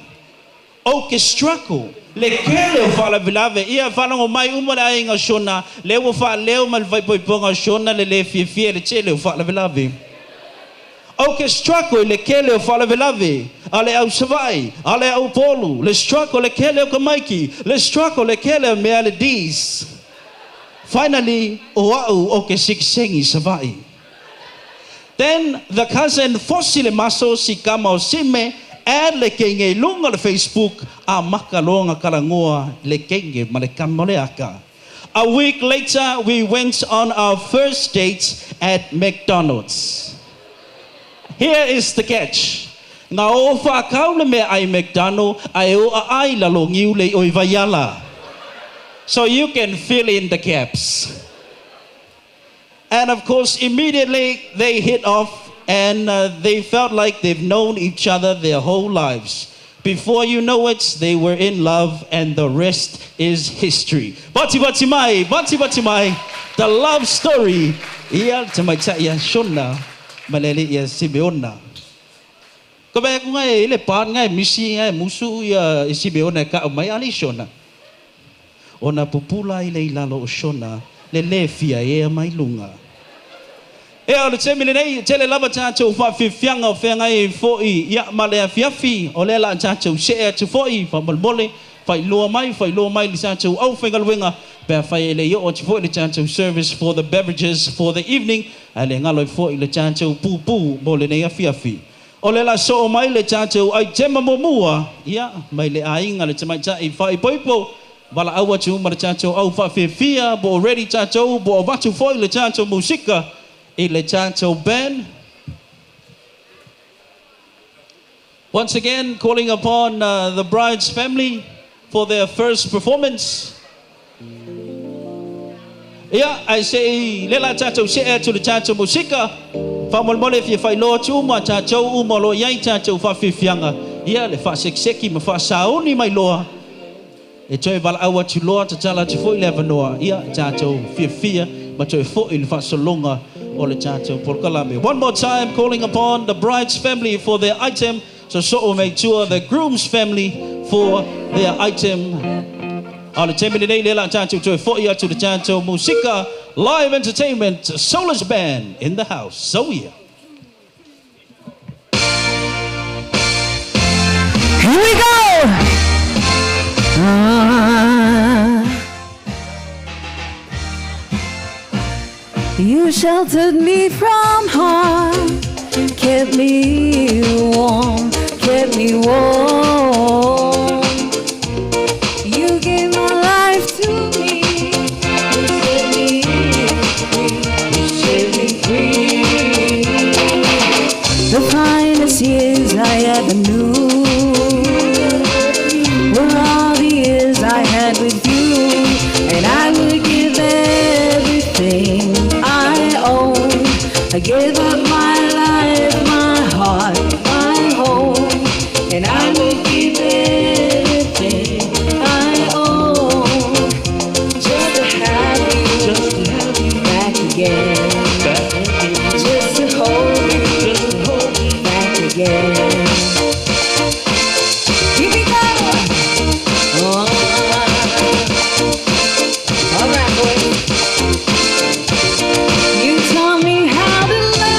O ke struggle, le kele o faalavelave ia faalogo mai uma le aiga o Shona, lea ua faaleo mai le faaipoipoga o Shona le le fiafia i le tele o faalavelave. O ke struggle i le kele o faalavelave a le au Savaii, a le au Upolu, le struggle le kele o Kamaiki, le struggle le kele o mea le Ds. Finally, o a'u o ke sikisengi Savaii. Then the cousin fosi le maso si kama o Sime add le kenge i luga o le Facebook a maka loa nga kalagoa le kenge ma le kama o le aka. A week later we went on our first date at McDonald's. Here is the catch, Nga oo whaakau le mea ai McDonald ae o a ai lalo ngiu le i oi Vaiala. So you can fill in the gaps. And of course, immediately they hit off and they felt like they've known each other their whole lives. Before you know it, they were in love and the rest is history. Bati bati mai, bati bati mai, the love story ia le tamaitai ia Shona ma le alii ia Simeona. Ko mea aku ngai i le part ngai misi ngai musu ia i Simeona e ka'u mai ali Shona. Ona pupula ai le i lalo o Shona le le fia ea mai luga. Ea, o le taimi lenei, e tele lava tatou faafiafiaga o feagai ai foʻi ia ma le afiafi, o lea la a tatou see atu foʻi faamolemole. Faailoa mai, faailoa mai i le tatou aufaigaluega pe afai e le i oo atu foi le tatou service for the beverages for the evening, ae le galo ai foi le tatou pupū mo lenei afiafi. O le la soo mai le tatou aitema muamua, ia, mai le aiga le tamaitai faaipoipo, valaau atu ma le tatou au faafiafia, po o ready tatou, po o avatu foi le tatou musika i le tatou band. Once again, calling upon the bride's family for their first performance. Ia, ae se i le la tatou see atu le tatou musika, faamolemole e fia faailoa atu uma tatou uma o lo o i ai tatou faafiafiaga, ia, le faasekiseki ma faasauni mai loa, e toe valaau atu loa, tatala atu foi le avanoa, ia, tatou fiafia ma toe foi le faasologa o le tatou polokalame. One more time, calling upon the bride's family for their item, sosoo mai tua the groom's family for their item. A o le taimi lenei lea la tatou toe foi atu le tatou musika, live entertainment, Solus Band in the house. So yeah. Here we go! You sheltered me from harm, kept me warm, kept me warm. You gave my life to me, you set me free, you set me free. The finest years I ever knew were all the years I had with you, and I would give everything I own. I gave up my life, my heart, my home, and I would give everything I own just to have you, just to have you back again, just to hold you, just to hold you back again. Here we go. Oh. All right, boys. You taught me how to love.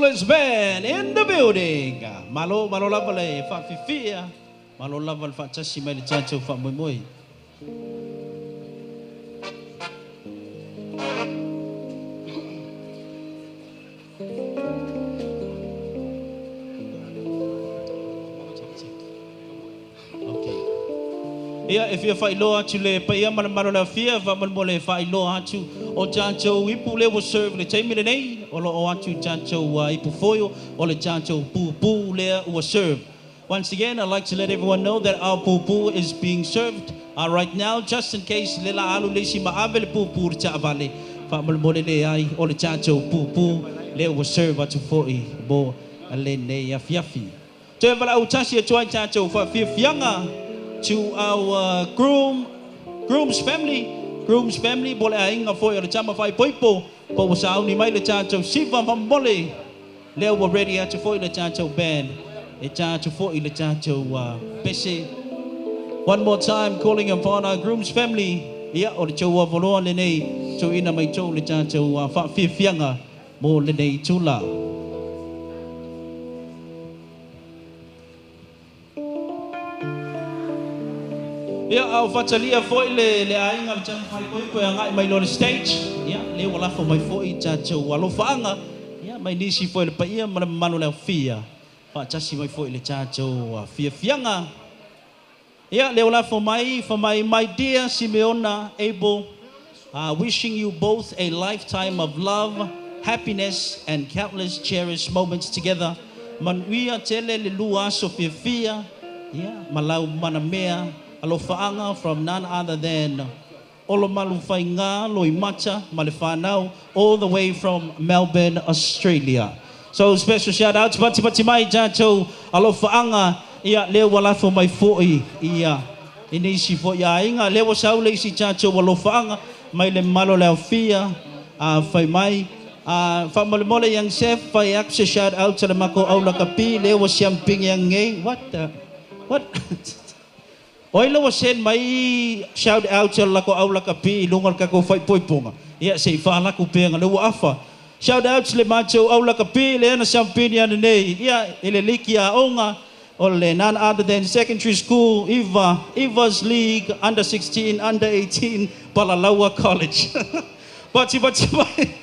Always Band in the building. Malo, malo lava le whaafifia. Malo lava le whaatasi mai le tātou whaamoemoe. Ia e fia whailoa atu le paia ma le malo le afia wha le whailoa atu o tātou ipu le wa serve le taimi lenei o lo o atu tātou ipu foio o le tātou pūpū lea ua serve. Once again, I'd like to let everyone know that our pūpū is being served right now, just in case le la alu le si maave le pūpū le taavale. Wha le ai o le tātou pūpū le ua serve atu foi mo lenei afiafi. Toe wala utasi atu ai tātou whaafiafianga to our groom's family, bo le ainga foi o le tama whai poipo, po wa sauni mai le tātou siva mamole, lea ua ready atu foi le tātou band, e tātou foi le tātou pese. One more time, calling upon our groom's family, ia o le tau avoloa lenei, tau ina mai tau le tātou whaafiafianga mo lenei tula. Ia, au whatalia foi le ainga le tama whai poipo e angai mai lo le stage. Ia, le walafo mai foi tātou alofaanga. Ia, mai nisi foi le paia ma le mamalu le aufia. Whaatasi mai foi le tātou fiafianga. Ia, le walafo mai, for my dear Simeona Abel, wishing you both a lifetime of love, happiness, and countless cherished moments together. Manuia tele le lua aso fiafia. Ia, malau manamea. Alofaanga from none other than Olomalu Whainga, Loimata, Malewhanau, all the way from Melbourne, Australia. So special shout out to Pati Pati Mai tātou alofaanga, ia leo walafo mai foi, ia inisi foi ainga, leo saule isi tātou alofaanga, mai le malo leo fia, whai mai, wha yang chef, whai akse shout out to le mako au lakapi, leo siamping yang nge, what the, what? Oi lo send mai shout out to lako au lakapi lunga kako whai poiponga. Ia se i whaalaku penga le ua afa. Shout out to le macho au lakapi le ana siampini ana nei. Ia ele liki a onga o le none other than secondary school Eva's League under 16 under 18 Palalaua College. Pati pati mai.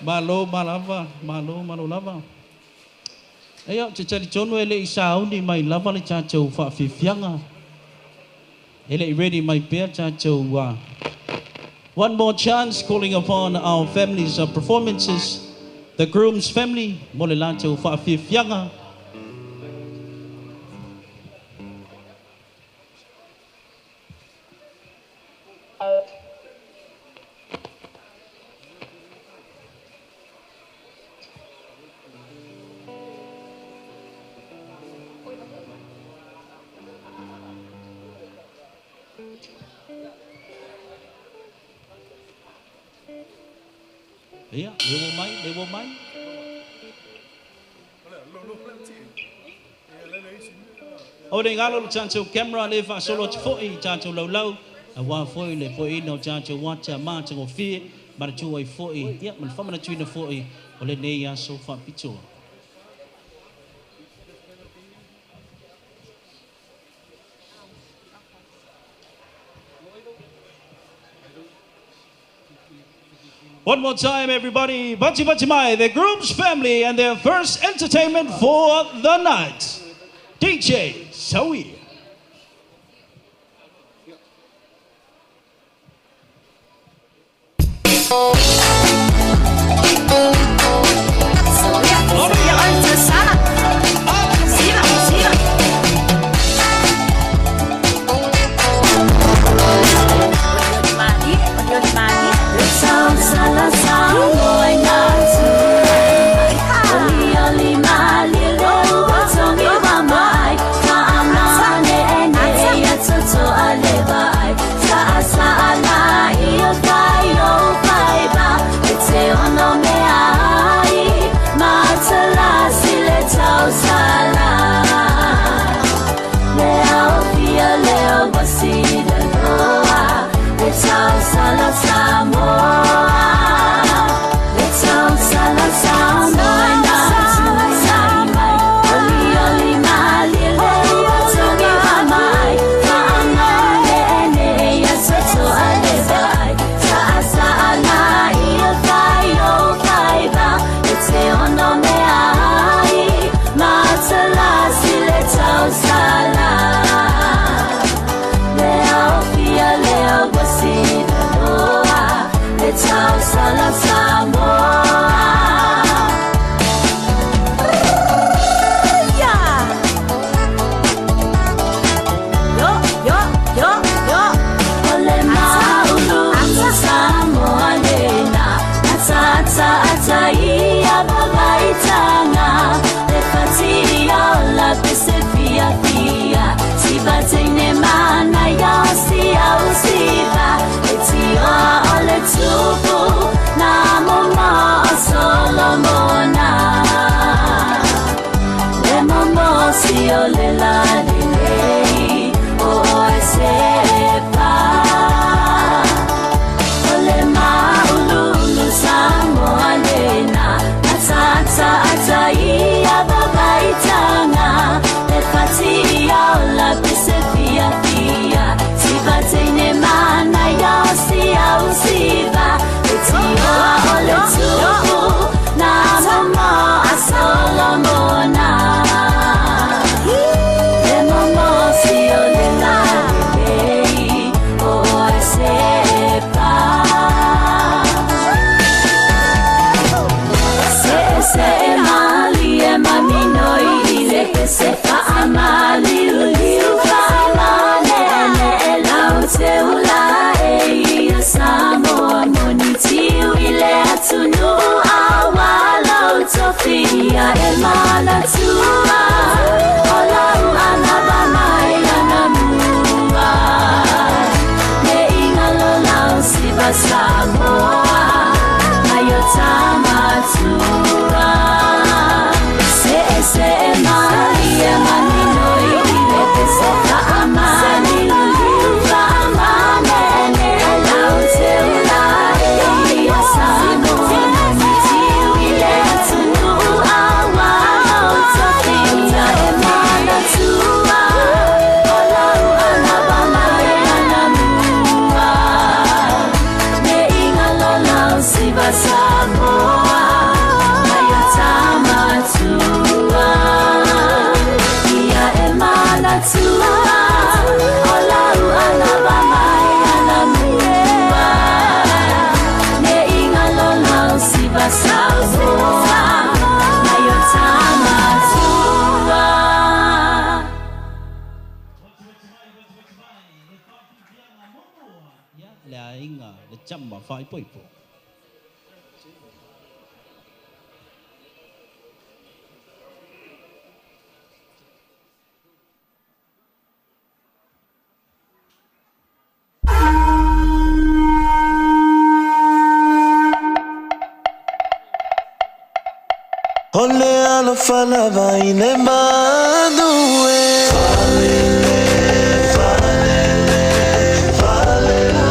Malo malava, malo malo lava. Ia, te tali tono ele i sauni mai lava le tātou whaafiafianga. Ele i ready mai pea tātou. One more chance calling upon our families' performances. The groom's family, mo le lātou whaafiafianga. Ia, lewo mai. O le ngalo le tātou camera le whaasolo te foi, tātou laulau. A wā foi le foi ina o tātou wata mātango whie, maratua i foi, ia, ma le whamana tuina foi, o le nei aso whapitoa. One more time, everybody. Bati Bati Mai, the groom's family, and their first entertainment for the night. DJ Zoe. Sa sa la, iyo tayo, bye bye. ola Samoa. Yo, yo, yo, yo. Ole maulu Samoa lena. Ata, ata, ata, ia babaitanga. Le fatia ola pese fia fia. Sibatene mana ya sia usiva. Etioa ole tupu na mama Solomona. Le momo si ole la lelei o esepa. Ole maululu Samoa lena. Ata, ata, ata, ia babaitanga. Le fatia ola pese fia fia. Sibatene mana ya sia usiva. Etioa ole tupu na mama Solomona. Le momo si ole la lelei o esepa. Se se mali e mamino i le se fa amali uliu fa mane ne lau te ula e ia Samoa moni tiu i le atunu awala utofia e mana tua ola u anava mai anamua ne ingalo lau siva Samoa ayo tamatua. Se se mali e mamino i le se fa amali uliu fa mane ne lau te ula e ia Samoa moni tiu i le atunu awala utofia e mana tua ola u anava mai anamua ne ingalo lau siva Samoa ayo tamatua. Ia e mana tua ola u anava mai anamua ne ingalo lau siva Samoa ayo tamatua. Le aiga le tama faaipoipo. Ole alofa lava i le manu e. Falele, falele, falele.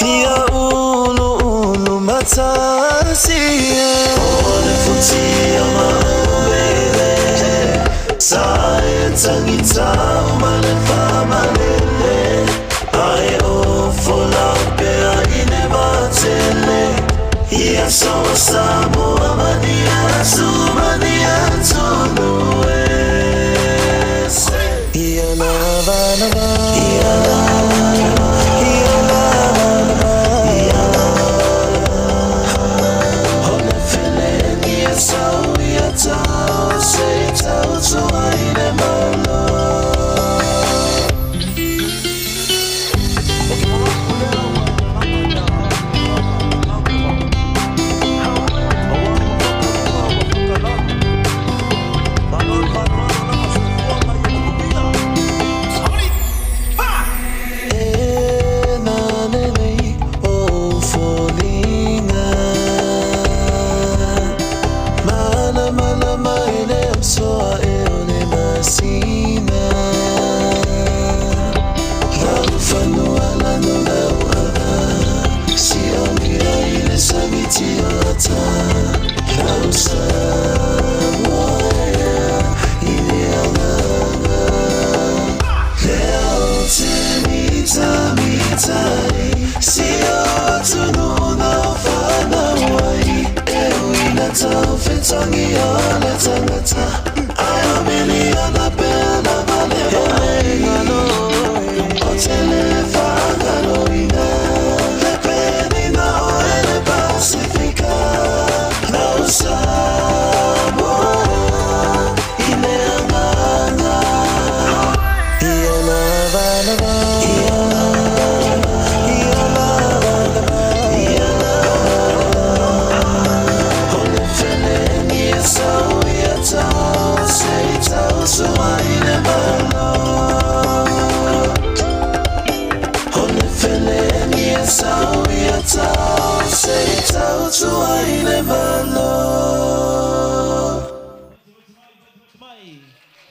Ia ulu ulu matasi e. Ole futia maumele. Sa e tangita o male whamalele. Ae o folau pea i le matele. Ia soa Samoa mania su mania tonu e. Ia lava lava. Ia lava lava. Ia lava lava. Ia lava lava. Ole fele ia sau ia tau se tau tua i le maulo.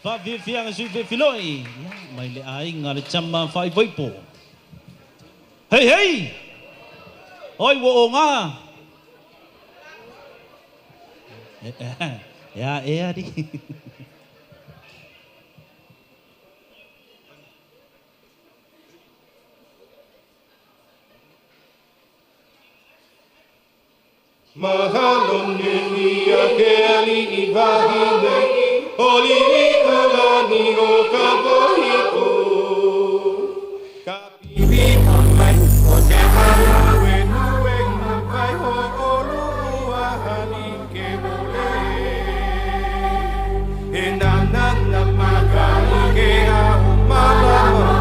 Faafiafiaga sui fefiloi ia mai le aiga le tama faaipoipo. Hei hei! Oi ua oga! Ea ea di. Mahalo nui a ke ali'i wahine, o Lili'ulani o ka pohiku. Ka pipi mai o te ānuenuega vai ho'olua halike ole. E nānana maka i ke ao malama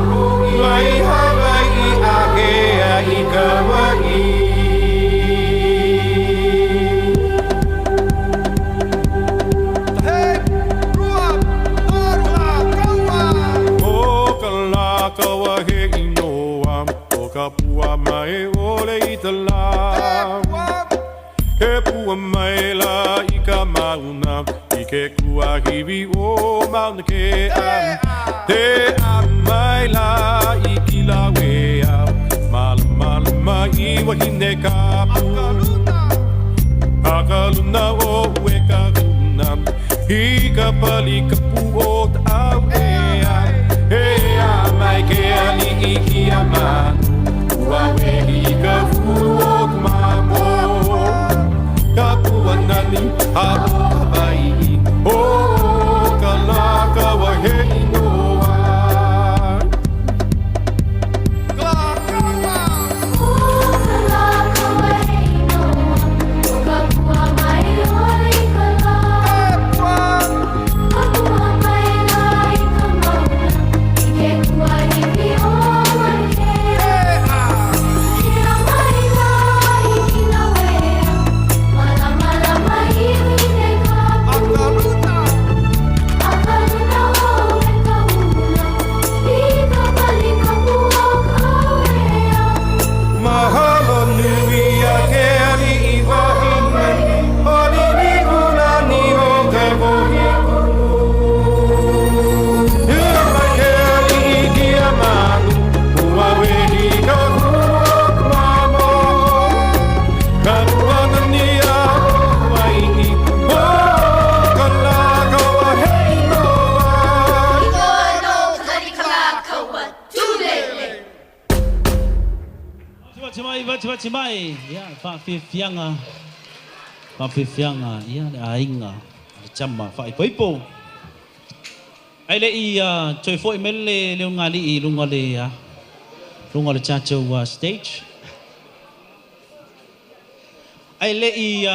mai Hawai'i ākea i Kaua'i. O ka lā ka wahe inoa, o ka pua mai ole i te lā. He pua mai la i ka mauna, i ke kuahiwi o Mauna Kea. Te a mai la i Kilauea, malamalama i wahine kapu. A ka luna o Uēkahuna, i ka pali kapu o Taʻauea. E a mai ke aliʻi kia manu, ua wehi i ka hulu o ka mamo. Ka pua nani a o Hawaiʻi, o ka lā ka wahe inoa. Mahalo nui a ke aliʻi wahine, o Liliʻulani o ka pohiku. Ia mai ke aliʻi kia manu, ua wehi i ka hulu o ka mamo. Ka pua nani a o Hawaiʻi, o ka lā ka wahe inoa. Vatimai, vatimai, ia, faafiafiaga, faafiafiaga, ia, le aiga, le tama faaipoipo. Ae leʻi toe foʻi mai le leogalii i luga le luga o le tatou stage. Ae leʻi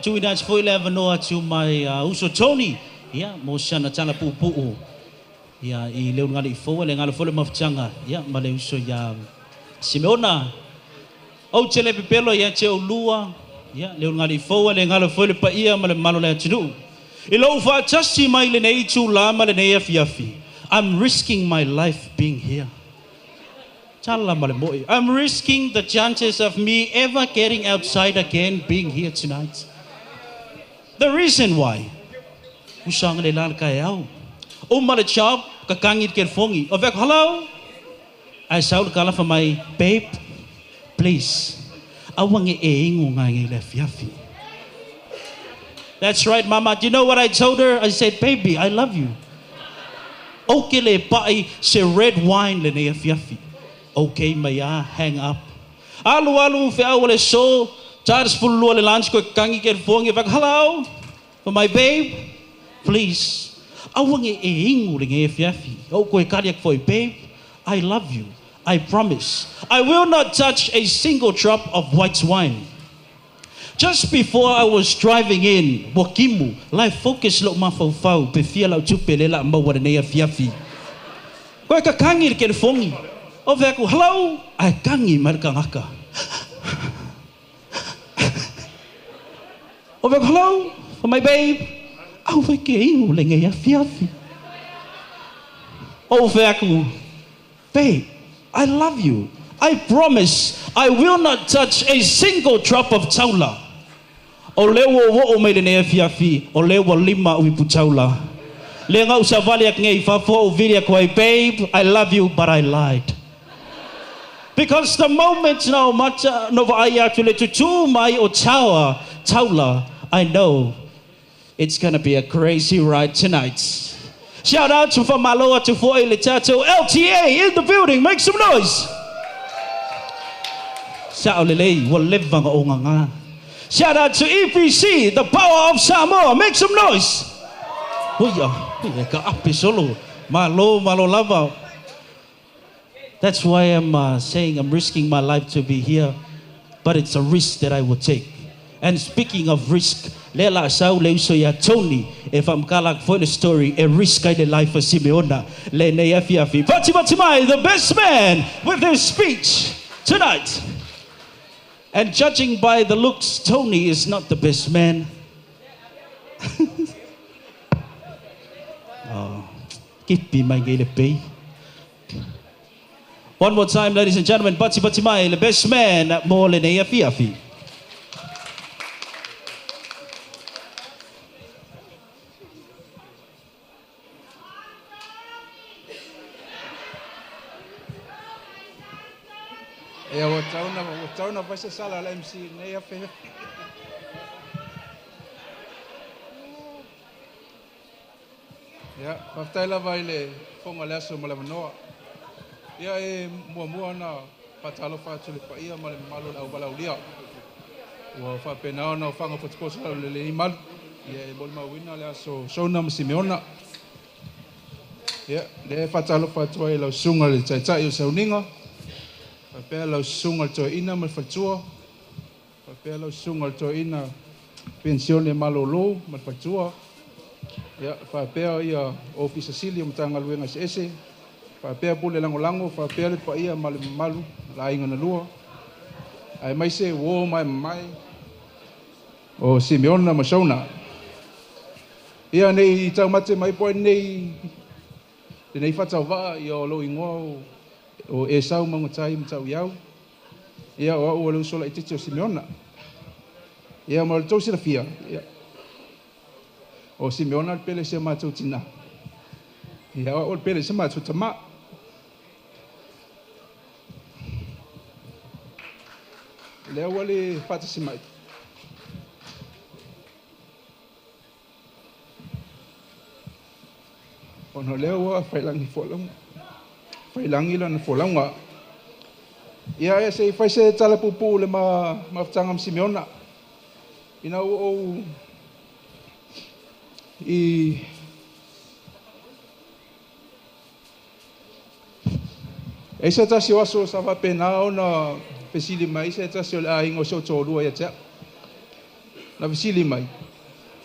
tuuina atu foi le avanoa atu mai uso Tony, ia, mo sana tala puupuu, ia, i le ulugalii fou, le galo foi le mafutaga, ia, ma le uso iā Simeona. Ou te le pepelo ia te oulua, ia, le ulugalii fou, le galo foi le paia ma le mamalu o le atunuu. I lou faatasi mai lenei itulā ma lenei afiafi, I'm risking my life being here. Tala ma le moʻi. I'm risking the chances of me ever getting outside again being here tonight. The reason why, usa le la le taeao. Uma le job, kakangi i le kelefogi. O fai atu, hello? Ae sau le tala fai mai, babe, please, aua ne i e inu nai le afiafi. That's right, mama. Do you know what I told her? I said, baby, I love you. Ou te le pai se red wine lenei afiafi. Okay mai a, hang up. Alu alu feau o le aso, ta le 12 le lunch koe kakangi kelefogi, fai atu, hello? For my babe, please, aua ne i e inu lenei afiafi. Ou koe kali atu foi, babe, I love you. I promise. I will not touch a single drop of white wine. Just before I was driving in, ua kimu, la e focus lou mafaufau, pe fia lau tupe lea o le a maua lenei afiafi. Koe kakangi le telefongi. O fai atu, hello, ae kagi mai le tagata. O fai atu, hello, fai mai babe, au fai ke inu lenei afiafi. Ou fai atu, babe, I love you. I promise I will not touch a single drop of taula. O lea ua ou oo mai lenei afiafi, o lea ua 5 a'u ipu taula. Lea na ou savali atu nei i fafo ou vili atu ai, babe, I love you, but I lied. Because the moment na ou mata, na ou vaai atu i le tutū mai o taua, taula, I know it's gonna be a crazy ride tonight. Shout out to faamalo atu foi i le tatou LTA in the building, make some noise! Sa'o lelei, ua leva ona ou gagā. Shout out to EPC, the power of Samoa, make some noise! Uia, uia, ka ape solo. Malo, malo lava. That's why I'm saying I'm risking my life to be here, but it's a risk that I will take. And speaking of risk, lea la sau le uso ia Tony e faamatala atu foi le story e risk ai le life a Simeona lenei afiafi. Fatimati mai, the best man with his speech tonight. And judging by the looks, Tony is not the best man. Oh, kipi mai nei le pei. One more time, ladies and gentlemen, Pati Pati Mai, the best man mo lenei afiafi. Ia ua tatau ona ua tatau ona fai se sala a le MC i lenei afiafi. Ia, faafetai lava i le fofoga o le aso ma le avanoa. Ia e muamua ona faatalofa atu i le paia ma le mamalu o le auvalaaulia. Ua faapena ona ofaga potopoto i lalo o lenei malu. Ia e molimauina le aso Sona ma Simeona. Ia, lea e faatalofa atu ai i lau susuga i le Taitai o Sauniga, faapea lau susuga i le Toeaina ma le faletua, faapea lau susuga i le Toeaina Penisione Malolo ma le faletua, ia, faapea ia Ofisa Sili o Matagaluega eseese, faapea Pule Lagolago, faapea le paia ma le mamalu o le aiga na lua, aemaise uo maemaemae o Simeona ma Shona. Ia, ne i taumate mai po o ai lenei lenei faatauvaa, ia o lou igoa o, o Esau Maugatai Matauiau, ia o au o le uso laitiiti o Simeona. Ia ma o le tou silafia, ia, o Simeona le pele i si a matou tinā, ia o au o le pele i si a matou tamā. Lea ua le faatasi mai. Ona o lea ua failangi folauga, failangi lana folauga. Ia, ia se i fai se tala puupuu i le ma mafutaga ma Simeona. Ina ua ou i E i se tasi o aso sa faapena ona fesili mai se tasi o le aiga o si ou toalua ia te au. Na fesili mai,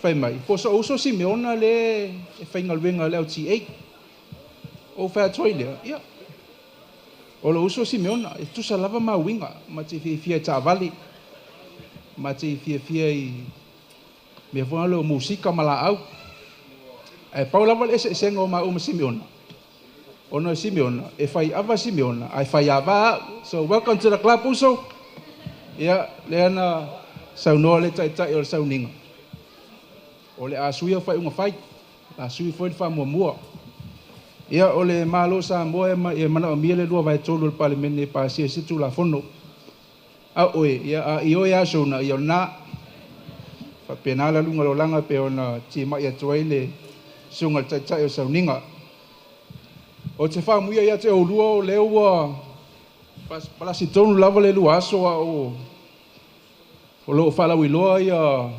fai mai, po o sou uso Simeona le e faigaluega i le LTA. Ou fai atu ai lea, ia, o lou uso Simeona, e tusa lava ma uiga, ma te fiafia i taavale, ma te fiafia i mea foi lea o musika ma laau. Ae pau lava le eseesega o maua ma Simeona, ona o Simeona, e fai ava Simeona, ae fai ava au. So welcome to the club, uso. Ia, lea na saunoa le taitai o le sauniga, o le a suia faaiuga fai, o le a sui foi le faamuamua. Ia, o le Malo o Samoa e manaomia le 2/3 o le Palemene e pasia ai se Tulafono. A oe, ia, a ioe lava Shona, ia o lena. Faapena le aluga o le olaga pei ona timai atu ai le susuga i le Taitai o le Sauniga. Ou te faaamuia ia te oulua o lea ua palasi tonu lava le 2 aso a o lo o faalauiloa ia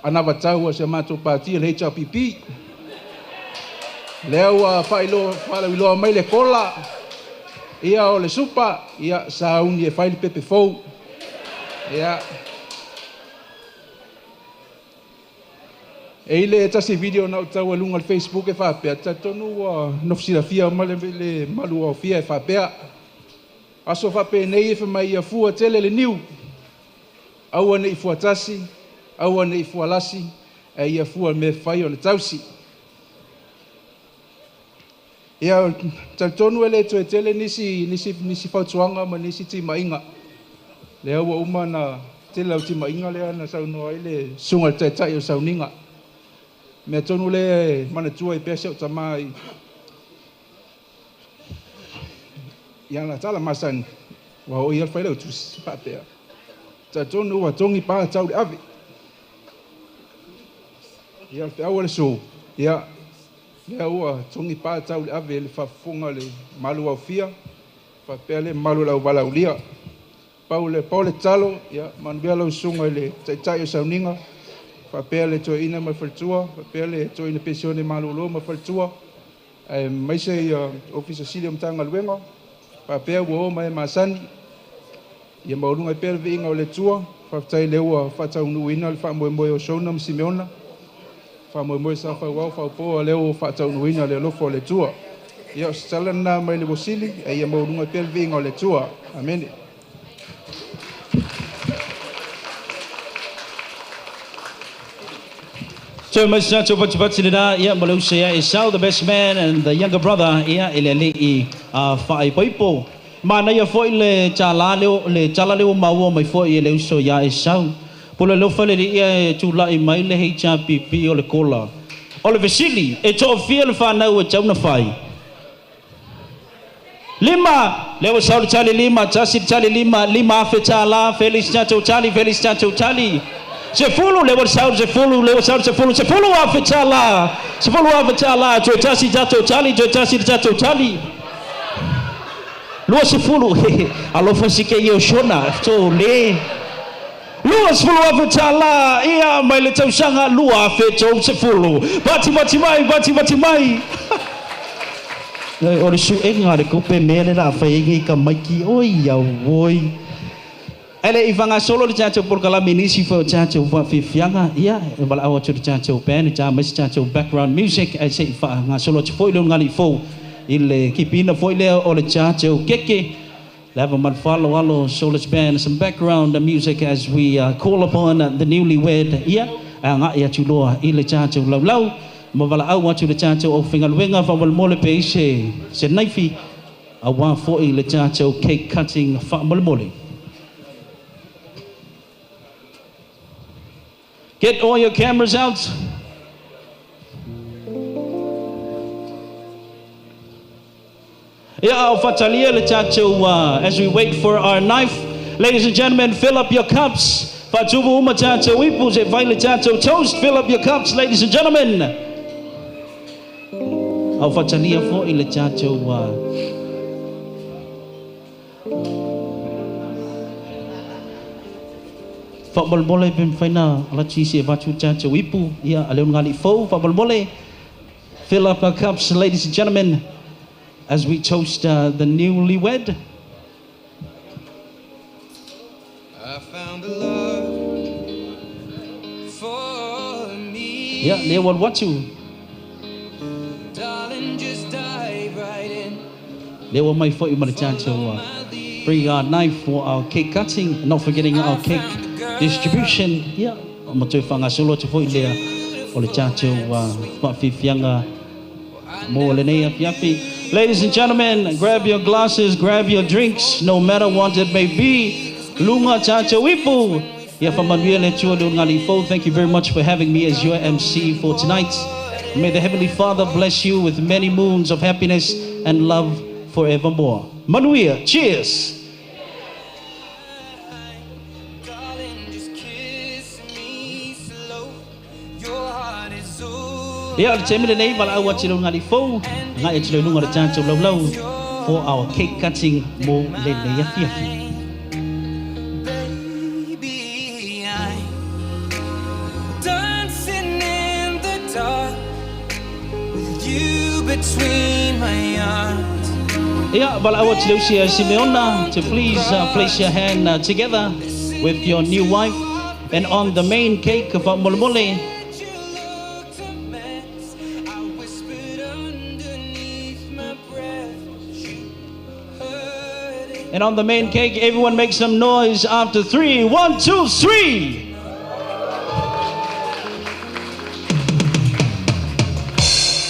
anavatau a si a matou pati le HRPP. Lea ua faalauiloa mai le kola, ia o le supa, ia sauni e fai le pepe fou. Ia. E i le tasi video na o tau e luga o le Facebook e faapea, talitonu ua nofo silafia uma le malu aofia e faapea. Aso faapenei e fai mai ia fua tele le niu, aua ne i fua tasi, aua ne i fua lasi, e ia fua le mea fai o le tausi. Ia, talitonu e le toe tele nisi fautuaga ma nisi timaiga. Lea ua uma na tele lau timaiga lea na saunoa ai le susuga i le taitai o sauniga. Mea tonu lea e manatua ai pea si ou tamā i ana tala masani, ua oo i ai le failautusi faapea. Talitonu ua togi pa tau le ave. Ia, le feau a le aso, ia, lea ua togi pa tau le ave le faafofoga le malu aofia, faapea le mamalu o le auvalaulia. Pau le pau le tatalo, ia manuia lau susuga i le taitai o sauniga, faapea le toeaina ma le faletua, faapea le toeaina penisione malolo ma le faletua, aemaise ia Ofisa Sili o Matagaluega, faapea ua o ma e masani. Ia maualuga ai pea le viiga o le Atua. Faafetai lea ua faataunuuina le faamoemoe o Shona ma Simeona. Faamoemoe sa fauao faupo lea ua faataunuuina le alofa o le Atua. Ia o se tala lena mai le Uosili, ae ia maualuga ai pea le viiga o le Atua. Amene. So mai sa tau pati le da ia ma le uso ia Esau, the best man and the younger brother ia i le alii faaipoipo. Manaia foi le tala leo le tala leo maua mai foi e le uso ia Esau. Po le lofa le ia e tulai mai le HRPP o le kola. O le fesili e toafia le fanau e tau na fai. Lima, leo sau le tali lima, tasi le tali lima, 5,000 tālā, Felix tatou tali, Felix tatou tali. 10, leo sau le 10, leo sau le 10, 10,000 tālā, 10,000 tālā, toe tasi tatou tali, toe tasi le tatou tali. 20, alofa si ke i o Shona, tō le. 20,000 tālā, ia mai le tausaga 2030. Pati pati mai, pati pati mai. O le suega le kupe mea le la whai e ka maiki oi au oi. Ele i whangasolo le tātou polokalame nisi fo tātou whawhiwhianga, ia, e wala au atu le tātou band, tā maisi tātou background music, e se i whangasolo atu foi le ngali fo, i le kipina foi lea o le tātou keke. Le ava malfalo alo Solus Band, some background music as we call upon the newlywed, ia, a ngai atu loa i le tātou laulau, ma wala au atu le tātou o fingaluenga, whawalmole pe i se naifi, a wā foi le tātou cake cutting whamolemole. Get all your cameras out. Ia, o whatalia le tātou, as we wait for our knife. Ladies and gentlemen, fill up your cups. Whatubu uma tātou ipu, se vai le tātou toast. Fill up your cups, ladies and gentlemen. Au whatalia fo i le tātou, whamolemole pe mwhaina ala tisi e whatu tātou ipu. Ia, a leo ngali fou, whamolemole. Fill up our cups, ladies and gentlemen, as we toast the newlywed. I found a love for me. Ia, leo wal watu. Darling, just dive right in. Leo mai foi ma le tātou, bring our knife for our cake cutting, not forgetting our cake distribution. Ia, o matou whangasolo atu foi lea o le tātou, whawhiwhianga mō lenei afiafi. Ladies and gentlemen, grab your glasses, grab your drinks, no matter what it may be. Lunga tātou ipu. Ia whamanuia le tua le ngali fou. Thank you very much for having me as your MC for tonight. May the Heavenly Father bless you with many moons of happiness and love forevermore. Manuia, cheers! Ia, le taimi lenei, wala au atu le ngali fou, ngai atu le lunga le tātou laulau for our cake cutting mō lenei afiafi. Baby, I'm dancing in the dark with you between my arms. Ia, wala au atu le usi a Simeona to please place your hand together with your new wife and on the main cake of molemole. And on the main cake, everyone make some noise after 3. 1, 2, 3.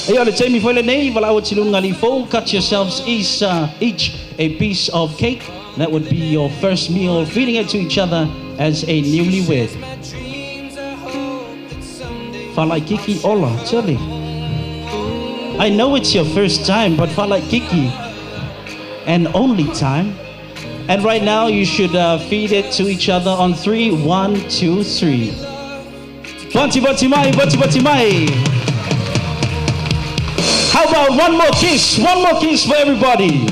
Hey, le taimi foi lenei, wala ati lunga li fou, cut yourselves each a piece of cake. That would be your first meal, feeding it to each other as a newlywed. Falaikiki ola, tele. I know it's your first time, but falaikiki and only time. And right now you should feed it to each other on 3. 1, 2, 3. Bati bati mai, bati bati mai. How about one more kiss? One more kiss for everybody.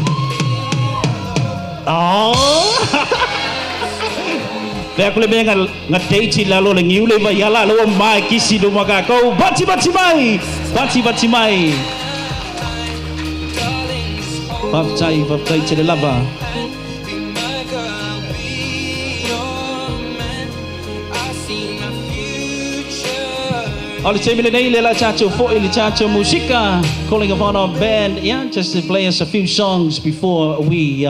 Oh. Pea kule mea nga date la lo le ngiu le vai ala lo mai kisi do maka kau. Bati bati mai. Bati bati mai. Whaftai, whaftai te le lava. O le taimi lenei le la tātou foi le tātou musika, calling upon our band, yeah, just to play us a few songs before we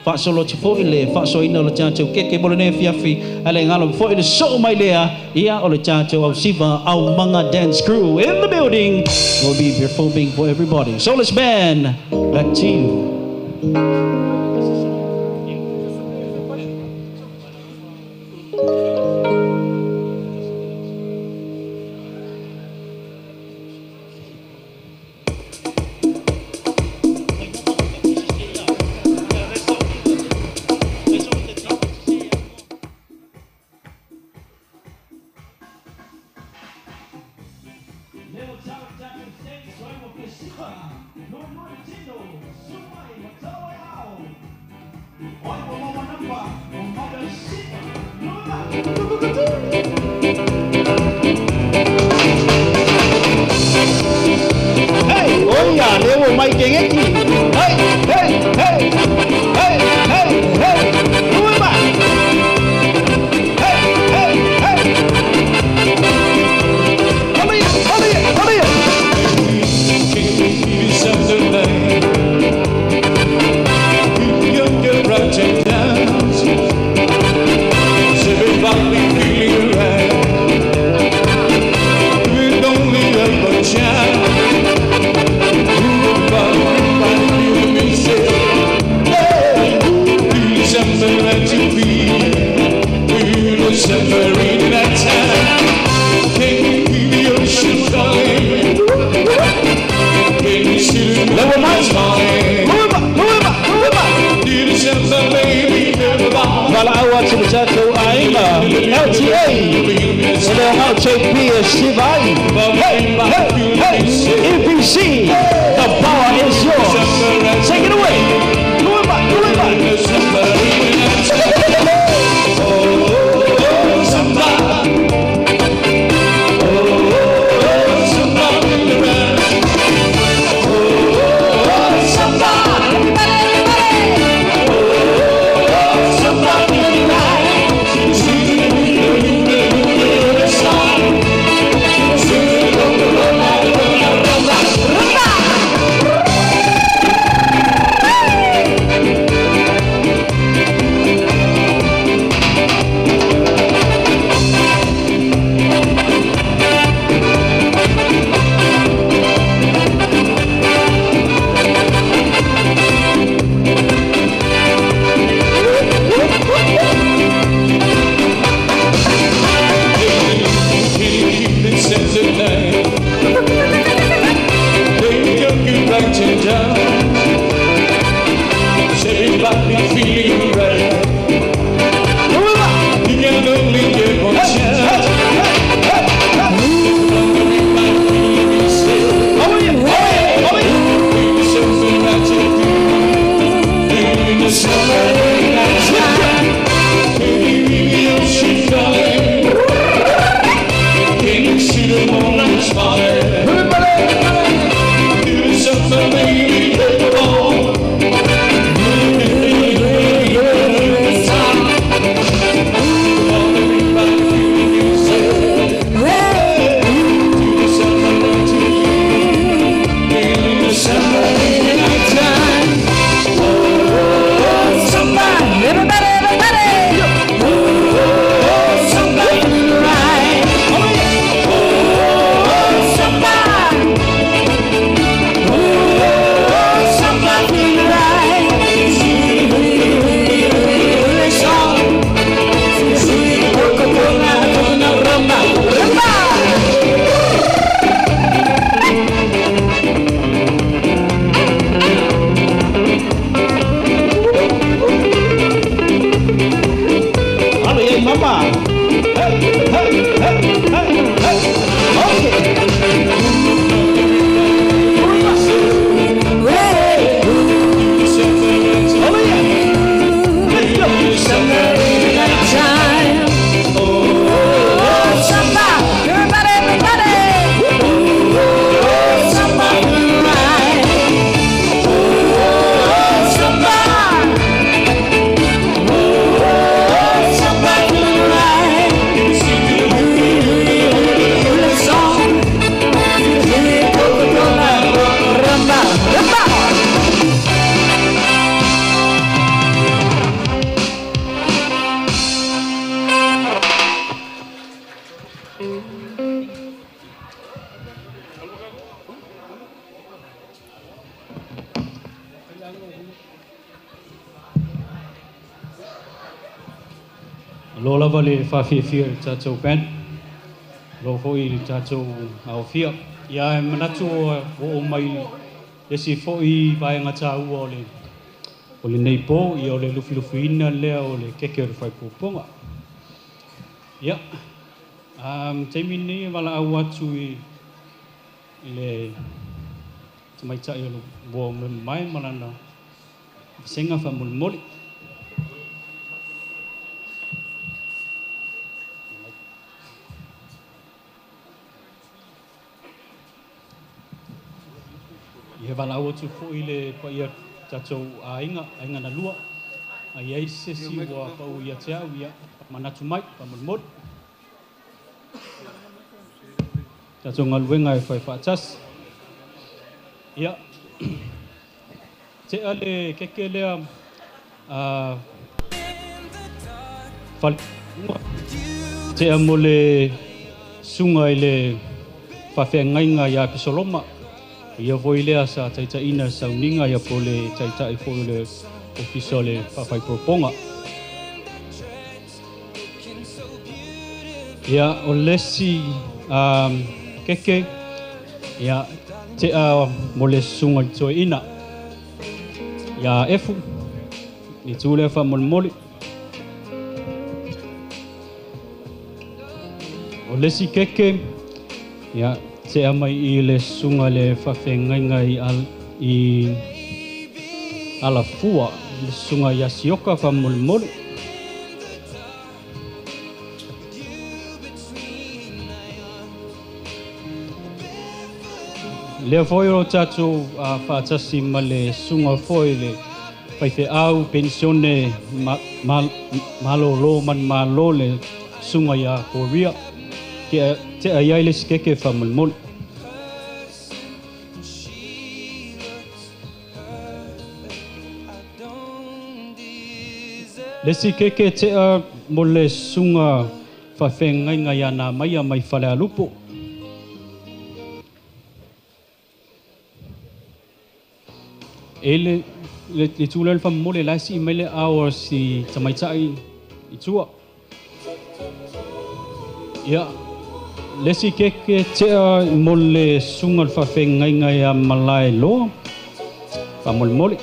faasolo atu foi le faasoaina o le tātou keke mo lenei afiafi. A le ngalo foi le soo mai lea, ia o le tātou ausiva Aumaga Dance Crew in the building will be performing for everybody. So let's band, back to you. EPC, the power is yours. Take it away. Lo lava le whawhiwhia i tātou band. Lo foi i tātou aofia. Ia e manatu o o mai le si foi vaenga tāua o le nei pō, ia o le lufilufiina lea o le keke o le whaipupunga. Ia, taimi nei e wala au atu i le tamaitai o le boa me mai malana senga fa molimoli. Ia wala au atu foi le paia tātou aiga, aiga na lua. Ai ai se si ua pau ia te au ia manatu mai, pa molimoli. Tātou ngaluenga e whai whaatasi. Ia, te ale keke lea whale. Te a mo le sunga i le whawhea ngainga ia Apisoloma. Ia voi lea sa taitaina sauninga ia po le taitai fo le ofisa le whawhaipoponga. Ia o lesi keke ia te a mo le sunga i toi ina. Ia efu i tū lea whamolimoli. O lesi keke ia te a mai i le sunga le whawhengainga i alafua le sunga ia sioka whamolimoli. Lea foi o tātou whaatasi ma le sunga foi le whaiwhe au pensione malolo man malo le sunga ia Korea. Ke te a iai le sikeke whamolimoli. Le sikeke te a mo le sunga whawhengainga ia nā maia mai whale alupo. E le tū lea whamole lai si mele awa si tamaitai i tua. Ia, le si keke tea mo le sunga whawhengainga ia malae loa, whamolimoli.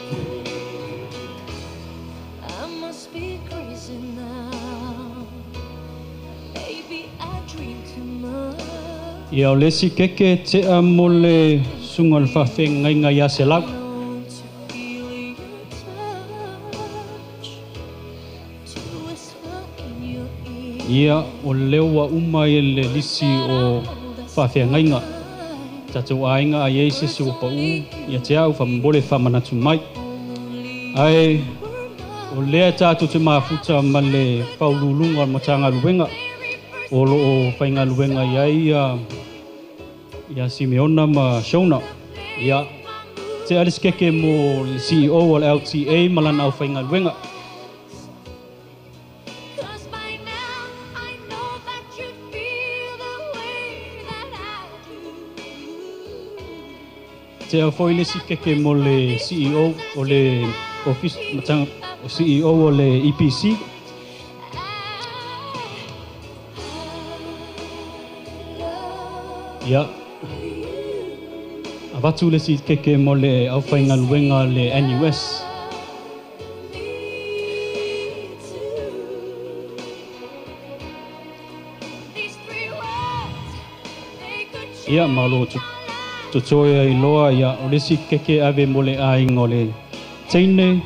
Ia o le si keke tea mo le sunga whawhengainga ia selau. Ia o lewa uma i le lisi o whawhengainga. Tātou aiga ai ei se si o pau ia te au whamambole whamanatu mai. Ai o lea tātou te mafuta ma le whaululunga mo tāngaluenga. O lo o whaingaluenga ia ia Simeona ma Shona. Ia te aliskeke mo le CEO o le LTA malana au whaingaluenga. Te au foi le si keke mo le CEO o le office matanga CEO o le EPC. Ia avatu le si keke mo le au whaingaluenga le NUS. Ia malo tu Tutoia i loa ia o lesi keke ave mo le aiga o le teine,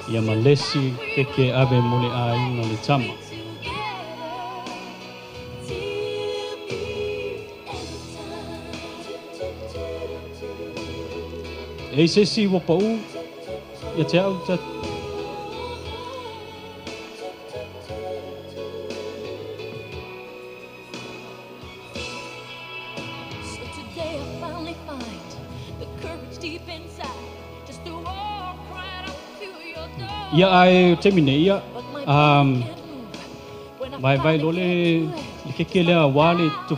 ia ma lesi keke ave mo le aiga o le tama. E se si ua pau, ia te au ta. Ia ai temine ia vai vai lole le keke lea wā le tu.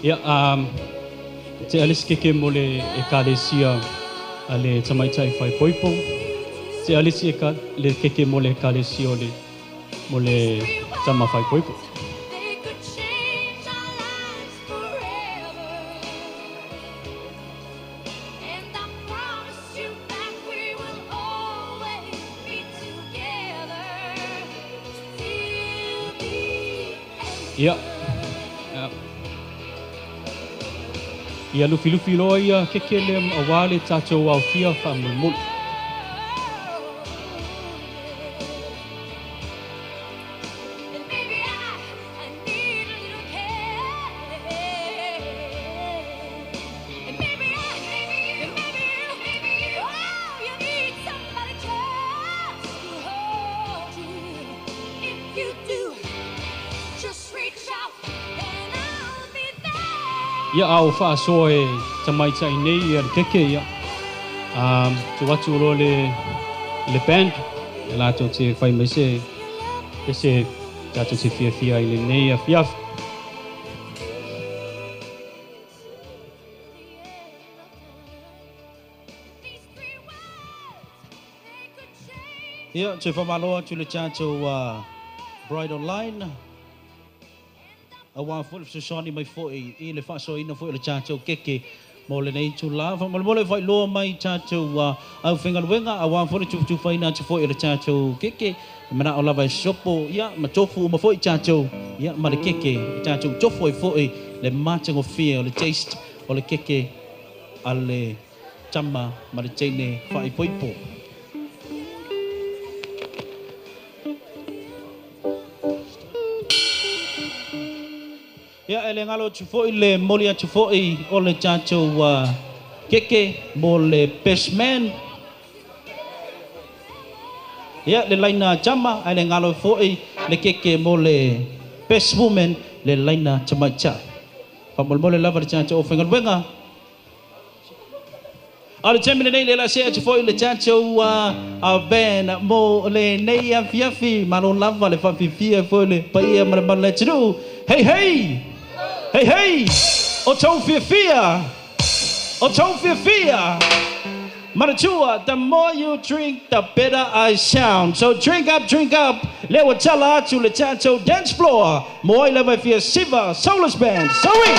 Ia, te alisi keke mo le ekalesia a le tamaitai faaipoipo. Te alisi e ka, le keke mo le ekalesia o le mo le tama faaipoipo. Ia. Ia lufilufi loa ia keke le auā le tatou aofia faamolemole. Ia a o faasoa e tamaitai nei ia le keke ia. Tuu atu loa le band e latou te fai mai se se tatou te fiafia i lenei afiafi. Ia, toe faamalo atu le tatou Bride Online. Auā foi le fesoasoani mai foi i le faasoaina foi o le tatou keke mo lenei itulā. Faamolemole faailoa mai tatou aufaigaluega auā foi le tufatufaina atu foi o le tatou keke. E manao lava e sopo ia ma tofu uma foi tatou ia ma le keke. E tatou tofu ai foi le matagofie o le taste o le keke a le tama ma le teine faaipoipo. Ia, e le galo atu foi le moli atu foi o le tatou keke mo le best man. Ia, le laina tama, ae le galo foi le keke mo le best woman, le laina tamaitai. Faamolemole lava le tatou aufaigaluega. A o le taimi lenei le lasea atu foi le tatou band mo lenei afiafi. Malo lava le faafifia foi le paia ma le malu o le atunuu. Hei hei! Hei hei! O tou fiafia! O tou fiafia! Manatua, the more you drink, the better I sound. So drink up, drink up. Le ua tala atu le tatou dance floor. Mo ai lava e fia siva, Soulless Band. Sorry!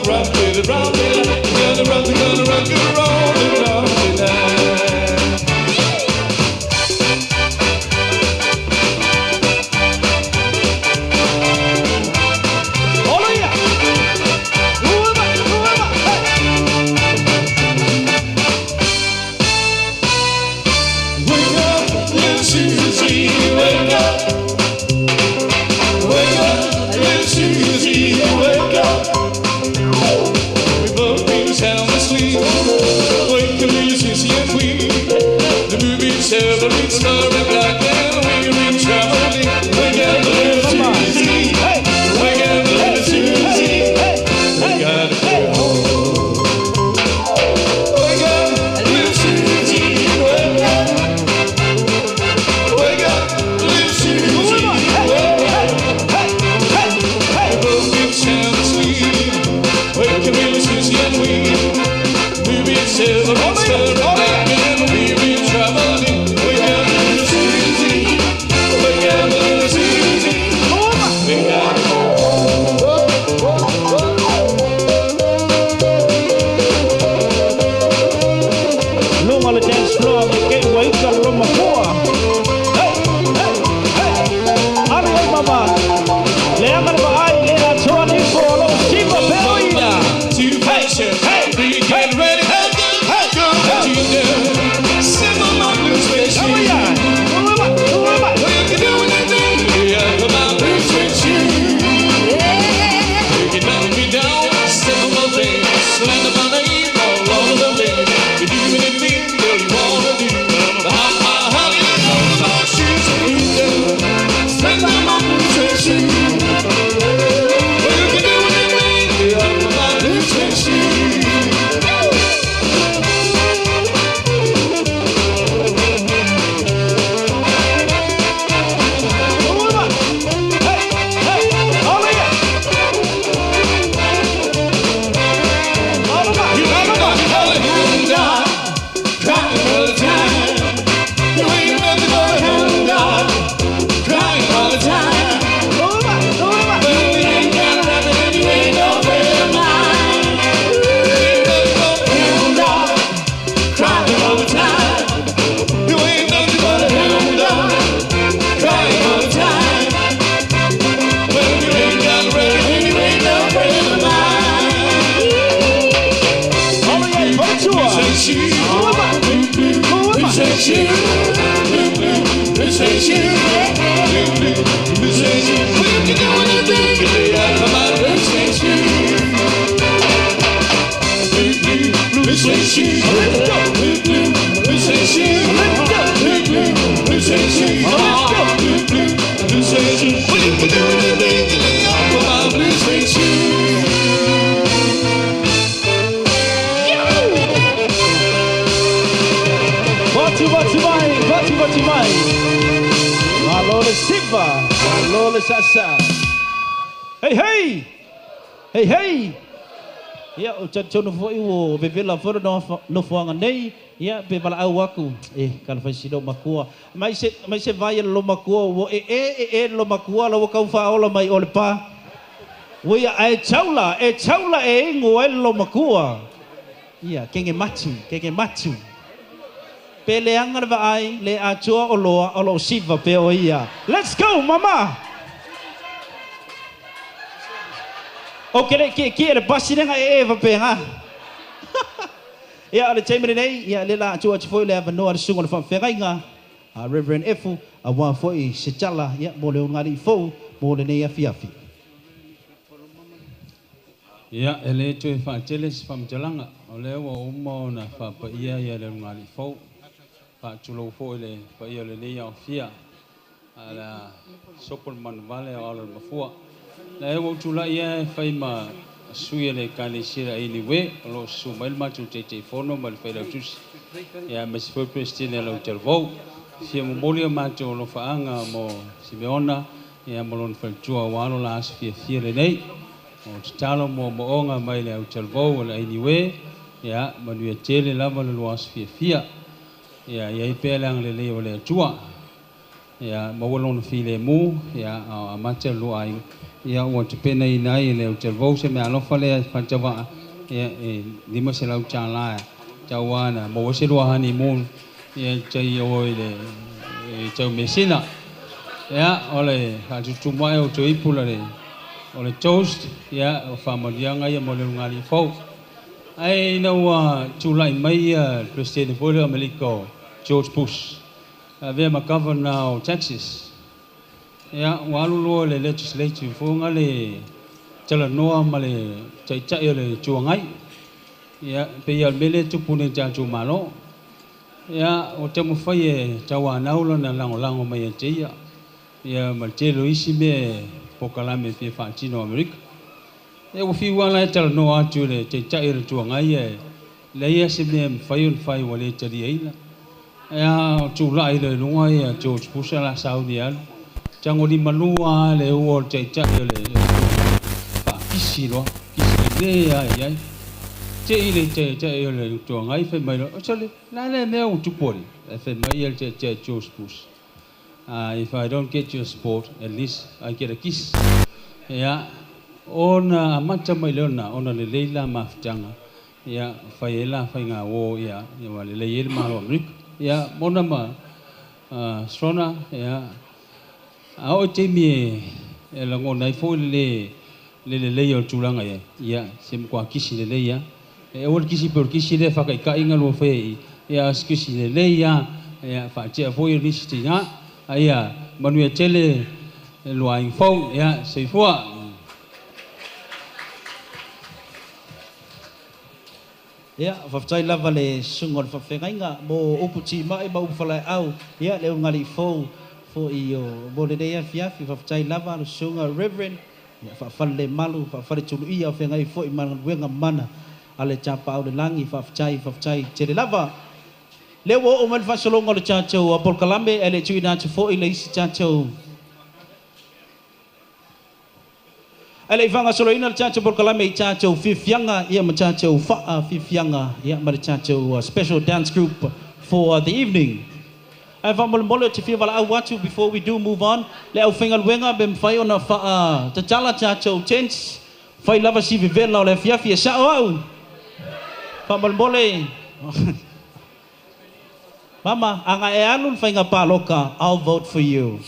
Rock, we're gonna rock, we're gonna rock and roll the clock tonight. Wake up, little sissy, and we. The movie celebrates the black and we're in trouble. Wake up, little Susie. Wake up, little Susie. We gotta go home. Wake up, little Susie. Wake up. Wake up, little Susie. Wake up. We're both in sound asleep. Wake up, little Susie, and we. Movie celebrates the black and we're in trouble. Wake up, little Susie. Wake up, little Susie. We gotta go home. Luga le dance floor me ke ua ika le loma kua. Hey, hey, hey. Alu ai mama. Le anga le vaai le atoa ni fo lo siva peo ia. Hey, hey, hey, get ready, hey, hey, go, hey, Simple my blue suede shoes. Well, you can do anything, yeah, come on, blue suede shoes. You can knock me down, step on my face, slander my name all over the place. You do anything, girl, you wanna do. I'm in my shoes, slander my blue suede shoes. Well, you can do anything, yeah, come on, blue suede shoes. You ain't nothing but a hound dog, crying all the time. You ain't nothing but a hound dog, crying all the time. Well, you ain't got nothing and you ain't no friend of mine. You ain't nothing but a hound dog, crying all the time. You ain't nothing but a hound dog, crying all the time. Well, you ain't got a record and you ain't no friend of mine. Vatu vatu mai, vatu vatu mai. Malo le siva, malo le sasa. Hey hey, hey hey. Ia o tantonu foi o vevela fora no fuanga nei. Ia pe vala au aku. E kala fai silo makua. Mai se vai lo makua o e e e e lo makua lo kau fa ola mai o le pa. O ia e chaula e ingo e lo makua. Ia kenge matu, kenge matu. Pe le anga le vaai, le atua o loa, o lo siva pe o ia. Let's go, mama! O kere, ki e le basi lenga e eva pe nga. Ia, o le taimene nei, ia le la atua atu foi le avanoa le sunga le whanwhengainga. A Reverend Efu, a wā foi se tala, ia, mo le ongari fou, mo le nei afi afi. Ia, e le toe whaatele se whamtalanga. O lea ua uma o na whapaia ia le ongari fou. Whaatulou foi le paia le nei au fia. A la sopo le manuvale o alo le mafua. La e wau ia e whai ma sui le kalesia e niwe. O lo su mai le matu te te fono ma le whai lau tusi. Ia me si foi presidente lau telvou. Fia momoli o mātou o lo whaanga mo Simeona. Ia mo lona whalitua o alo la aso fia fia le nei. O te talo mo moonga mai le au telvou o le ainiwe. Ia manuia tele lava le lua aso fia fia. Ia ia i pēle ang le lei o le atua. Ia maua lona file mu. Ia a mate lua ai. Ia ua te pena i nai le au telvou se mea alofa lea whantawa. Ia e lima se lau tā Tau ana maua se lua hani mu. Ia tai o i le tau mesina. Ia o le hatutumai o te ipula le. O le toast. Ia o whamarianga ia mo le lungali fau. Ai ina ua tūlai mai ia Presidente foi le Amerika George Bush. A vea ma governor o Texas. Ia ua alu loa le legislative fuga le talanoa ma le taitai o le tuangai. Ia, pei o le mea lea e tupu nei i le tatou Malo. Ia, ua taumafai e tauanau lana lagolago mai ia te ia, ia ma le tele o isi mea e polokalame e fia faatino a Amerika. Ia, ua fiu lava la e talanoa atu i le Taitai o le Itu Agai ae leai lava se mea e mafai ona fai ua le taliaina. Ia, o tulai loa i luga ia George Bush o le a sauni e alu, tagolimalua lava le ua o le Taitai o le Itu Agai, faakisi loa, kisi lelei lava i ai. Te i le Taitai o le Itu Agai fai mai loa, Sole, o le a lea mea ua tupu alii? Ae fai mai le Taitai George Bush, If I don't get your support, at least I get a kiss. Ia, ona amata mai lea ona, ona lelei la mafutaga, ia, fai ai la faiga uo, ia, ua lelei ai le Malo o Amerika. Ia, mona ma Srona, ia, a oo i taimi e lagona ai foi le le, le lelei o le tulaga i ai, ia, se matua kisi lelei lava. E aua le kisi pei o le kisi lea e faataitai na lua faia i i, ia, a o se kisi lelei lava, ia, faatea foi o nisi tina. A ia manuia tele le lua aiga fou. Ia, soifua. Ia, faafetai lava le susuga o le faafeagaiga mo upu timai ma upu falaeau, ia, le ulugalii fou foi o mo lenei afiafi. Faafetai lava le susuga Reverend, ia, faafalelemalu, faafaletuluia o feagai foi ma galuega mana a le Tapaau i le Lagi. Faafetai, faafetai tele lava. Lea ua oo mai le faasologa o le tatou polokalame, ae le i tuuina atu foi le isi tatou. Ae le i faagasoloina le tatou polokalame i tatou fiafiaga ia ma tatou faafiafiaga ia ma le tatou special dance group for the evening. Ae faamolemole ou te fia valaau atu before we do move on le aufaigaluega pe mafai ona faatatala tatou tents fai lava si vevela o le afiafi e sao au. Faamolemole Mama, a na e alu le faiga paloka, I'll vote for you.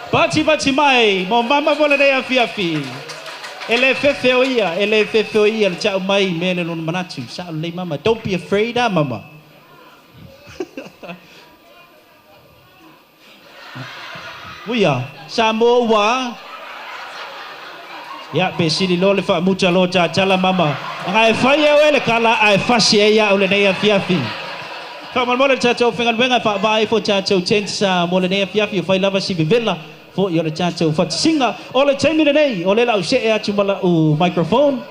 Patipati mai mo mama mo lenei afiafi. E le fefe o ia, e le fefe o ia le tau mai mea le lona manatu. Sao lelei mama. Don't be afraid ah mama. Uia, Samoa ua Ia, pe sili loa le faamuta loa tatala mama. Aga e fai e oe le kala ae fasi ai au lenei afiafi. Faamolemole le tatou faigaluega e faavaa ai fo tatou tents mo lenei afiafi o fai lava si vevela foi o le tatou fatisiga. O le taimi lenei, o lea la u see atu ma lau microphone.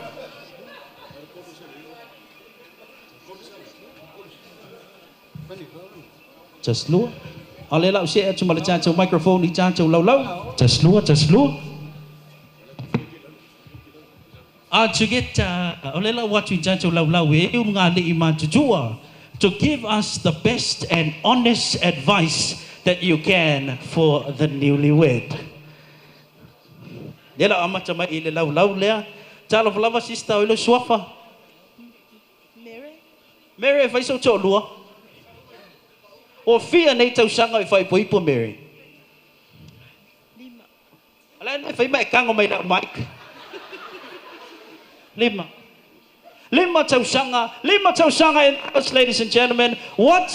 Just lua. A o lea la u see atu ma le tatou microphone i tatou laulau. Just lua, just lua. A to get, o lea la ua atu i tatou laulau e ulugalii matutua to give us the best and honest advice that you can for the newlywed. Lea la amata mai i le laulau lea. Talofa lava sister o i lou suafa. Mere. Mere e fai sou toalua. Ua fia nei tausaga o e faaipoipo Mere? Lima. O le a le fai ma e kago mai lau mic. Lima. Lima tausaga, lima tausaga in the house ladies and gentlemen. What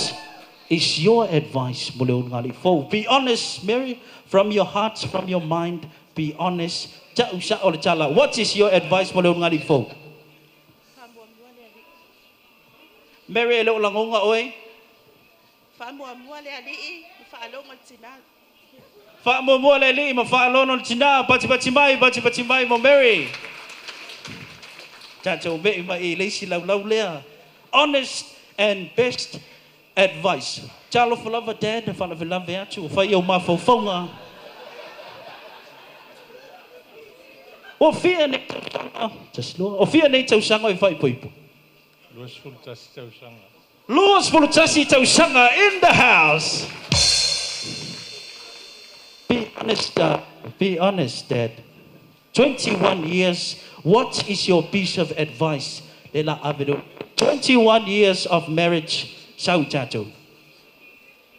is your advice mo le ulugalii fou? Be honest Mary, from your heart, from your mind, be honest. Ta'u sa'o le tala. What is your advice mo le ulugalii fou? Faamuamua le alii. Mary e le o lagoga oe. Faamuamua le alii ma faalogo le tina. Faamuamua le alii ma faalogo le tina. Patipati mai, patipati mai mo Mary. Tatou me'i mai i le isi laulau lea. Honest and best advice. Talofa lava Dad, faalavelave atu, ua fai ou mafaufauga. Ua fia nei tausaga, just lua, ua fia nei tausaga o e faaipoipo? 21 tausaga. 21 tausaga in the house. Be honest, be honest Dad. 21 years, what is your piece of advice le la ave le 21 years of marriage sau i tatou?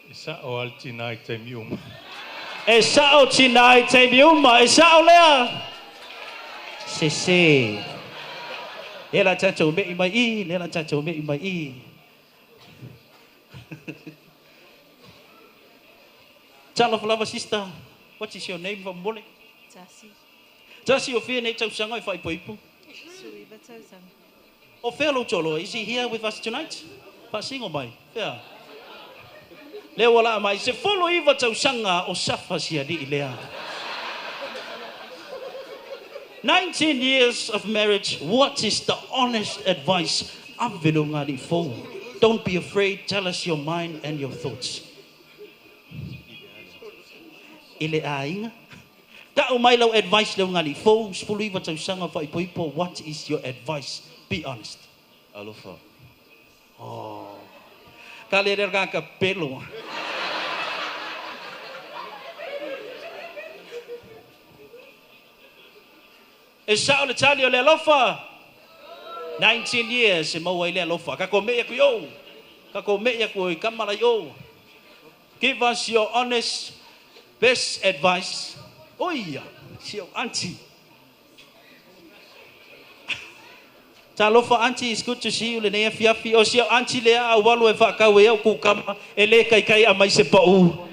E sa'o lava le tina i taimi uma. E sa'o tina i taimi uma, e sa'o lea? Sese. Lea la tatou me'i mai i, lea la tatou me'i mai i. Talofa lava sister, What is your name faamolemole? Tasi. Tasi o fia nei tausaga e faaipoipo? 19 tausaga. O fea lou toaloa? Is he here with us tonight? Faasigo mai. Fea? Lea ua laa mai. 19 tausaga o safa si alii lea. 19 years of marriage, what is the honest advice? Ave le ulugalii fou. Don't be afraid, tell us your mind and your thoughts. I le aiga. Tau mai lau advice le ulugalii fou, 19 tausaga faaipoipo, what is your advice? Be honest. Alofa. Oh. Ka le le ka pelo. E sao le tali o le alofa. 19 years e maua ai le alofa. Ka ko me aku i Ka ko me aku i kamala i o. Give us your honest best advice. Oia, si o auntie. Talofa auntie, it's good to see you lenei afiafi. O si au auntie lea a ou alu e faakau e au kukama e le kaikai a mai se pau.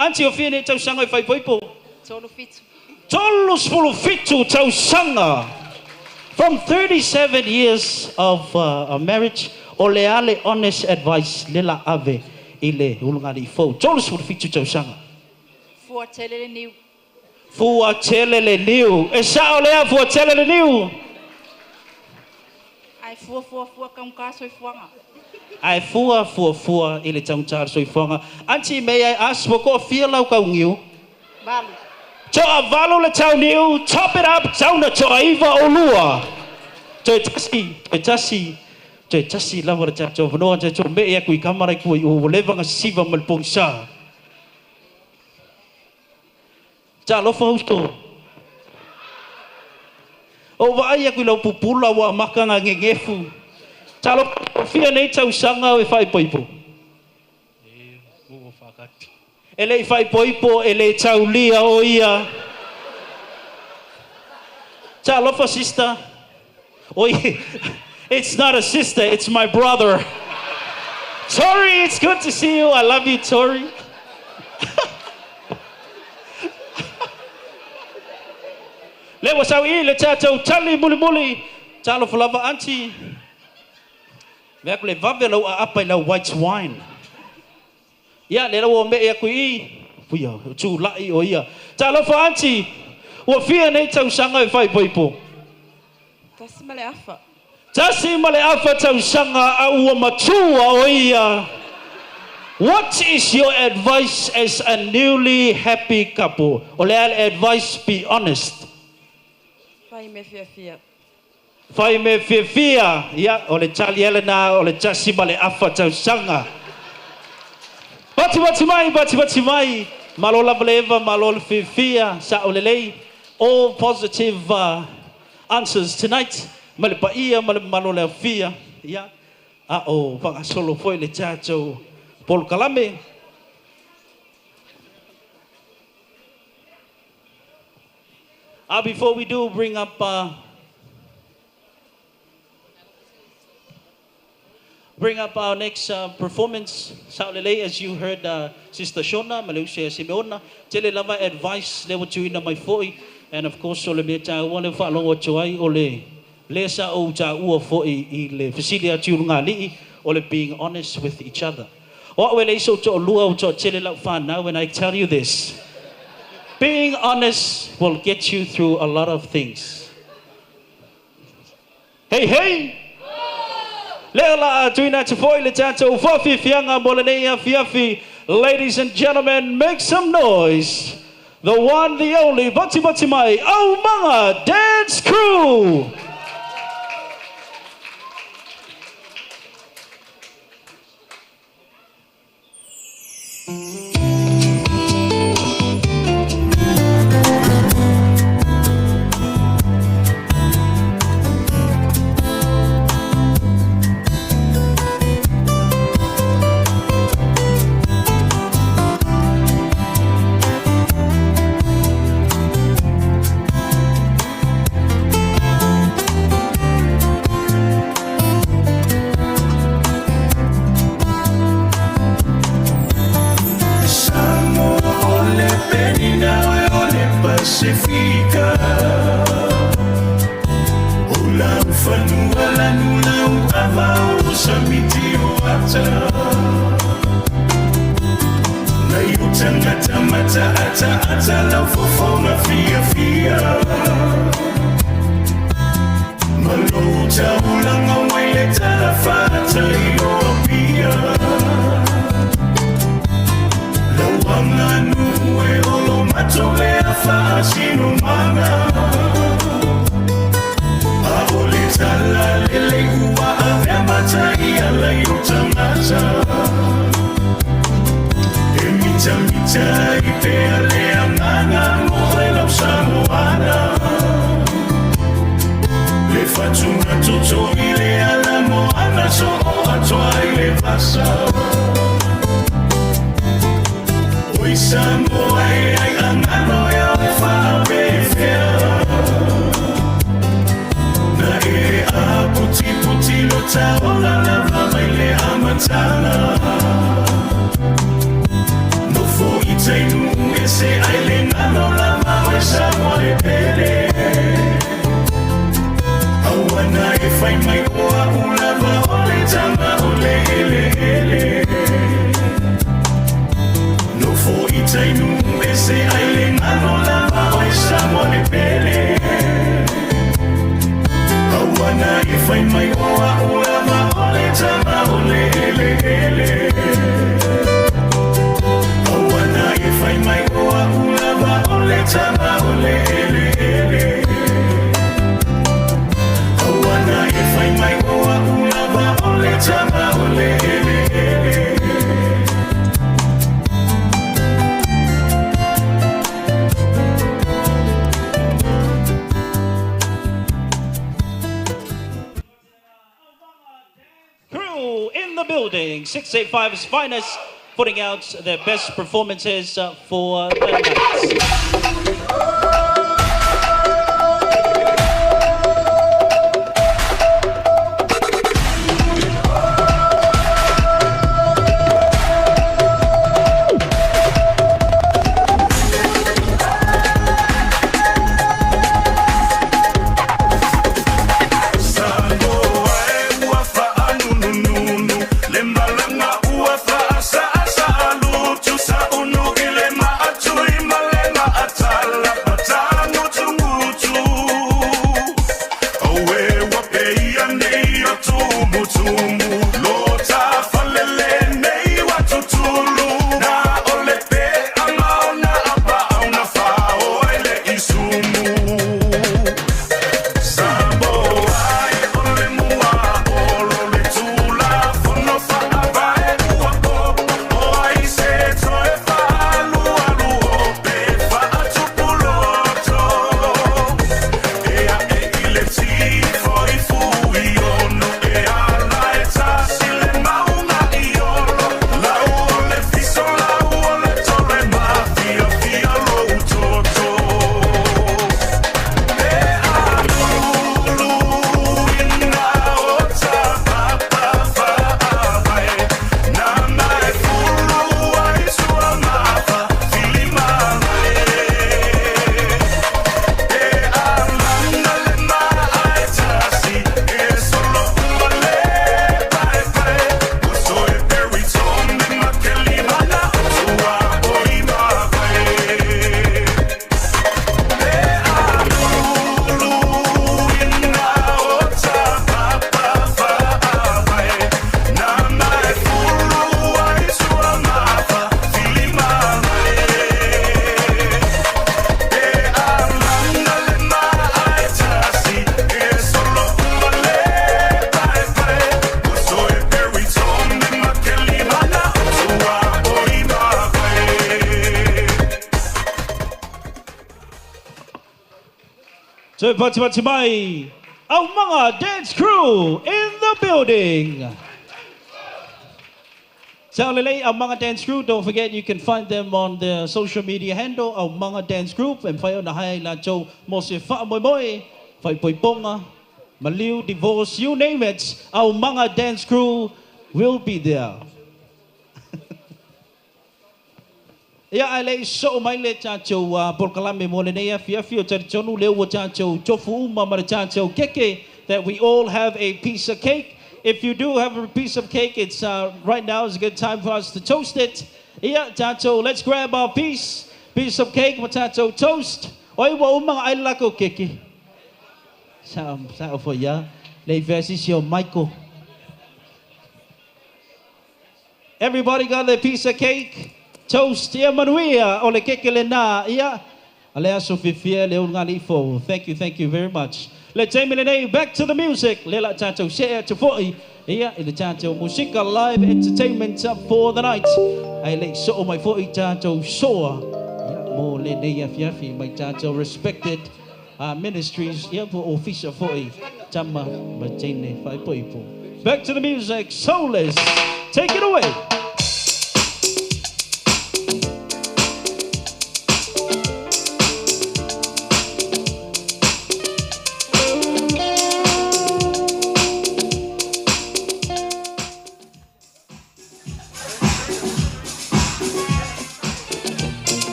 Auntie o fia nei tausaga e faaipoipo? 37. 37 tausaga! From 37 years of marriage, o le a le honest advice le la ave i le ulugalii fou? 37 tausaga. Fua tele le niu. Fua tele le niu. E sao lea, fua tele le niu. Ae fua fua fua taugata soifuaga. Ae fua fua fua i le taugata soifuaga. Aunty may I ask ua toafia lau tauniu? Valu. Toavalu le tauniu, top it up, tauna toaiva olua. Toe tasi, toe tasi, toe tasi lava le tatou avanoa, toe tuu me'i atu i kamara i tua i o ua leva ona sisiva ma le pogisa. Talofa uso. Ou vaai atu i lau pupula ua amata ona nenefu. Talofa, ua fia nei tausaga o e faaipoipo? E le i faaipoipo, e le taulia o ia. Talofa sister. Oi, it's not a sister, it's my brother. Tori, it's good to see you. I love you, Tori. Lea ua sau i le tatou tali mulimuli. Talofa lava aunty. Vea aku le vave o lau aapa i lau white wine. Ia, lea la ua me'i atu i i. Puia, o tula'i o ia. Talofa aunty, ua fia nei tausaga e faaipoipo? 1.5. 1.5 tausaga a ua matua o ia. What is your advice as a newly happy couple? O le a le advice, be honest. Fai mea fiafia. Fai mea fiafia, ia, o le tali ea lena o le 1.5 tausaga. Patimati mai, patimati mai, malo lava le eva, malo le fiafia, sao lelei. All positive answers tonight, ma le paia ma le mamalu o le afia, ia, a o faagasolo foi le tatou polokalame. Before we do bring up bring up our next performance, sao lelei as you heard Sister Shona ma le uso ia Simeona, tele lava advice lea ua tuuina mai foi, and of course o le mea taua lea ua faalogo atu ai o le lea sa ou taua foi i le fesili atu i ulugalii o le being honest with each other. O au e leai sou toalua ua toatele lau fanau and I tell you this, being honest will get you through a lot of things. Hey hey! Lea o le a tuuina atu foi le tatou faafiafiaga mo lenei afiafi. Ladies and gentlemen, make some noise! The one, the only, Matimati Mai, Aumaga Dance Crew! Pasifika. O lau fanua lanu lau ava o samiti o ata. Nei o tangata mata ata ata lau fofonga fia fia. Malo taulanga waile tala fata i o pia. Lauanga nue olo matole a faasino manga. Aole tala lele ua avea matai ala i o tangata. E mita mita i pea lea nganga mo e lau Samoana. Le fatunga toto i le ala moana so o atoa i le vasa. Oi Samoa e ai angano e au whaapefea. Na e a puti puti lo taola lava mai le amatanga. Nofo i tainu e se ai le ngano lava oi Samoa e pele. Auana e whai mai oa ulava o le tanga o le ele ele. Nofo i tainu e se ai le ngano lava oi Samoa e pele. Auana e whai mai oa ulava o le tanga o le ele ele. Auana e whai mai oa ulava o le tanga o le ele ele. Auana e whai mai oa ulava o le tanga o le ele ele. Crew in the building, 685's finest, putting out their best performances for the night. Samoa e ua faanunununu, le malaga ua faasa'asa'a lutu sa unu i le maatui ma le maatala patagutugutu. Auē ua peia nei o tumutumu, lo tafalele nei ua tutulu. Na o le peaga ona apaau na fao ai le isumu. Samoa e o le mua olo le tulafono faavae ua popo. O ai se toe faalualu o pe faatupuloto. E ae i le tifo i fuiono e ala e tasi le maunga i olo. Lau o le fiso, lau o le tole mafiafia lou toto. E alulu ina o tapapa faavae. Na mae fulu ai suamafa filimalae. E alanga le maa e tasi, e solo uma le paepae. Uso e peri tome makelimana o tua o i mavae. E alulu ina o tapapa faavae. Na mae fulu ai suamafa filimalae. E alanga le maa e tasi, e solo uma le paepae. Uso e peri tome makelimana o tua o i mavae. So pati pati mai, Aumaga Dance Crew in the building. Saulele, Aumaga Dance Crew, don't forget you can find them on their social media handle, Aumaga Dance Group, and whai ona hai la tau mo se wha moi moi, whai poi ponga, maliu, divorce, you name it, Aumaga Dance Crew will be there. Ia, ae le i soo mai le tatou polokalame mo lenei afiafi, o talitonu lea ua tatou tofu uma ma le tatou keke, that we all have a piece of cake. If you do have a piece of cake, it's right now is a good time for us to toast it. Ia, tatou, let's grab our piece of cake ma tatou toast. Oi, ua uma ona ai le lakou keke. Sao, sao foi ia. Le i fesisi o Michael. Everybody got their piece of cake? Toast, ia manuia o le keke lenā, ia. A le aso fiafia le ulugalii fou. Thank you, thank you very much. Le taimi lenei, back to the music. Lea la tatou see atu foi, ia, i le tatou musika live entertainment for the night. Ae le i soo mai foi tatou soa, ia, mo lenei afiafi mai tatou respected ministries, ia, po o ofisa foi, tama ma teine faaipoipo. Back to the music, Soulless, take it away.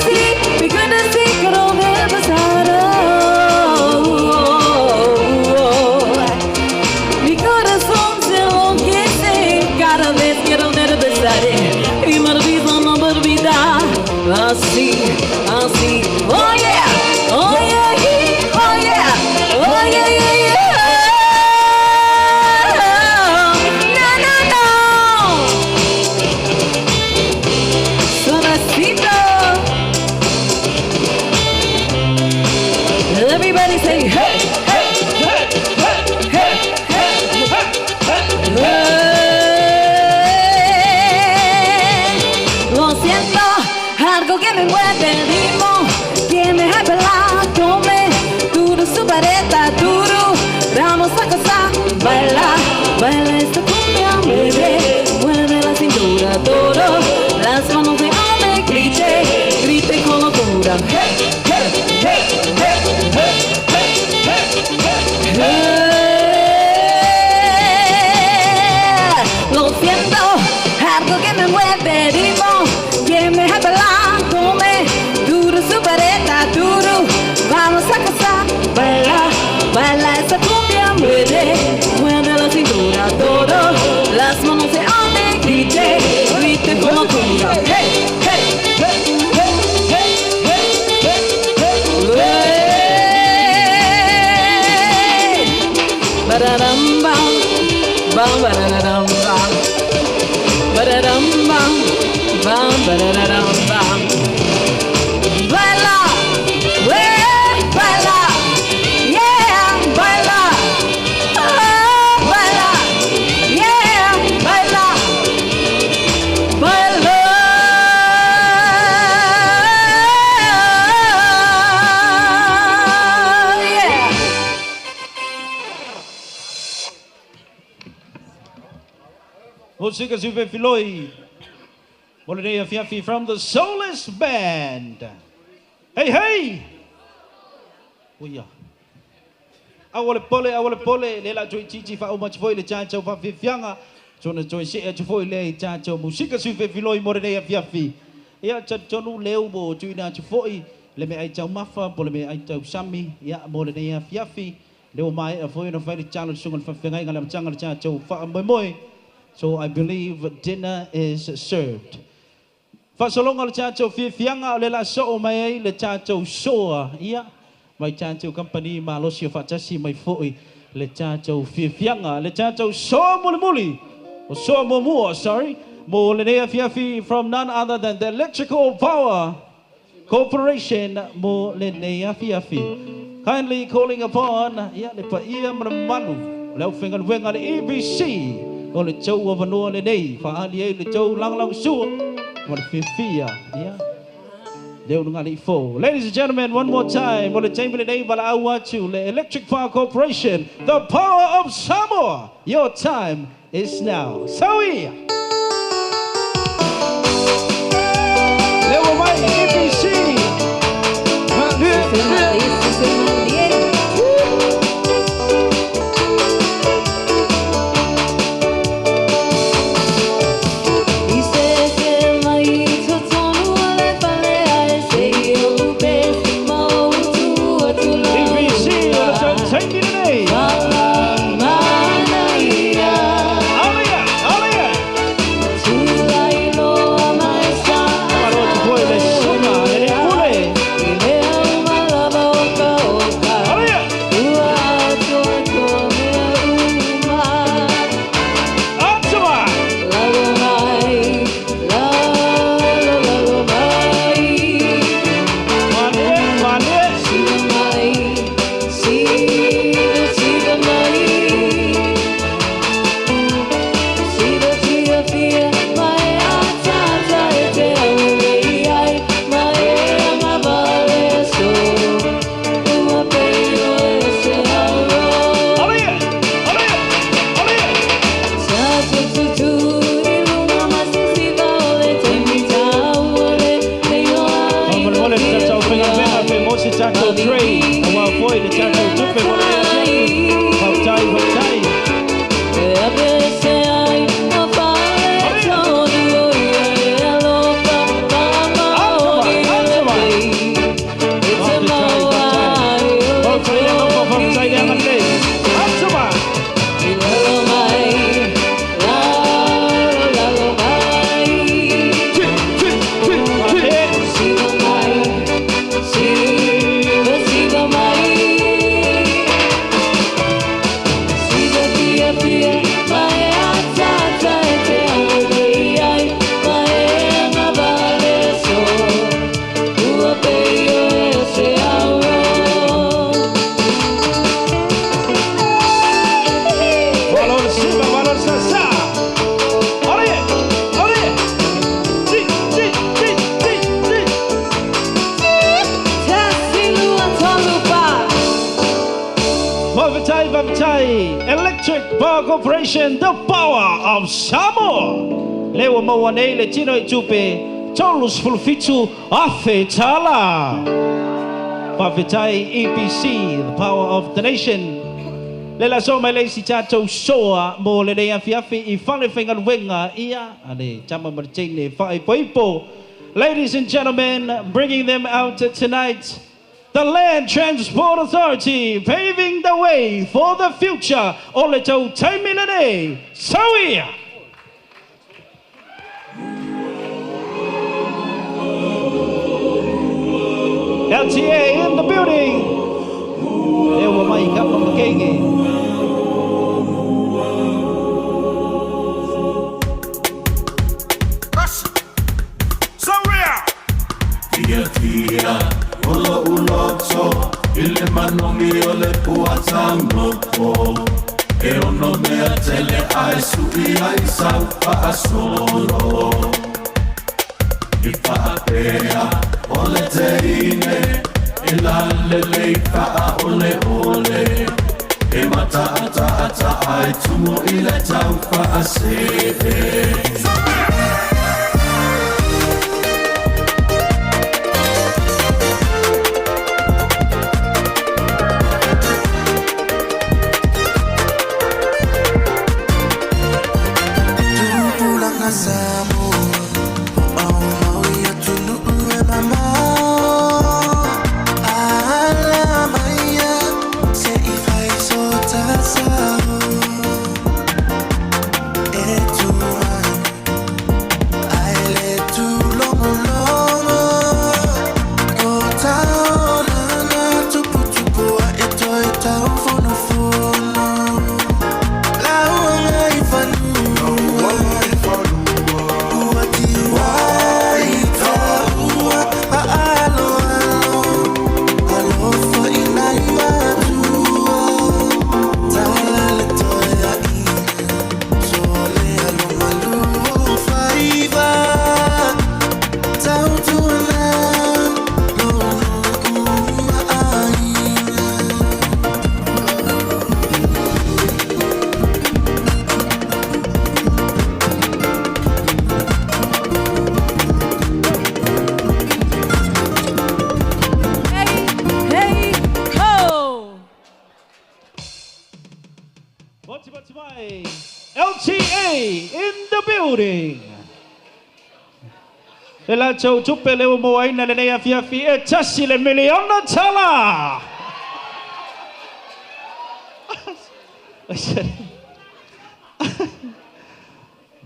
see, be good to see, good old Mi corazón se enloquece cada vez que lo besaré. Y me olvido, no me olvida. Así, así. Oh yeah, oh yeah, oh yeah, oh yeah, yeah, yeah. No, no, no. Suavecito. Everybody say hey, hey, hey, hey, hey, hey, hey, hey. Lo siento, algo que me mueve el ritmo, que me bailar, tome duro su vareta, duro. Vamos a gozar, baila, baila esta cumbia, mueve, mueve la cintura, duro. Las manos de hombre, grite, grite con locura. Hey, hey, hey, hey, hey, hey, hey, hey. Lo siento, algo que me mueve, ritmo, que me bailar, tome duro su vareta, duro. Vamos a casar, baila, baila esa cumbia, mueve, mueve la cintura, todo. Las manos de hombre, grite, grite con locura. Hey, hey, hey, hey, hey, hey, hey, hey. Ba-da-dum, bum, bum, ba-da-da-dum, bum. Ba-da-dum, bum, bum, ba-da-da-dum, bum. Baila, yeah, baila, yeah, baila, oh, baila, yeah, baila, baila. Yeah. Musika Suve Filoi. Mo lenei afiafi from the Soulless Band. Hey, hey! Uia. Awa le pole, awa le pole, le la toi titi wha o mati foi le tātou whawhiwhianga. Tona toi se atu foi le tātou musika Suve Filoi mo lenei afiafi. Ia tonu leo mo tuina atu foi le me ai tau mafa, po le me ai tau sami, ia mo lenei afiafi. Leo mai a foi na whai le chalo sunga le whawhiwhianga le amtanga le tātou wha moe moe. So I believe dinner is served. Fasolonga le tātou fiafianga o le la soo mai ai le tātou soa. Ia, mai tātou company malosi o whatasi mai foi le tātou fiafianga. Le tātou soa muli muli. O soa mua, sorry. Mo le nea fiafi from none other than the Electrical Power Corporation mo le nea fiafi. Kindly calling upon, ia, le paia manu. Le au whenga le EBC. O le tau o vanua le nei, whaali ei le tau lang sua, ma le whiwhia, ia. Leo nunga le ifo. Ladies and gentlemen, one more time, o le taimi le nei wala au atu, le Electric Power Corporation, the power of Samoa. Your time is now. Saui! Leo mai EBC. Se alo. Valor siva, valor sasa. Ole, ole. Ti, ti, ti, ti, ti. Tasi lua tolu fa. Vavatai, Vavatai, Electric Power Corporation, the power of Samoa. Lewa maua nei le tino i tupe, 37,000 tala. Vavatai EPC, the power of the nation. Le la so mai le si tātou soa mo le nei afiafi i whale whaingaluenga ia, a le tama ma le teine whae poipo. Ladies and gentlemen, bringing them out tonight, the Land Transport Authority, paving the way for the future. O le tau taimi le nei, Sauia! LTA in the building. E ua mai kapa makenge. Sauia! Tia tia, olo uloto, ile manogi o le puatangopo. E ono mea tele ai sui ai sau paasolo. I faapea o le teine, e la lelei faa ole ole. E mata ata ata ai tumo i le tau faasee. Tupulaga Samoa, au mau ia tunu'u e mamao. Ala maia, se i fai so tasao. E tumani, ai le tulogologo. O taolana, tuputupua e toe tau fonofono. Lauanga i fanua. Ua tiwai taua, alo alo. Alofa i nai matua. Tala le toe aina, sole alo malu o faiva. Tautuana, lo nu'u ma'aina. Hey, hey, ho! Boti boti mai. LTA in the building. Le la tau tupe le o moaina le nei afiafi e tasi le miliona tala.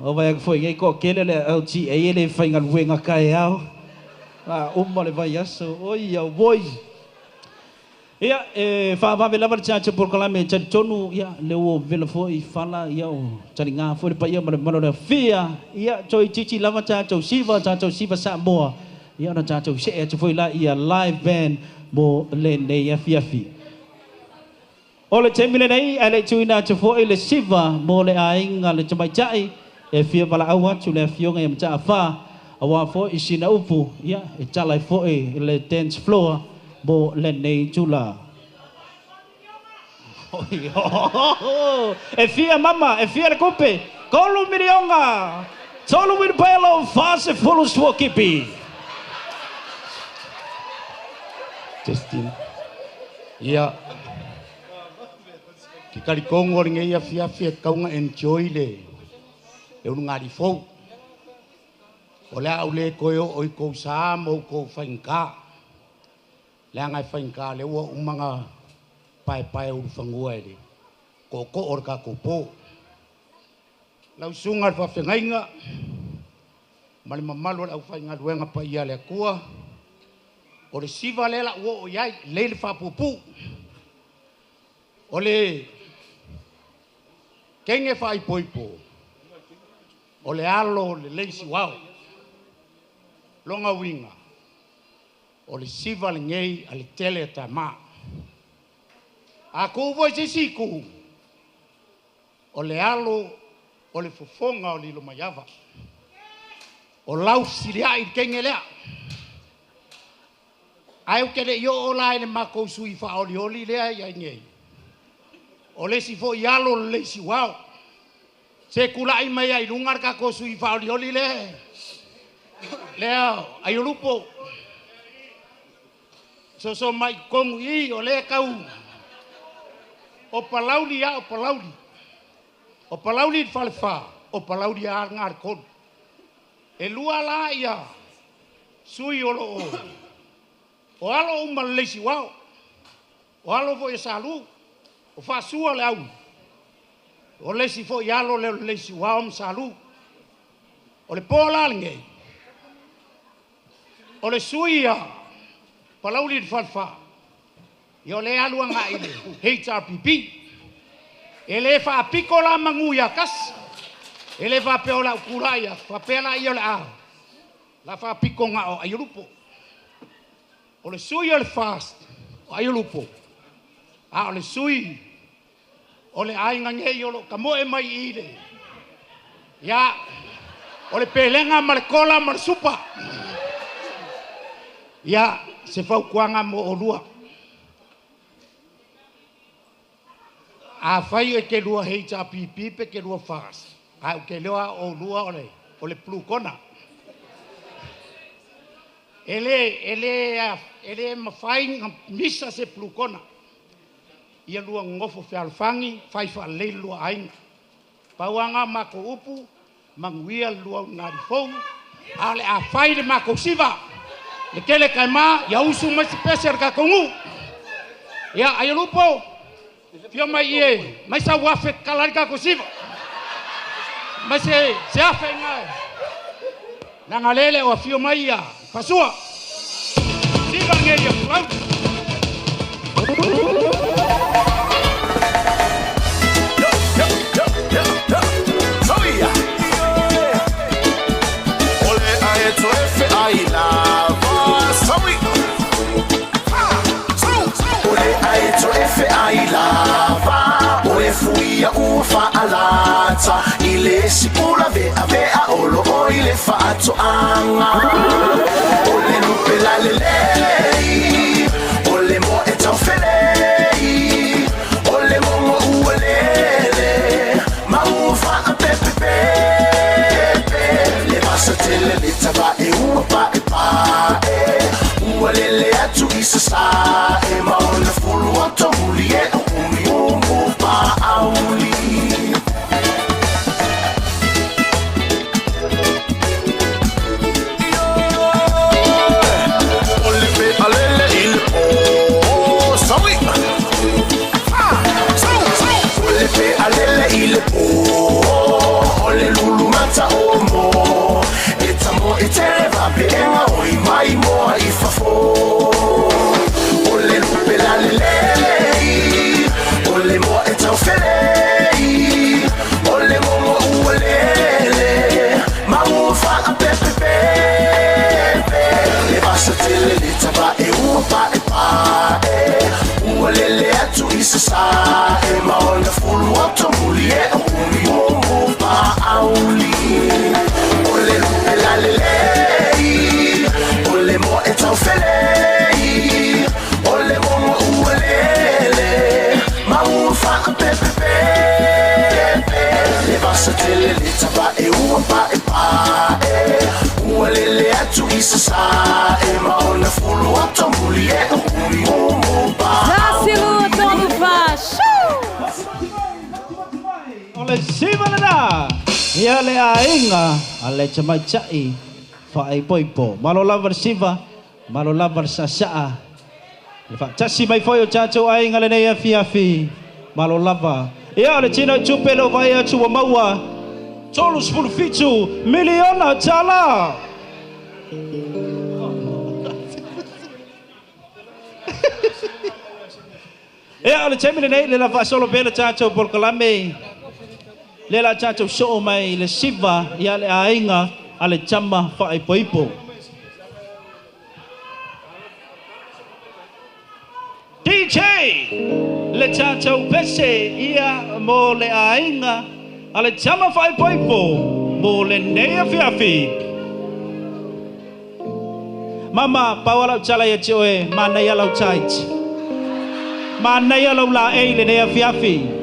O vai aku foi ngai ko kele le LTA e le whaingaluenga kai ao. A uma le vai aso. Oi au boi. Ia, e whaavave lava le tātou polokalame tali tonu, ia, le ua vela foi i fala, ia, o tali ngā foi le paia ma le malo le fia, ia, toi titi lava tātou siva, tātou siva Samoa, ia, ona tātou se atu foi la, ia, live band mo le nei afiafi. O le taimi lenei, a le tuina atu foi le siva mo le aiga le tamaitai, e fia valaau atu le afioga ia Mata'afa, aua foi i sina upu, ia, e tala ai foi le dance floor mo lenei tula. Oi, oh, e fia mama, e fia le kupe, kolu milionga, tolu wilpelo, fase fulu suakipi. Justin. Ia. Ke kalikongo le ngeia fiafi e kaunga enjoy le. Le unu ngari fou. O le au le koe o oi kou sa mo kou whainga. Le anga e whainga le ua umanga pae pae uru whangua e le. Ko ko o le ka koupo. Lau sunga le whawhengainga. Ma le mamalu le au whainga luenga pa ia le akua. O le siva le la ua o iai, le le whapupu. O le kenge whaipoipo. O le alo le leisi wao. Longa winga. O le siva lenei a le tele tamā. A kou foi se isi itu, o le alo o le fofoga o Lilomaiava. O lau fesiliai i le kenge lea. Ae ou te le i oo la i le matou sui faaolioli lea i ai nei. O le isi foi alo o le Leisiuao. Se tula'i mai ai i luga le tatou sui faaolioli lea. Lea Aiolupo. Soso mai i totonu i i o lea tau o Palauli a o Palauli. O Palauli le falefa, o Palauli a lena le tolu. E lua la ia sui o loo o alo uma le Leisiuao. O alo foi e Salu, o Faasua le au. O le isi foi alo lea o le Leisiuao ma Salu. O le po la lenei, o le sui a Palauli le falefa, ia o le alu agai i le HRPP. E le faapiko la manu ia tasi. E le faapea o le au tulai atu, faapea la ia o le a la faapiko na o Aiolupo. O le sui o le FAST o Aiolupo, a o le sui o le aiga nei o lo tamoe mai i le ia o le pelega ma le kola ma le supa. Ia se fautuaga mo olua. A fai e te lua HRPP pe te lua FAST, a ou te iloa o lua o le blue kona. E le mafai na misa se blue kona. Ia lua nofo fealofani, fai faalelei le lua aiga. Pauaga matou upu, manuia le lua uligalifou, a o le a fai le matou siva. Le tele taima, ia usu mai se pese a le tatou nuu. Ia, Aiolupo, fia mai i e, mai sau afe kala ai le tatou siva. Mai se afe inga e. Leaga lele o afio mai ia Fasua. Siva ngei ia Palauli. Ole ae to efe ai lava saui. Ole ae to efe ai lava o e fuia ua faalata i le sipula vea vea o lo o i le faatoaga. O le lupe la lelei, o le moa e taufelei, o le mogo ua lele ma ua faapepepepe. Le vasa tele le tavae ua paepae, ua lele atu i sasae ma ona fulu o tomuli e o umi umu paauli. O le pe alele i le po saui. O le pe alele i le po, o le lulu mata o mo. E tamo e tele vapeega o i mai moa i fafo. O le lupe la lelei, o le moa e taufelei, o le mogo ua lele ma ua faapepepepe. Le vasa tele le tavae ua paepae, ua lele atu i sasae ma ona fulu o tomuli e o umi umu paauli. O le lupe la lelei, o le moa e taufelei, o le mogo ua lele ma ua faapepepepe. Le vasa tele le tavae ua paepae, ua lele atu i sasae ma ona fulu o tomuli e o umi umu paauli. Tasi lua tolu fa, shoo! O le siva lena, ia le aiga a le tamaitai faaipoipo. Malo lava le siva, malo lava le sasaa. Le faatasi mai foi o tatou aiga lenei afiafi. Malo lava. Ia o le tino i tupe le o vai atu ua maua 37 miliona tala. Ia o le taimi lenei le la faasolo pea le tatou polokalame. Le la tatou soo mai le siva ia le aiga a le tama faaipoipo. Le tatou pese ia mo le aiga a le tama faaipoipo mo lenei afiafi. Mama, pau lau tala ia te oe, manaia lau tight. Manaia lau laei lenei afiafi.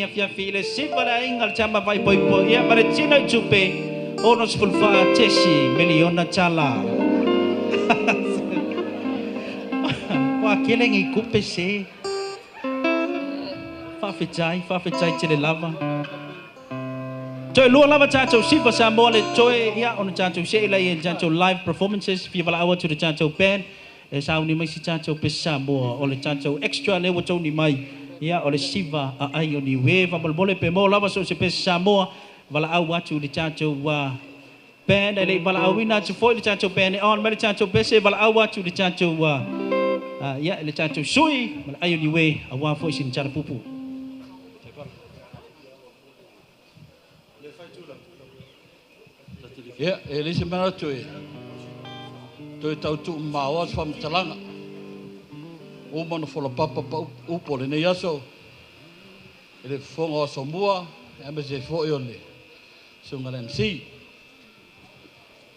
Fiafi le siva le aiga le tama faaipoipo ia ma le tino i tupe 64 tesi miliona tala. Ua kele ngi kupe se. Faafetai, faafetai tele lava. Toe lua lava tatou siva Samoa le toe ia ona tatou se'e lai i le tatou live performances fia valaau atu le tatou band e sauni mai si tatou pese Samoa o le tatou extra lea ua touni mai ia o le siva a ai o Niue faamolemole pe mo lava so o se pese Samoa valaau atu le tatou band e le'i valaauina atu foi le tatou band e on mai le tatou pese valaau atu le tatou ia le tatou sui ma le ai o Niue auā foi sina tala pupu. Ia, e le se manatu e toe tautuu maoa se faamatalaga. Uma na folapapa pa upu o lenei aso e le fofoga o aso mua e aemaise foi o le susuga le MC.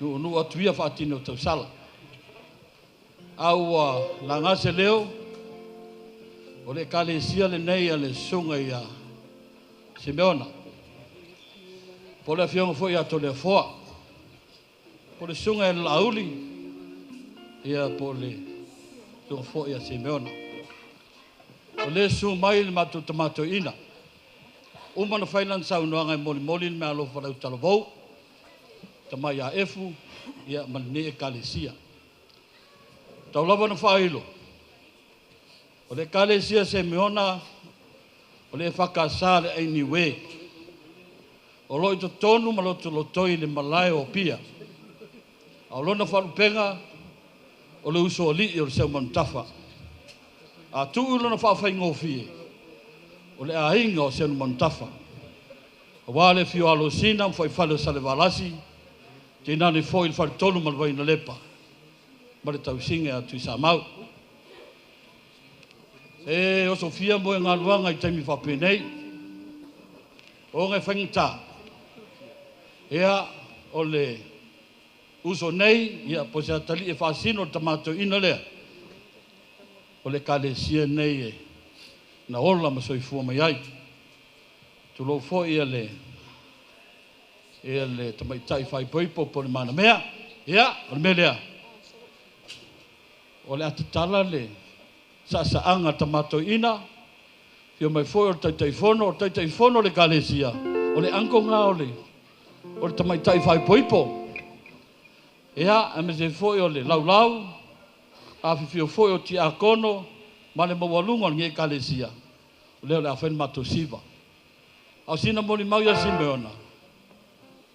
Nuunuu atu ia faatino o tausala. A ua laga se leo o le ekalesia lenei a le susuga ia Simeona. Po o le afioga foi ia Toleafoa. Po o le susuga ia Laauli, ia po o le susuga foi ia Simeona. O le susu mai le matou tamatoiina. Uma na fai lana saunoaga e molimoli le meaalofa i le autalavou, tamai ia Efu, ia ma lenei ekalesia. Tau lava na faailo, o le ekalesia Simeona, o le EFKS le ai Niue. O lo o i totonu ma lotolotoi le malae o Apia. A o lona faalupega o le usoalii o le Seumanutafa. A tuu i lona faafaigofie, o le aiga o Seumanutafa. Auā le afio o Alosina ma fuaifale o Salevalasi, tainane foi le faletolu ma le Vainalepa ma le tausiga ia Tuisamau. E osofia moe galuaga i taimi faapenei, ona e faigata. Ia, o le uso nei, ia, po o se atalii e faasino le tamatoeaina lea, o le ekalesia nei e na ola ma soifua mai ai. Tulou foi ia le tamaitai faaipoipo po o le manamea. Ia, o le mea lea. O le atatala le sa'asa'aga tamatoeaina, fia mai foi o le Taitaifono, o le Taitaifono o le Ekalesia, o le agoga o le o le tamaitai faaipoipo. Ia, aemaise foi o le laulau, afifio foi o tiakono ma le maualuga o lenei Ekalesia, o lea o le a fai le matou siva. A o sina molimau ia Simeona,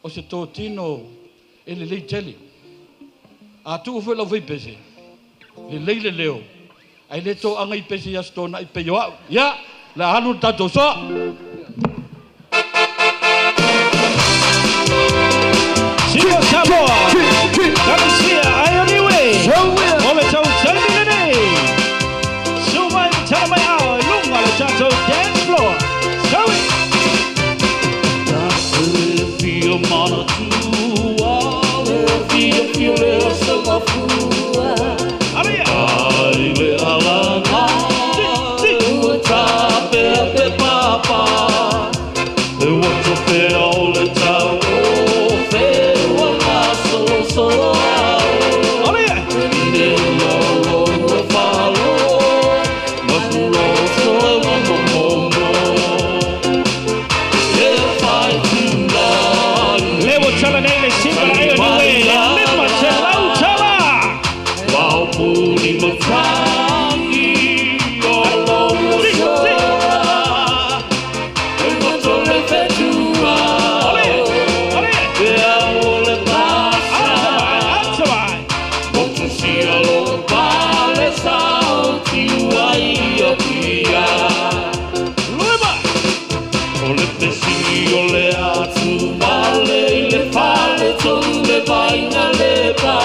o se totino e lelei tele. A tuu foi lau faipese, lelei le leo, ae le toaga i pese i Aso Toonai pei o au. Ia, o le a alu le tatou soa. Siva Samoa, Kalesia, Aioniue, o le tau taimi lenei. Su mai ma tala mai ao i luga o le tatou dance floor. Saui! Fia manatua, le fia fia le aso mafua. Ai le alanga, ua tapea pe papa. E wato pea o le tau o whenua ngā solo solo au. Ne lo lo ua whalo, mafu lo solo wa mo mo mo. E whai tū Le ua tala nei le siva la Aioniue, le lima se lau tala. Wao puni matangi o lo soa. E moto le whetua. E au o le pasa. Motu sia lo pale sao tiua i o pia. O le pesi o le atu male i le fale tonu le vaina le pa.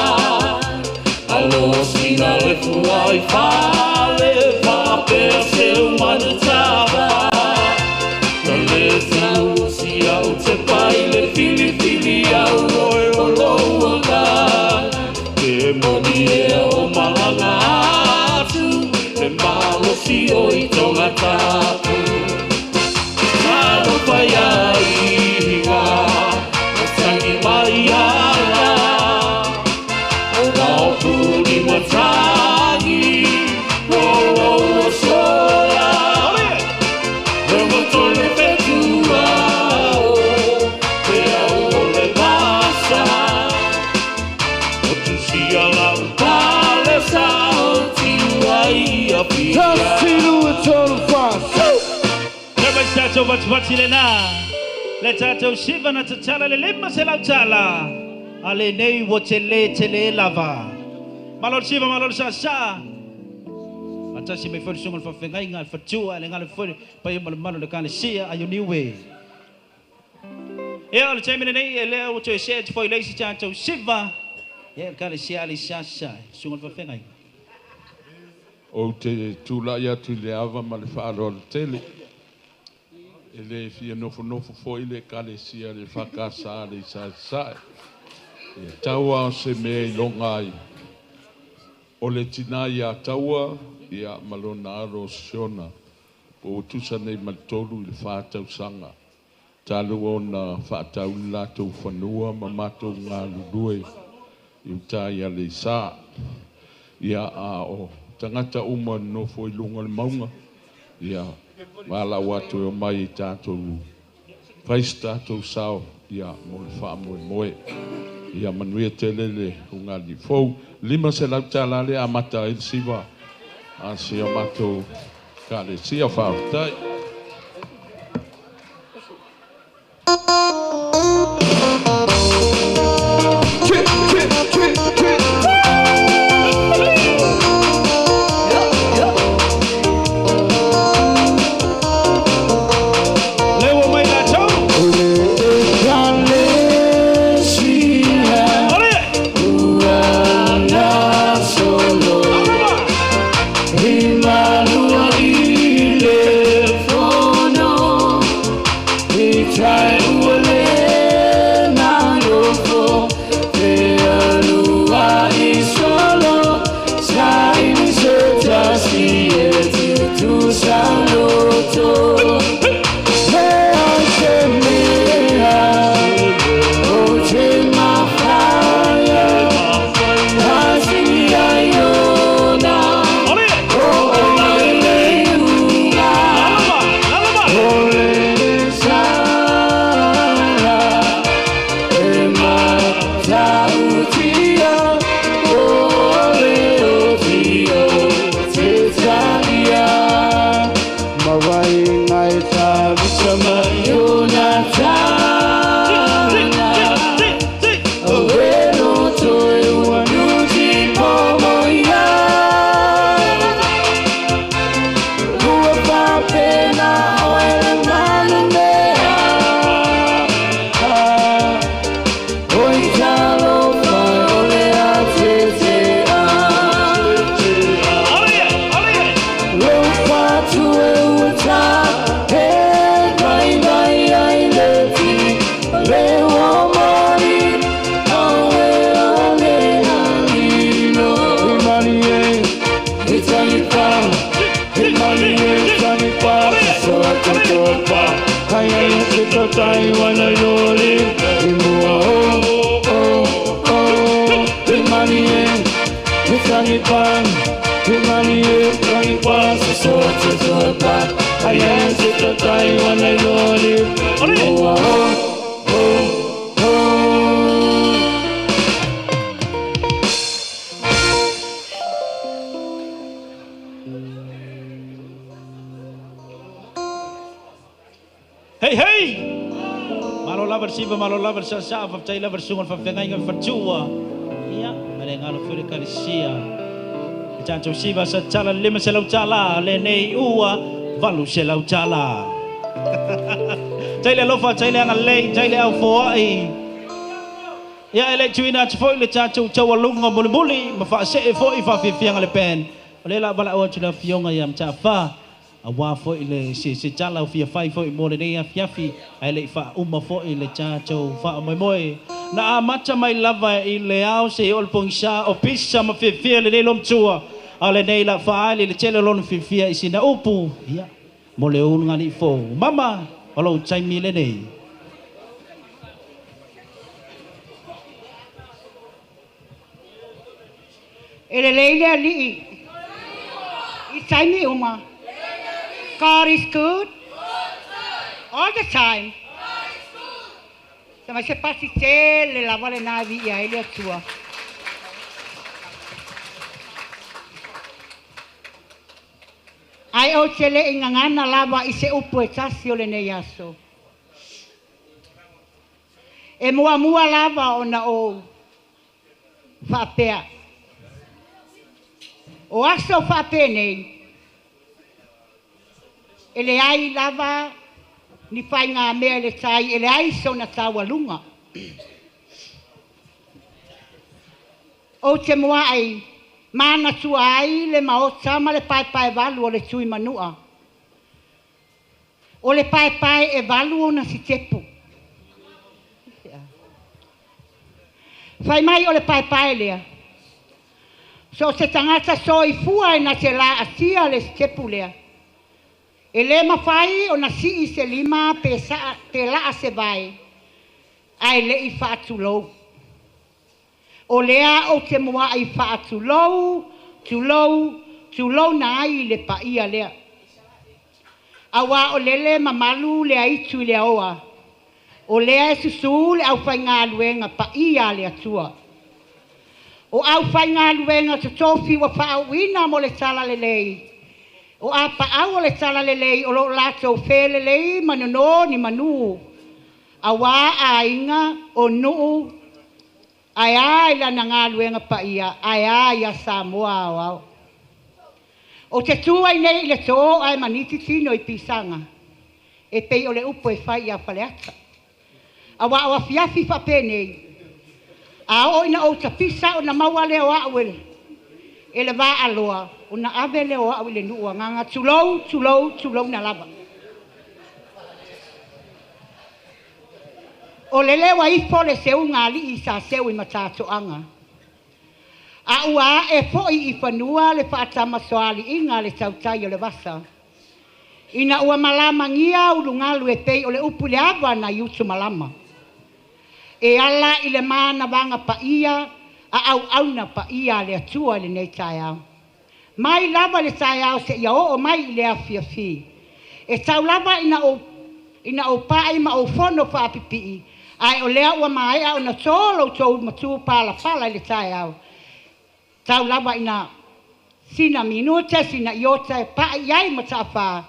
Alo sina le fua i fale whapea se umana tawa. Na le tau si au te pai le fili fili au oe o loanga. Te moni e o malanga atu, te malo si o i tonga tapu. Talo whai ai ngā, o tangi mai ala. Ngā puni matangi, o o o sola. E moto le whetua, o, te au o le masa. O tusia lau pale sao tiua i a pia. Tasi lua tolu fa, Le mai tatou vativati lena. Le tatou siva na tatala le lima se lau tala. A lenei ua tele tele lava. Malo le siva, malo le sasa. Atasi mai foi le susuga o le faafeagaiga, le fatua, le galo foi, paia ma le mamalu o le Ekalesia, Aioniue. Ia, o le taimi lenei, e lea ua toe sea atu foi le isi tatou siva. Ia, le Ekalesia Aleisasa, susuga o le faafeagaiga. Ou te tula'i atu i le ava ma le fa'aloalo tele. E lē fia nofonofo fo'i le Ekalesia le fakasā le isasae. Ia taua o se mea i loga ai. O le tinā iā taua, ia ma lona alo o Siona. Po ua tusa nei ma le 3 i le 4 tausaga. Talu ona fa'atauli latou fanua ma matou galulue i utā i Aleisā. Ia a o tagata uma nofo i luga o le mauga. Ia malau atu e omai i tatou fai se tatou sao ia mo le fa'amoemoe. Ia manuia tele le ugali fou. $500 le amata ai le siva. A si o matou Ekalesia fa'afetai. Le ua mai latou. Ekalesia ua gasolo i malua i le ta tai wana loli Imua oh oh oh Imani e Tangi pan Imani e Tangi pa So so so so pa Ayen se ta tai wana loli Imua oh oh oh. Hey, hey! Malo lava siva, malo lava sa sa, fa tai lava sunga fa fenga inga fatua. Ia, mare ngalo fure kalisia. Tanto siva sa tala lima se lau tala, le nei ua valu se lau tala. Tai le lofa, tai le anga lei, tai le au foai. Ia ele tuina atu foi le tatou taualuga mulimuli ma faasee foi faafiafiaga le pen. O le la valaau atu le afioga ia Matafā. Auā foi le se tala o fiafai foi mo lenei afiafi ae leʻi faauma foi le tatou faamoemoe. Na amata mai lava i le ao seia oo le pogisā o pisa ma fiafia lenei lomatua. A o lenei la faaali le tele o lona fiafia i sina upu ia mo le ulugalii fou. Mama o lou taimi lenei. E lelei le alii i taimi uma. God is good all the time. Sa mai se pasi tele lava le na vi ia le Atua. Ai o te le ingangana lava i se upu e tasi o lenei aso. E muamua lava ona o faapea. O aso faapea nei, e le ai lava ni whainga mea le tai, e le ai sona taualuga. O te mua ai, mana tua ai le maota ma le paepae valu o le tui manua. O le paepae e valu ona si tepu. Whai mai o le paepae lea. So se tangata soifua e na te la atia le tepu lea. E le mawhai o na sii se lima pe, sa, pe laa se vai, ai le i whaatulou. O lea o te mua i whaatulou, tulou, tulou na ai le paia lea. Awa o lele mamalu le aitu i le aoa. O lea e susu le au whainga luenga paia le atua. O au whainga luenga totofi wa whaauina mo le tala lelei. O a paau o le tala lelei o lo latou felelei manono ni manu. Awa ainga o nuu ai ai lana galuega paia ai ai ia Samoa aoao. O te tu ai nei i le tō ai maniti tino i pisanga. E pei o le upu e fai ia Faleata. Awa o afiafi faapenei. A o ina o tapisa o na maua lea o au e le vaa aloa. O na ave lea o au i le nuu anganga tulou, tulou, tulou na lava. O le lewa ifo le seuga alii sa seu i matatoaga. A ua ae foi i fanua le faatamasoaliiga le tautai o le vasa. Ina ua malamagia ulugalu e pei o le upu le ava na i utu malama. E ala i le manavaga paia a auauna paia a le Atua i lenei taeao. Mai lava le taeao seia oo mai i le afiafi. E tau lava ina o pae ma o fono faapipii. Ai o lea ua maea ona tō tou matū palapala i le taeao. Tau lava ina sina minute, sina iota e pae i ai matawhā.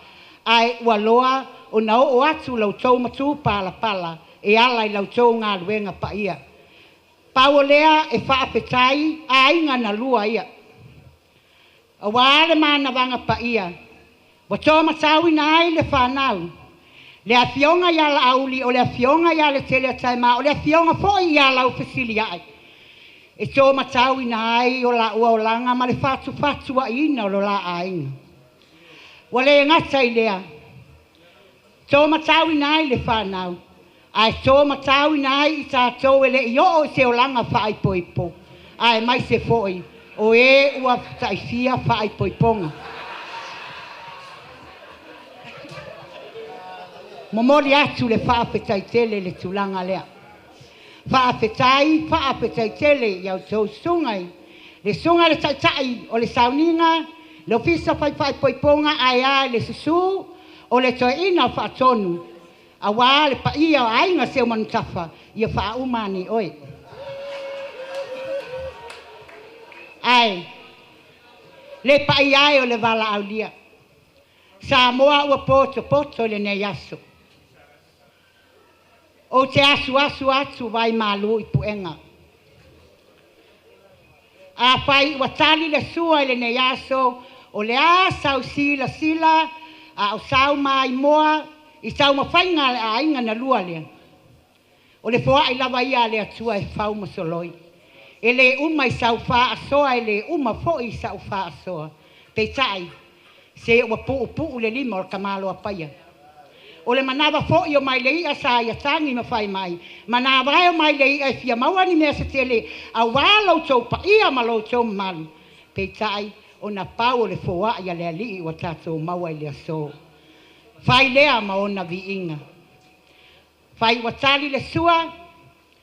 Ai ua loa ona oo atu lau tou matū palapala e ala i lau tou ngā luenga paia. Pau o lea e whaafetai a inga na lua ia. A wā le manawanga paia. Wa tō matau ina ai le whanau. Le afioga ia la auli, o le afioga ia le tele ataima, o le afioga foi ia lau fesili ai. E tō matau ina ai o la ua olanga ma le whatu whatu a ina o lo la ainga. Wa le ngata i lea. Tō matau ina ai le whanau. Ai tō matau ina ai i tātou e le i o se olanga whaaipoipo. Ai mai se foi, o e ua taifia whaaipoiponga. Momoli atu le faafetai tele le tulaga lea. Faafetai, faafetai tele i outou susuga i le susuga i le Taitai o le Sauniga, le Ofisa Fai Faaipoipoga ae a le susu o le Toeaina Faatonu, auā le paia o aiga Seumanutafa, ia faauma ane oe. Ae le paia e o le valaaulia. Samoa ua potopoto i lenei aso. Ou te asuasu atu vai malu i puega. Afai ua tali le sua i lenei aso, o le a sau silasila a o sau maimoa i taumafaiga a le aiga na lua lea. O le foai lava ia a le Atua e fau ma soloi. E le uma i sau faasoa, e le uma foi i sau faasoa. Peitai, se ua puupuu le lima o le tamaloa paia. O le manava foi o mai le ia sa ia tagi ma fai mai, manava e o mai le ia e fia maua ni mea se tele, auā lo outou paia ma lo outou mamalu. Peitai, ona pau o le foai a le Alii ua tatou maua i le aso. Fai lea ma ona viiga. Fai ua tali le sua,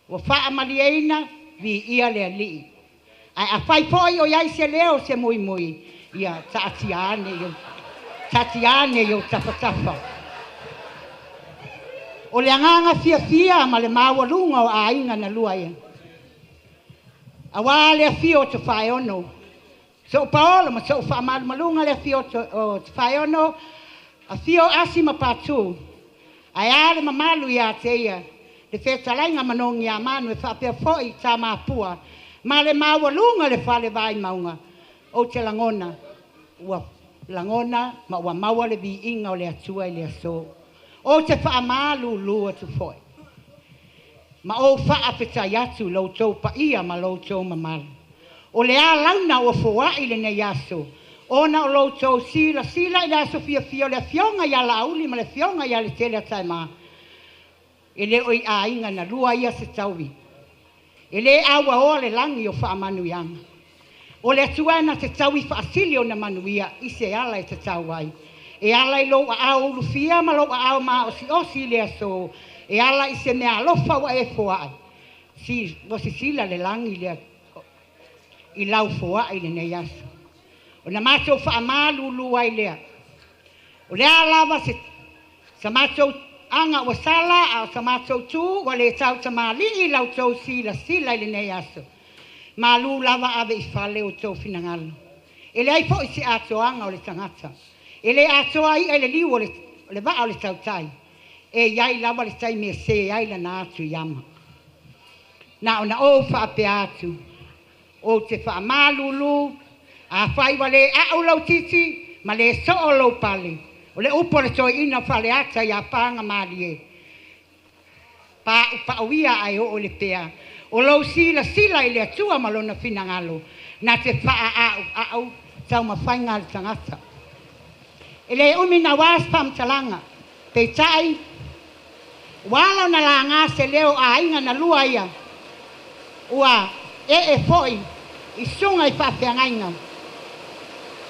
ua faamalieina, viia le Alii. Ae afai foi o i ai se leo se muimui, ia taatia ane i taatia ane i ou tafatafa. O le agaga fiafia ma le maualuga o aiga na lua ia. Auā le afio o Tofaeono, Soo Paolo ma soo faamalumaluga le afio o Tofaeono, afio Asi ma Patu, ae a le mamalu ia te ia, le fetalaiga manogi ia manu e faapea foi Tamapua, ma le maualuga le fale vaimauga, ou te lagona, ua lagona ma ua maua le viiga o le Atua i le aso. Ou te faamalulu atu foi. Ma ou faafetai atu i lo outou paia ma lo outou mamalu. O le a launa ua foai lenei aso, ona o lo outou silasila i le aso fiafia o le afioga ia Laauli ma le afioga ia Letele-a-Taema, e le o i aiga na lua ia se taui. E le auaoa le lagi o faamanuiaga. O le Atua na te taui faasili ona manuia i se ala e tatau ai. E ala i lou aao ulufia ma lou aao maosioosi i le aso, e ala i se meaalofa ua e foai. Si, ua sisila le lagi le i lau foai i lenei aso. Ona matou faamalulu ai lea. O le a lava se sa matou aga ua sala, a o sa matou tu ua le tautamalii i la outou silasila i lenei aso. Malu lava ave i fale outou finagalo. E leai foi se atoaga o le tagata. E le atoa i'a i le liu o le vaa o le tautai. E i ai lava le taimi e sē ai lana atu i ama. Na ona ou faapea atu, ou te faamalulu, afai ua le a'u lou titi ma le soo lou pale, o le upu a le Toeaina o Faleata ia Pagamalie, paupauia ae oo i le pea, o lou silasila i le Atua ma lona finagalo, na te faaauau taumafaiga a le tagata. E le umi naua se faamatalaga, peitai, ua ala ona laga se leo o aiga na lua ia, ua ee foi i susuga i faafeagaiga,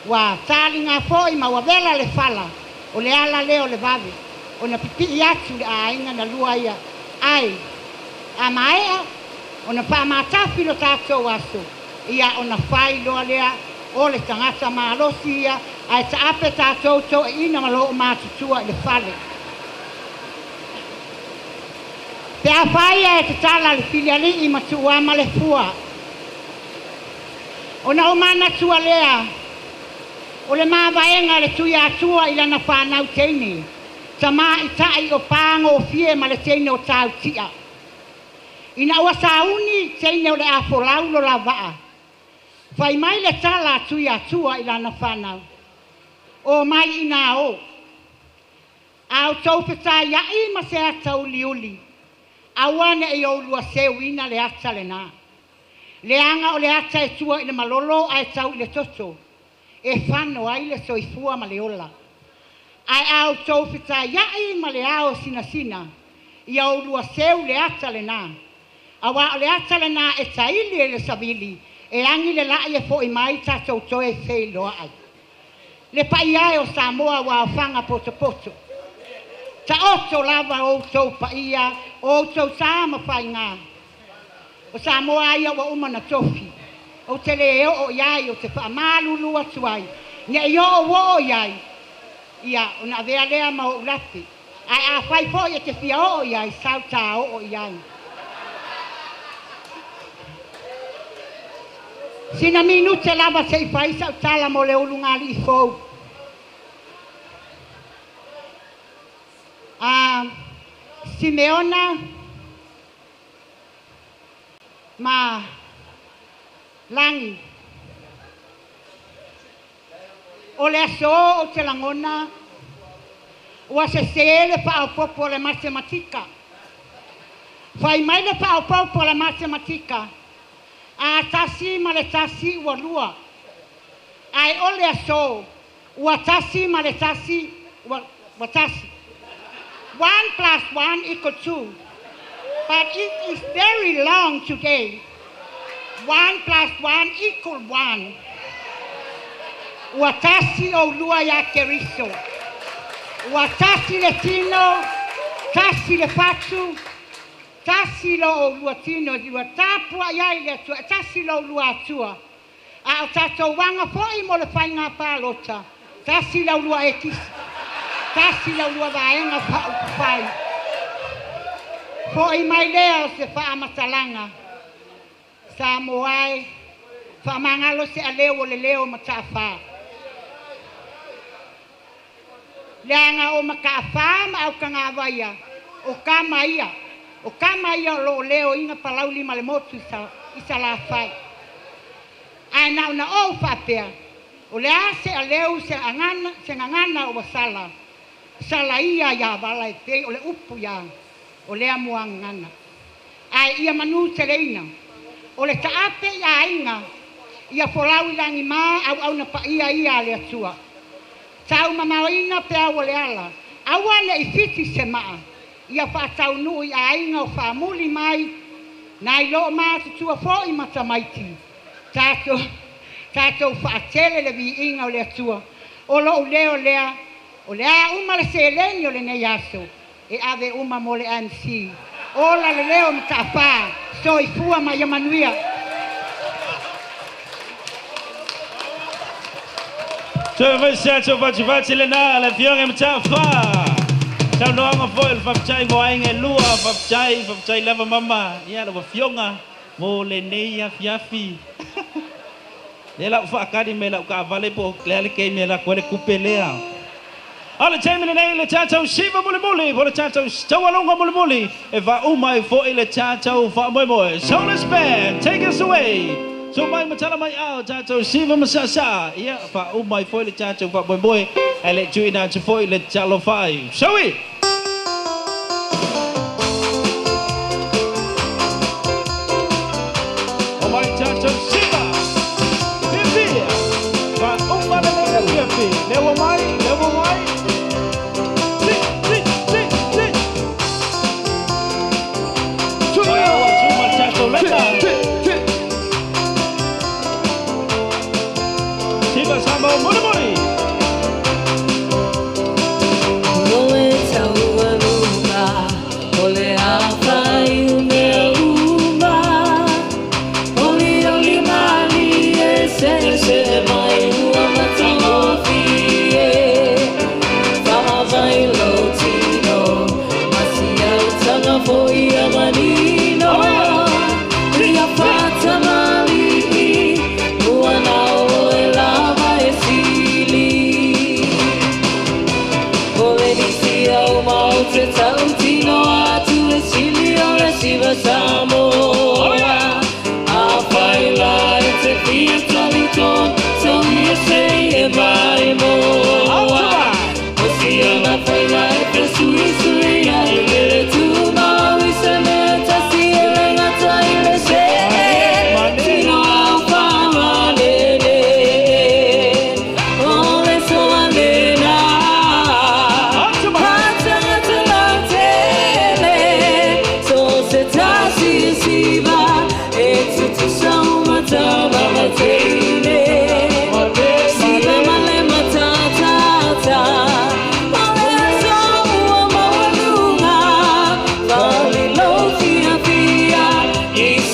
ua taliga foi ma ua vela le fala, o le ala lea o le vave ona pipii atu le aiga na lua ia, ae a maea ona faamatafi lo tatou aso, ia ona fai loa lea o le tagata malosi ia, ae taape tatou toeaiina ma loo matutua i le fale. Pe afai e tatala le filialii ma tuuama le fua, ona ou manatua lea o le mavaega a le Tuiatua i lana fanau teine, tamaitai o pagofie ma le teine o tautia. Ina ua sauni teine o le a folau lo la vaa, fai mai le tala a Tuiatua i lana fanau, o mai inā o. A outou fetaiai ma se ata uliuli, aua ne'i oulua seuina le ata lenā. Leaga o le ata e tua i le malolo ae tau i le toto, e fano ai le soifua ma le ola. Ae a outou fetaiai ma le ao sinasina, ia oulua seu le ata lenā. Auā o le ata lenā e taili e le savili, e agi le la'i e fo'i mai tatou toe feiloai. Le paia e o Samoa ua aofaga potopoto. Taoto lava outou paia, o outou sa ma faiga. O Samoa ia ua uma na tofi. Ou te le o iai o te faamalulu atu ai. Ne i o o iai. Ia, ona avea lea ma ou lape. Ae afai foi e te fia oo iai, sau tā oo iai. Sina minute lava se i fai sau tala mo le ulugalii fou. A Simeona ma Lagi. O le aso ou te lagona, ua sesē le faaopoopo o le matematika. Fai mai le faaopoopo o le matematika, a tasi ma le tasi ua lua. Ae o le aso, ua tasi ma le tasi ua tasi. 1 plus 1 equal 2. But it is very long today. 1 plus 1 equal 1. Ua tasi oulua iā Keriso. Ua tasi le tino, tasi le fatu, tasi lo oulua tino, ua tapuai ai le Atua, e tasi lo oulua Atua. A o tatou aga foi mo le faiga palota, tasi la ulua ekisi, tasi la ulua vaega faaupufai. Fo'i mai lea o se faamatalaga. Samoa e, faamagalo se aleu o le leo Mata'afa. Leaga o Mata'afa ma Aukagavaia, o kama ia. O kama ia o loo leoina Palauli ma le motu i Salafai. Ae na ona ou faapea, o le a se aleu se agana, se gagana ua sala, sala ia iā vala e pei o le upu iā o lea muagagana. Ae ia manū teleina, o le taape i aiga, ia folau i lagimā auauna paia ia a le Atua. Taumamaoina peau o le ala, aua ne'i fiti se maa, ia faataunuu i aiga o faamuli mai, nai loo matutua fo'i ma tamaiti. Tatou, tatou faatele le viiga o le Atua. O lou leo lea, o le a uma le seleni o lenei aso, e ave uma mo le MC. Ola le leo Mata'afa, soifua ma ia manuia. Toe foi se tatou fatifati lenā le afioga i Mata'afa. Saunoaga foi o le faafetai mo aiga e lua, faafetai, faafetai lava mama, ia lau afioga mo lenei afiafi. Lea la ua faakali mai lau taavale po o le a le taimi e alu atu ai le tupe lea. A o le taimi lenei le tatou siva mulimuli po o le tatou taualuga mulimuli e faauma ai foi le tatou faamoemoe. Solus Band, take us away. So mai matala mai ao tatou siva ma saasaa, ia faauma ai foi le tatou faamoemoe ae le i tuuina atu foi le talofa ai. Shall we? Omai tatou siva. Fiafia. Faauma lenei afiafi. Lea ua mai, lea ua mai. Si, si, si, si. Ua atu ma le tatou leta. Siva Samoa mulimuli. Mo e tau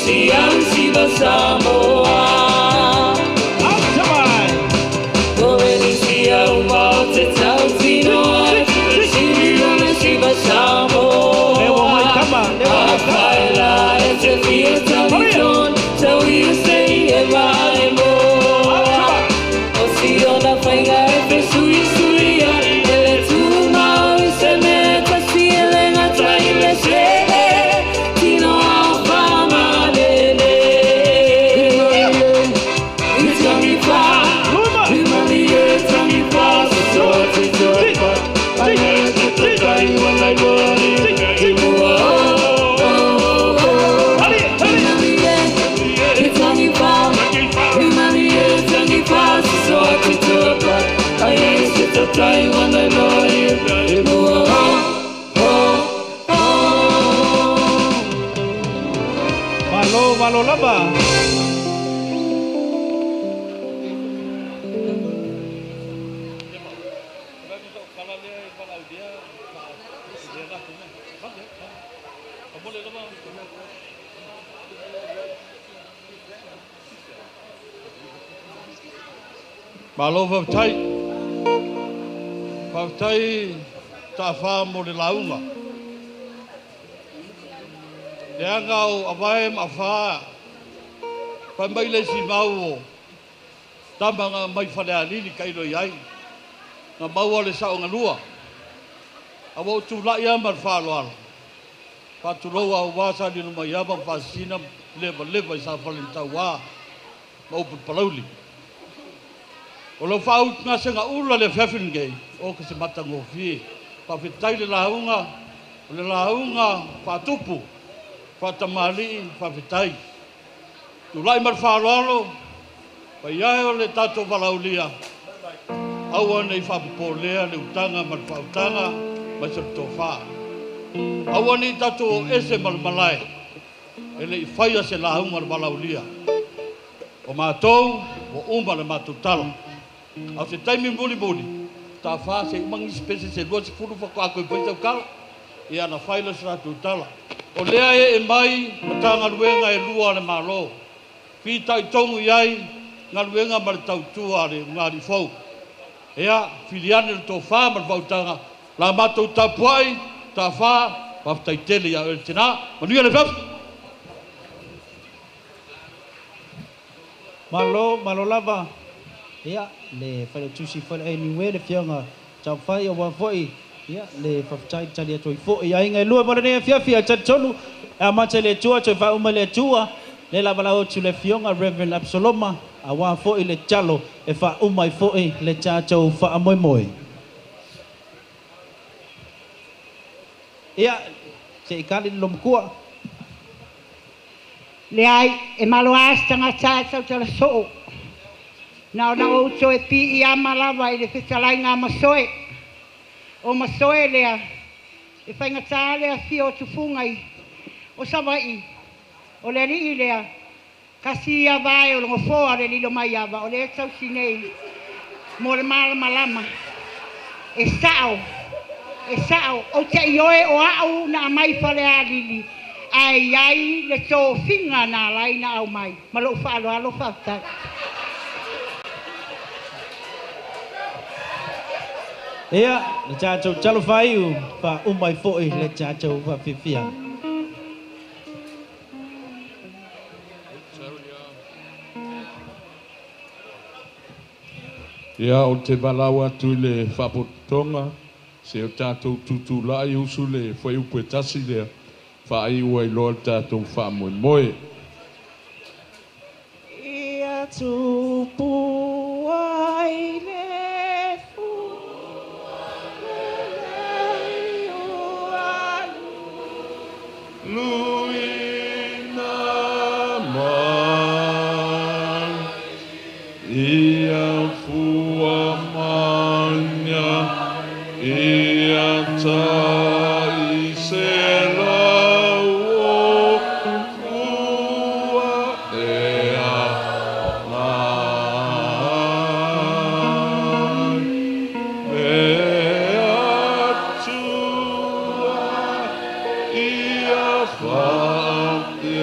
si au si va Samoa. O e si au ma o te tau tino ai, si o le si va Samoa. A whai la e te whia tau i ton, tau i o se i e mai moa. O si ona whainga e te sui sui ai, e le tūmau i se mea tasi e le ngata i le se e, tino au whamanene. I tangi wha, i mani e tangi wha, so te toa, ai e te te tai wa lai wari, i mua o, o, o. I tangi wha, i mani e tangi wha, so te toa, ai e te te tai wa lai wari, i mua o, o, o. Malo, malo lava. Malo whawtai. Whawtai tā whā mō le launga. Le anga o awae ma whā. Whai mai le si mau o tamanga mai whare alili kairo i ai. Ngā maua le sao ngā lua. A wau tūlai ama le whāloalo. Whātuloa o wāsa ni numa i ama whāsina lewa lewa i sa whale tau wā. Ma upu palauli. O lau whaau ngā senga ula le whewhin o ka se mata ngōwhie. Whawhetai le launga, o le launga whātupu, whātamali, whawhetai. Tūlai mar whāloalo, whai ai o le tātou walaulia. Aua nei whapupolea le utanga mar whautanga, mai sa tō whā. Aua nei tātou o ese malamalae, e le i whaia se launga le walaulia. O mātou, o uma le mātou talo. Au se taimi muli muli, tā whā se umangi spese se lua se furu whako ako i paitau kala, i ana whaila se rātou tala. O lea e e mai, ma tā ngaluenga e lua le mālo. Whita i tongu i ai, ngaluenga ma le tautua le ngāri fau. Ea, filiane le tō whā ma le whautanga, la mātou tapuai, tā whā, whawhtai tele ia oe tēnā, manuia le whawh! Malo, malo lava. Ia, le whaile tusi whaile e niwe le whianga tau whai o wā foi. Ia, le whawhtai tali atu i foi. Ia inga i lua mara nea whiawhia tali tonu. A mata le tua, toi whauma le tua. Le lava lau atu le whionga Reverend Absaloma. A wā foi le talo e whauma i foi le tātou whaamoemoe. Ia, se i kali le lomkua. Le ai, e malo astanga tātou tala soo. Nā o na outo e pi i ama lava i le whitalai ngā masoe. O masoe lea, e whaingatā lea whio tufunga i. O sawai, o le alii lea, kasi ia vae o longo fōa le lilo mai ava, o le e tausi nei, mō le malama lama. E sao, o te ioe o au na mai whale alili. Ai ai le tō finga nā lai na au mai. Ma lou whaalo alo whautai. Ia, le tātou talo whaiu, wha umai foi le tātou whawhiwhia. Ia, o te walau atu i le whapotonga, se o tātou tutulai usu le whaiupu e tasi lea, whaaiua i loa le tātou whaamoemoe. Ia tupu ai le Luina mai, ia fua mania, ia tai se lau o fua ea mai. Me atua ia whapena.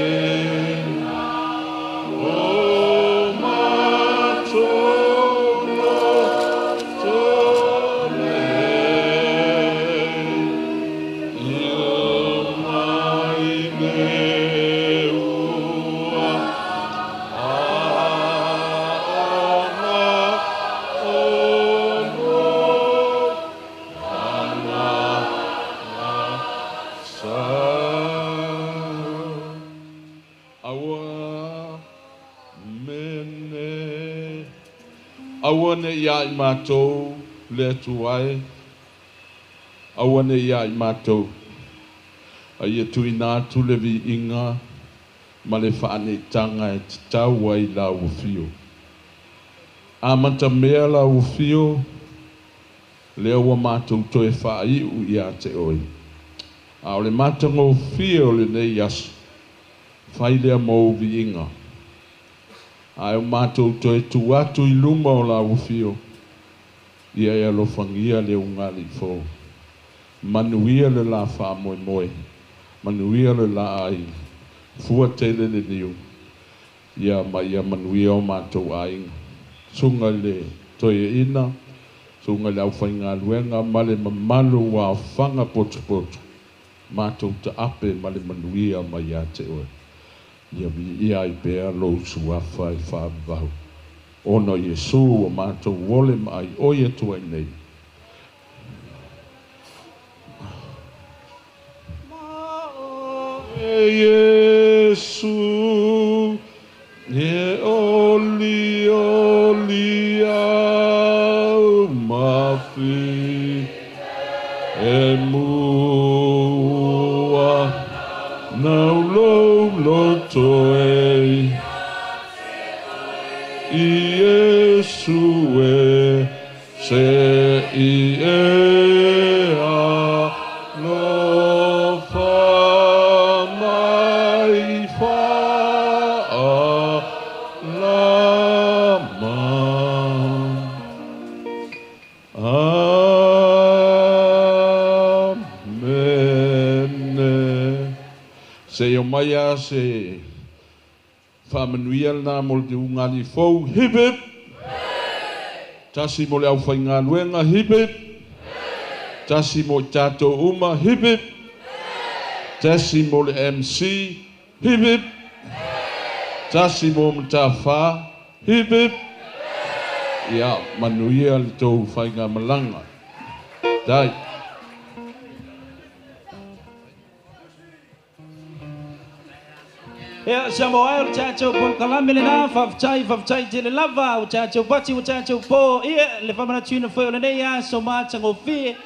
Aua mene. Aua ne ia i mātou le Atua e. Aua ne ia i mātou. A ia tuuina atu le viiga ma le faaneetaga e tatau ai i lau afio. Amatamea lau afio, lea ua matou toe faaiu ia te oe. A o le matagofie o lenei aso, fai lea mo ou viiga. Ae o matou toe tu atu i luma o lau afio, ia e alofagia le ugali'i fou. Manuia le la faamoemoe, manuia le la ai, fua tele le niu, ia ma ia manuia o matou aiga. Susuga i le Toeaina, susuga i le aufaigaluega ma le mamalu ua aofaga potopoto, matou taape ma le manuia mai ia te oe. Ia viia ai pea lou suafa e faavavau. Ona o Iesu ua matou ole ma aioi atu ai nei. E Iesu, e olioli au ma filemu ua nau lou loto e Iesu e se i e alofa mai faalama. Amene. Se i omai a se faamanuia lena mo le ugali'i fou. Hip hip! Tasi mo le aufaigaluega. Hip hip! Tasi mo i tatou uma. Hip hip! Tasi mo le MC. Hip hip! Tasi mo Matafā. Hip hip! Ia manuia le tou faigamalaga. Dai. Ia, Samoa e, o le tatou polokalame lena, faafetai, faafetai tele lava, ua tatou pati, ua tatou po, ia, le faamanatuina foi o lenei aso matagofie.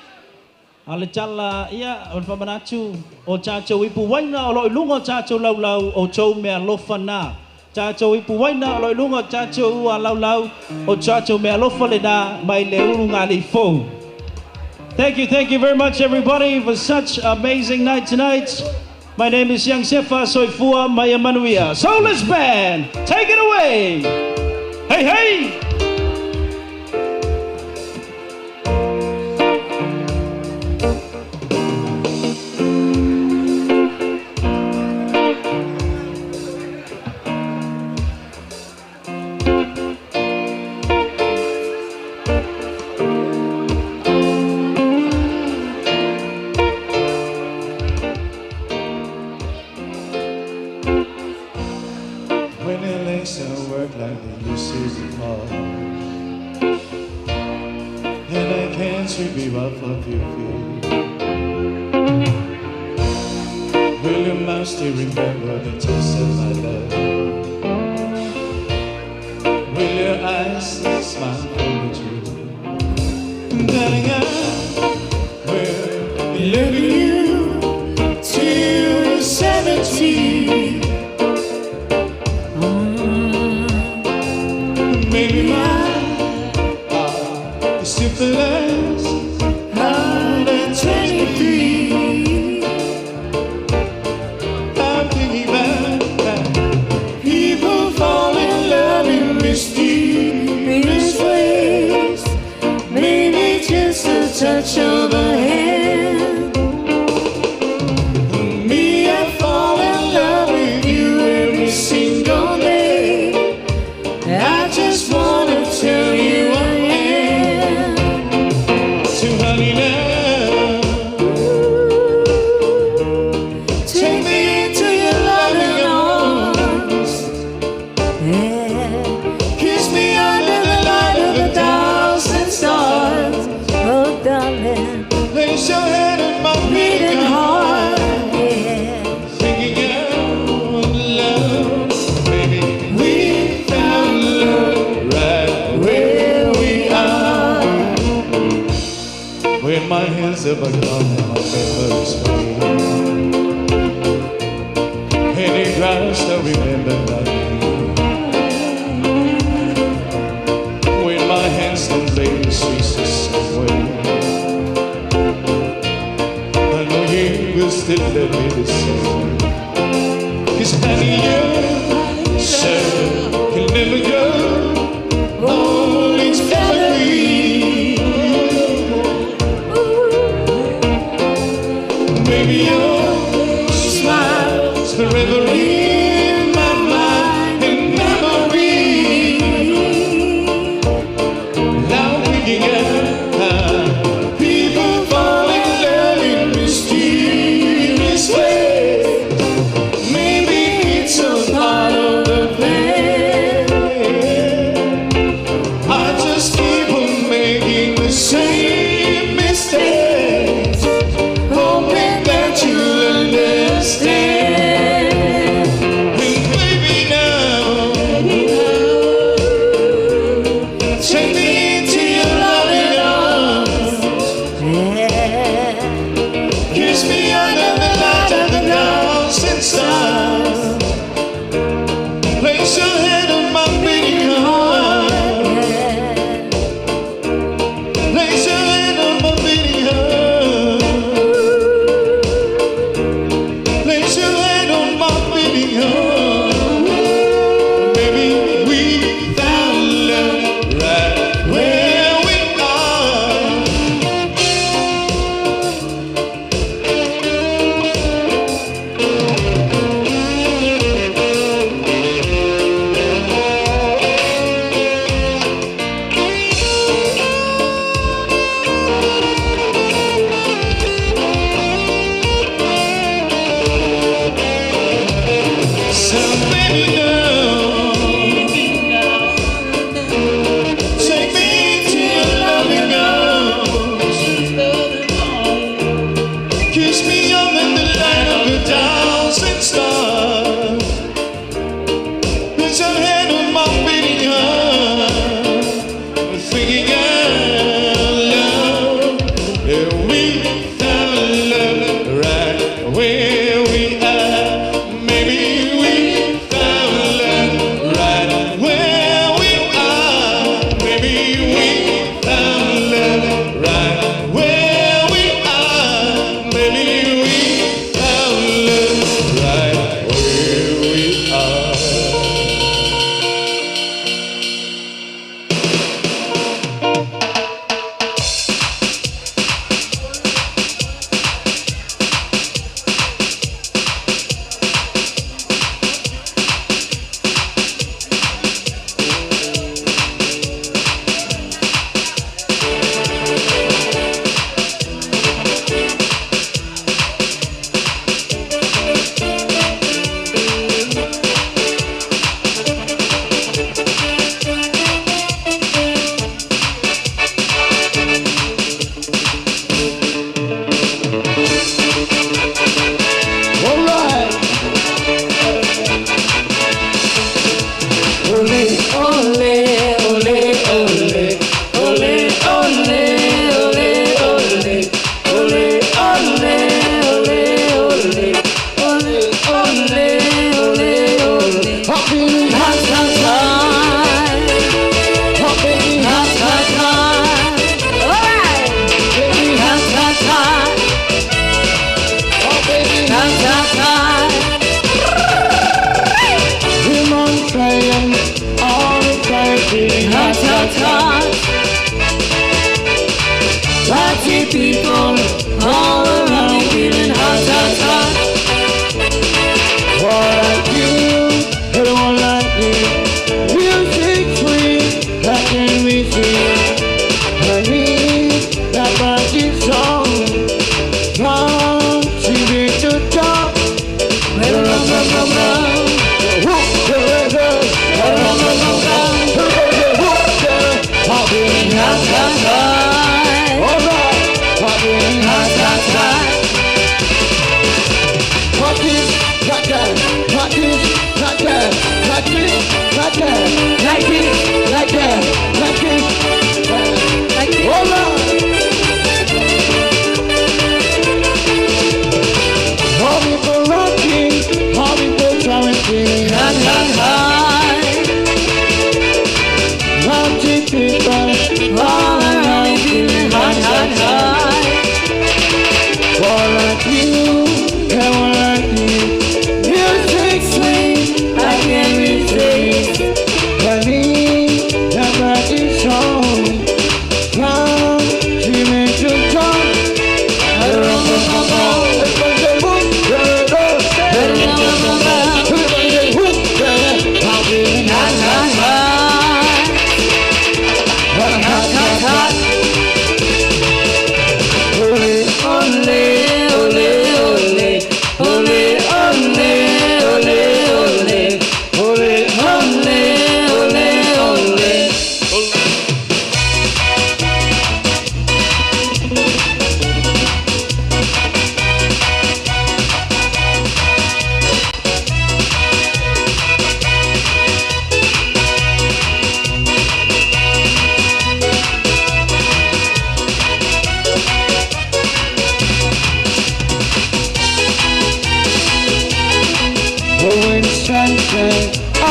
A o le tala, ia, o le faamanatu, o tatou ipu uaina o lo o i luga o tatou laulau, o tou meaalofa na. Tatou ipu uaina o lo o i luga o tatou ua laulau, o tatou meaalofa lena mai le ulugalii fou. Thank you, thank you very much everybody for such amazing night tonight. My name is Young Sefa Soifua Maia Manuia. Soulless Band, take it away! Hey, hey! When your legs don't work like they used to before, and I can't sweep you off of your feet, will your mouth still remember the taste of my love? Will your eyes still smile for me too? Darling, I will be loving you till you're 70. Maybe my heart is still the last 123. I'm thinking about ever gone, my memories fade. Any grass to remember my name. When my hands don't play the streets the same way, I know you will still love me the same. 'Cause honey, you sure can never go. Oh, it's evergreen. Baby, your smile's forever in my mind and memory. Now we can get high. People fall in love in mysterious ways.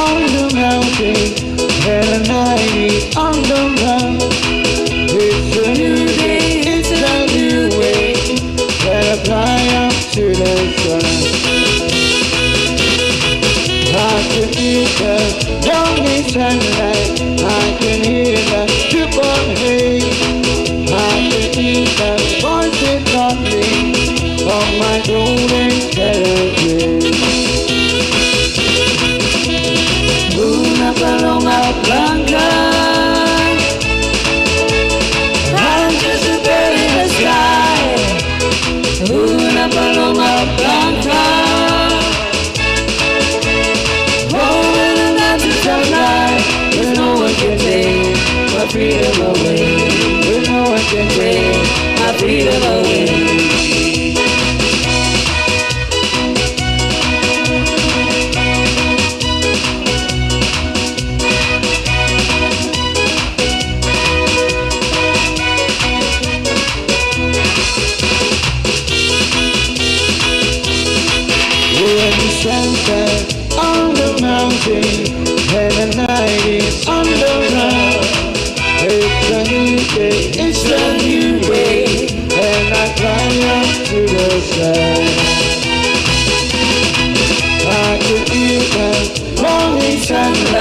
on the mountain, and the night is on the run. It's a new day, it's a new way, and I fly up to the sun. I can hear the morning sunlight, I can hear the newborn hay. I can hear the voices calling on my golden celebrate. Una paloma blanca. I'm just a bird in the sky. Una paloma blanca. Oh, in the mountains of life, there's no one can take my freedom away. There's no one can take my freedom away. When the sunset on the mountain and the night is on the run. It's a new day, it's a new day, and I fly up to the sun. I can feel the morning sunlight.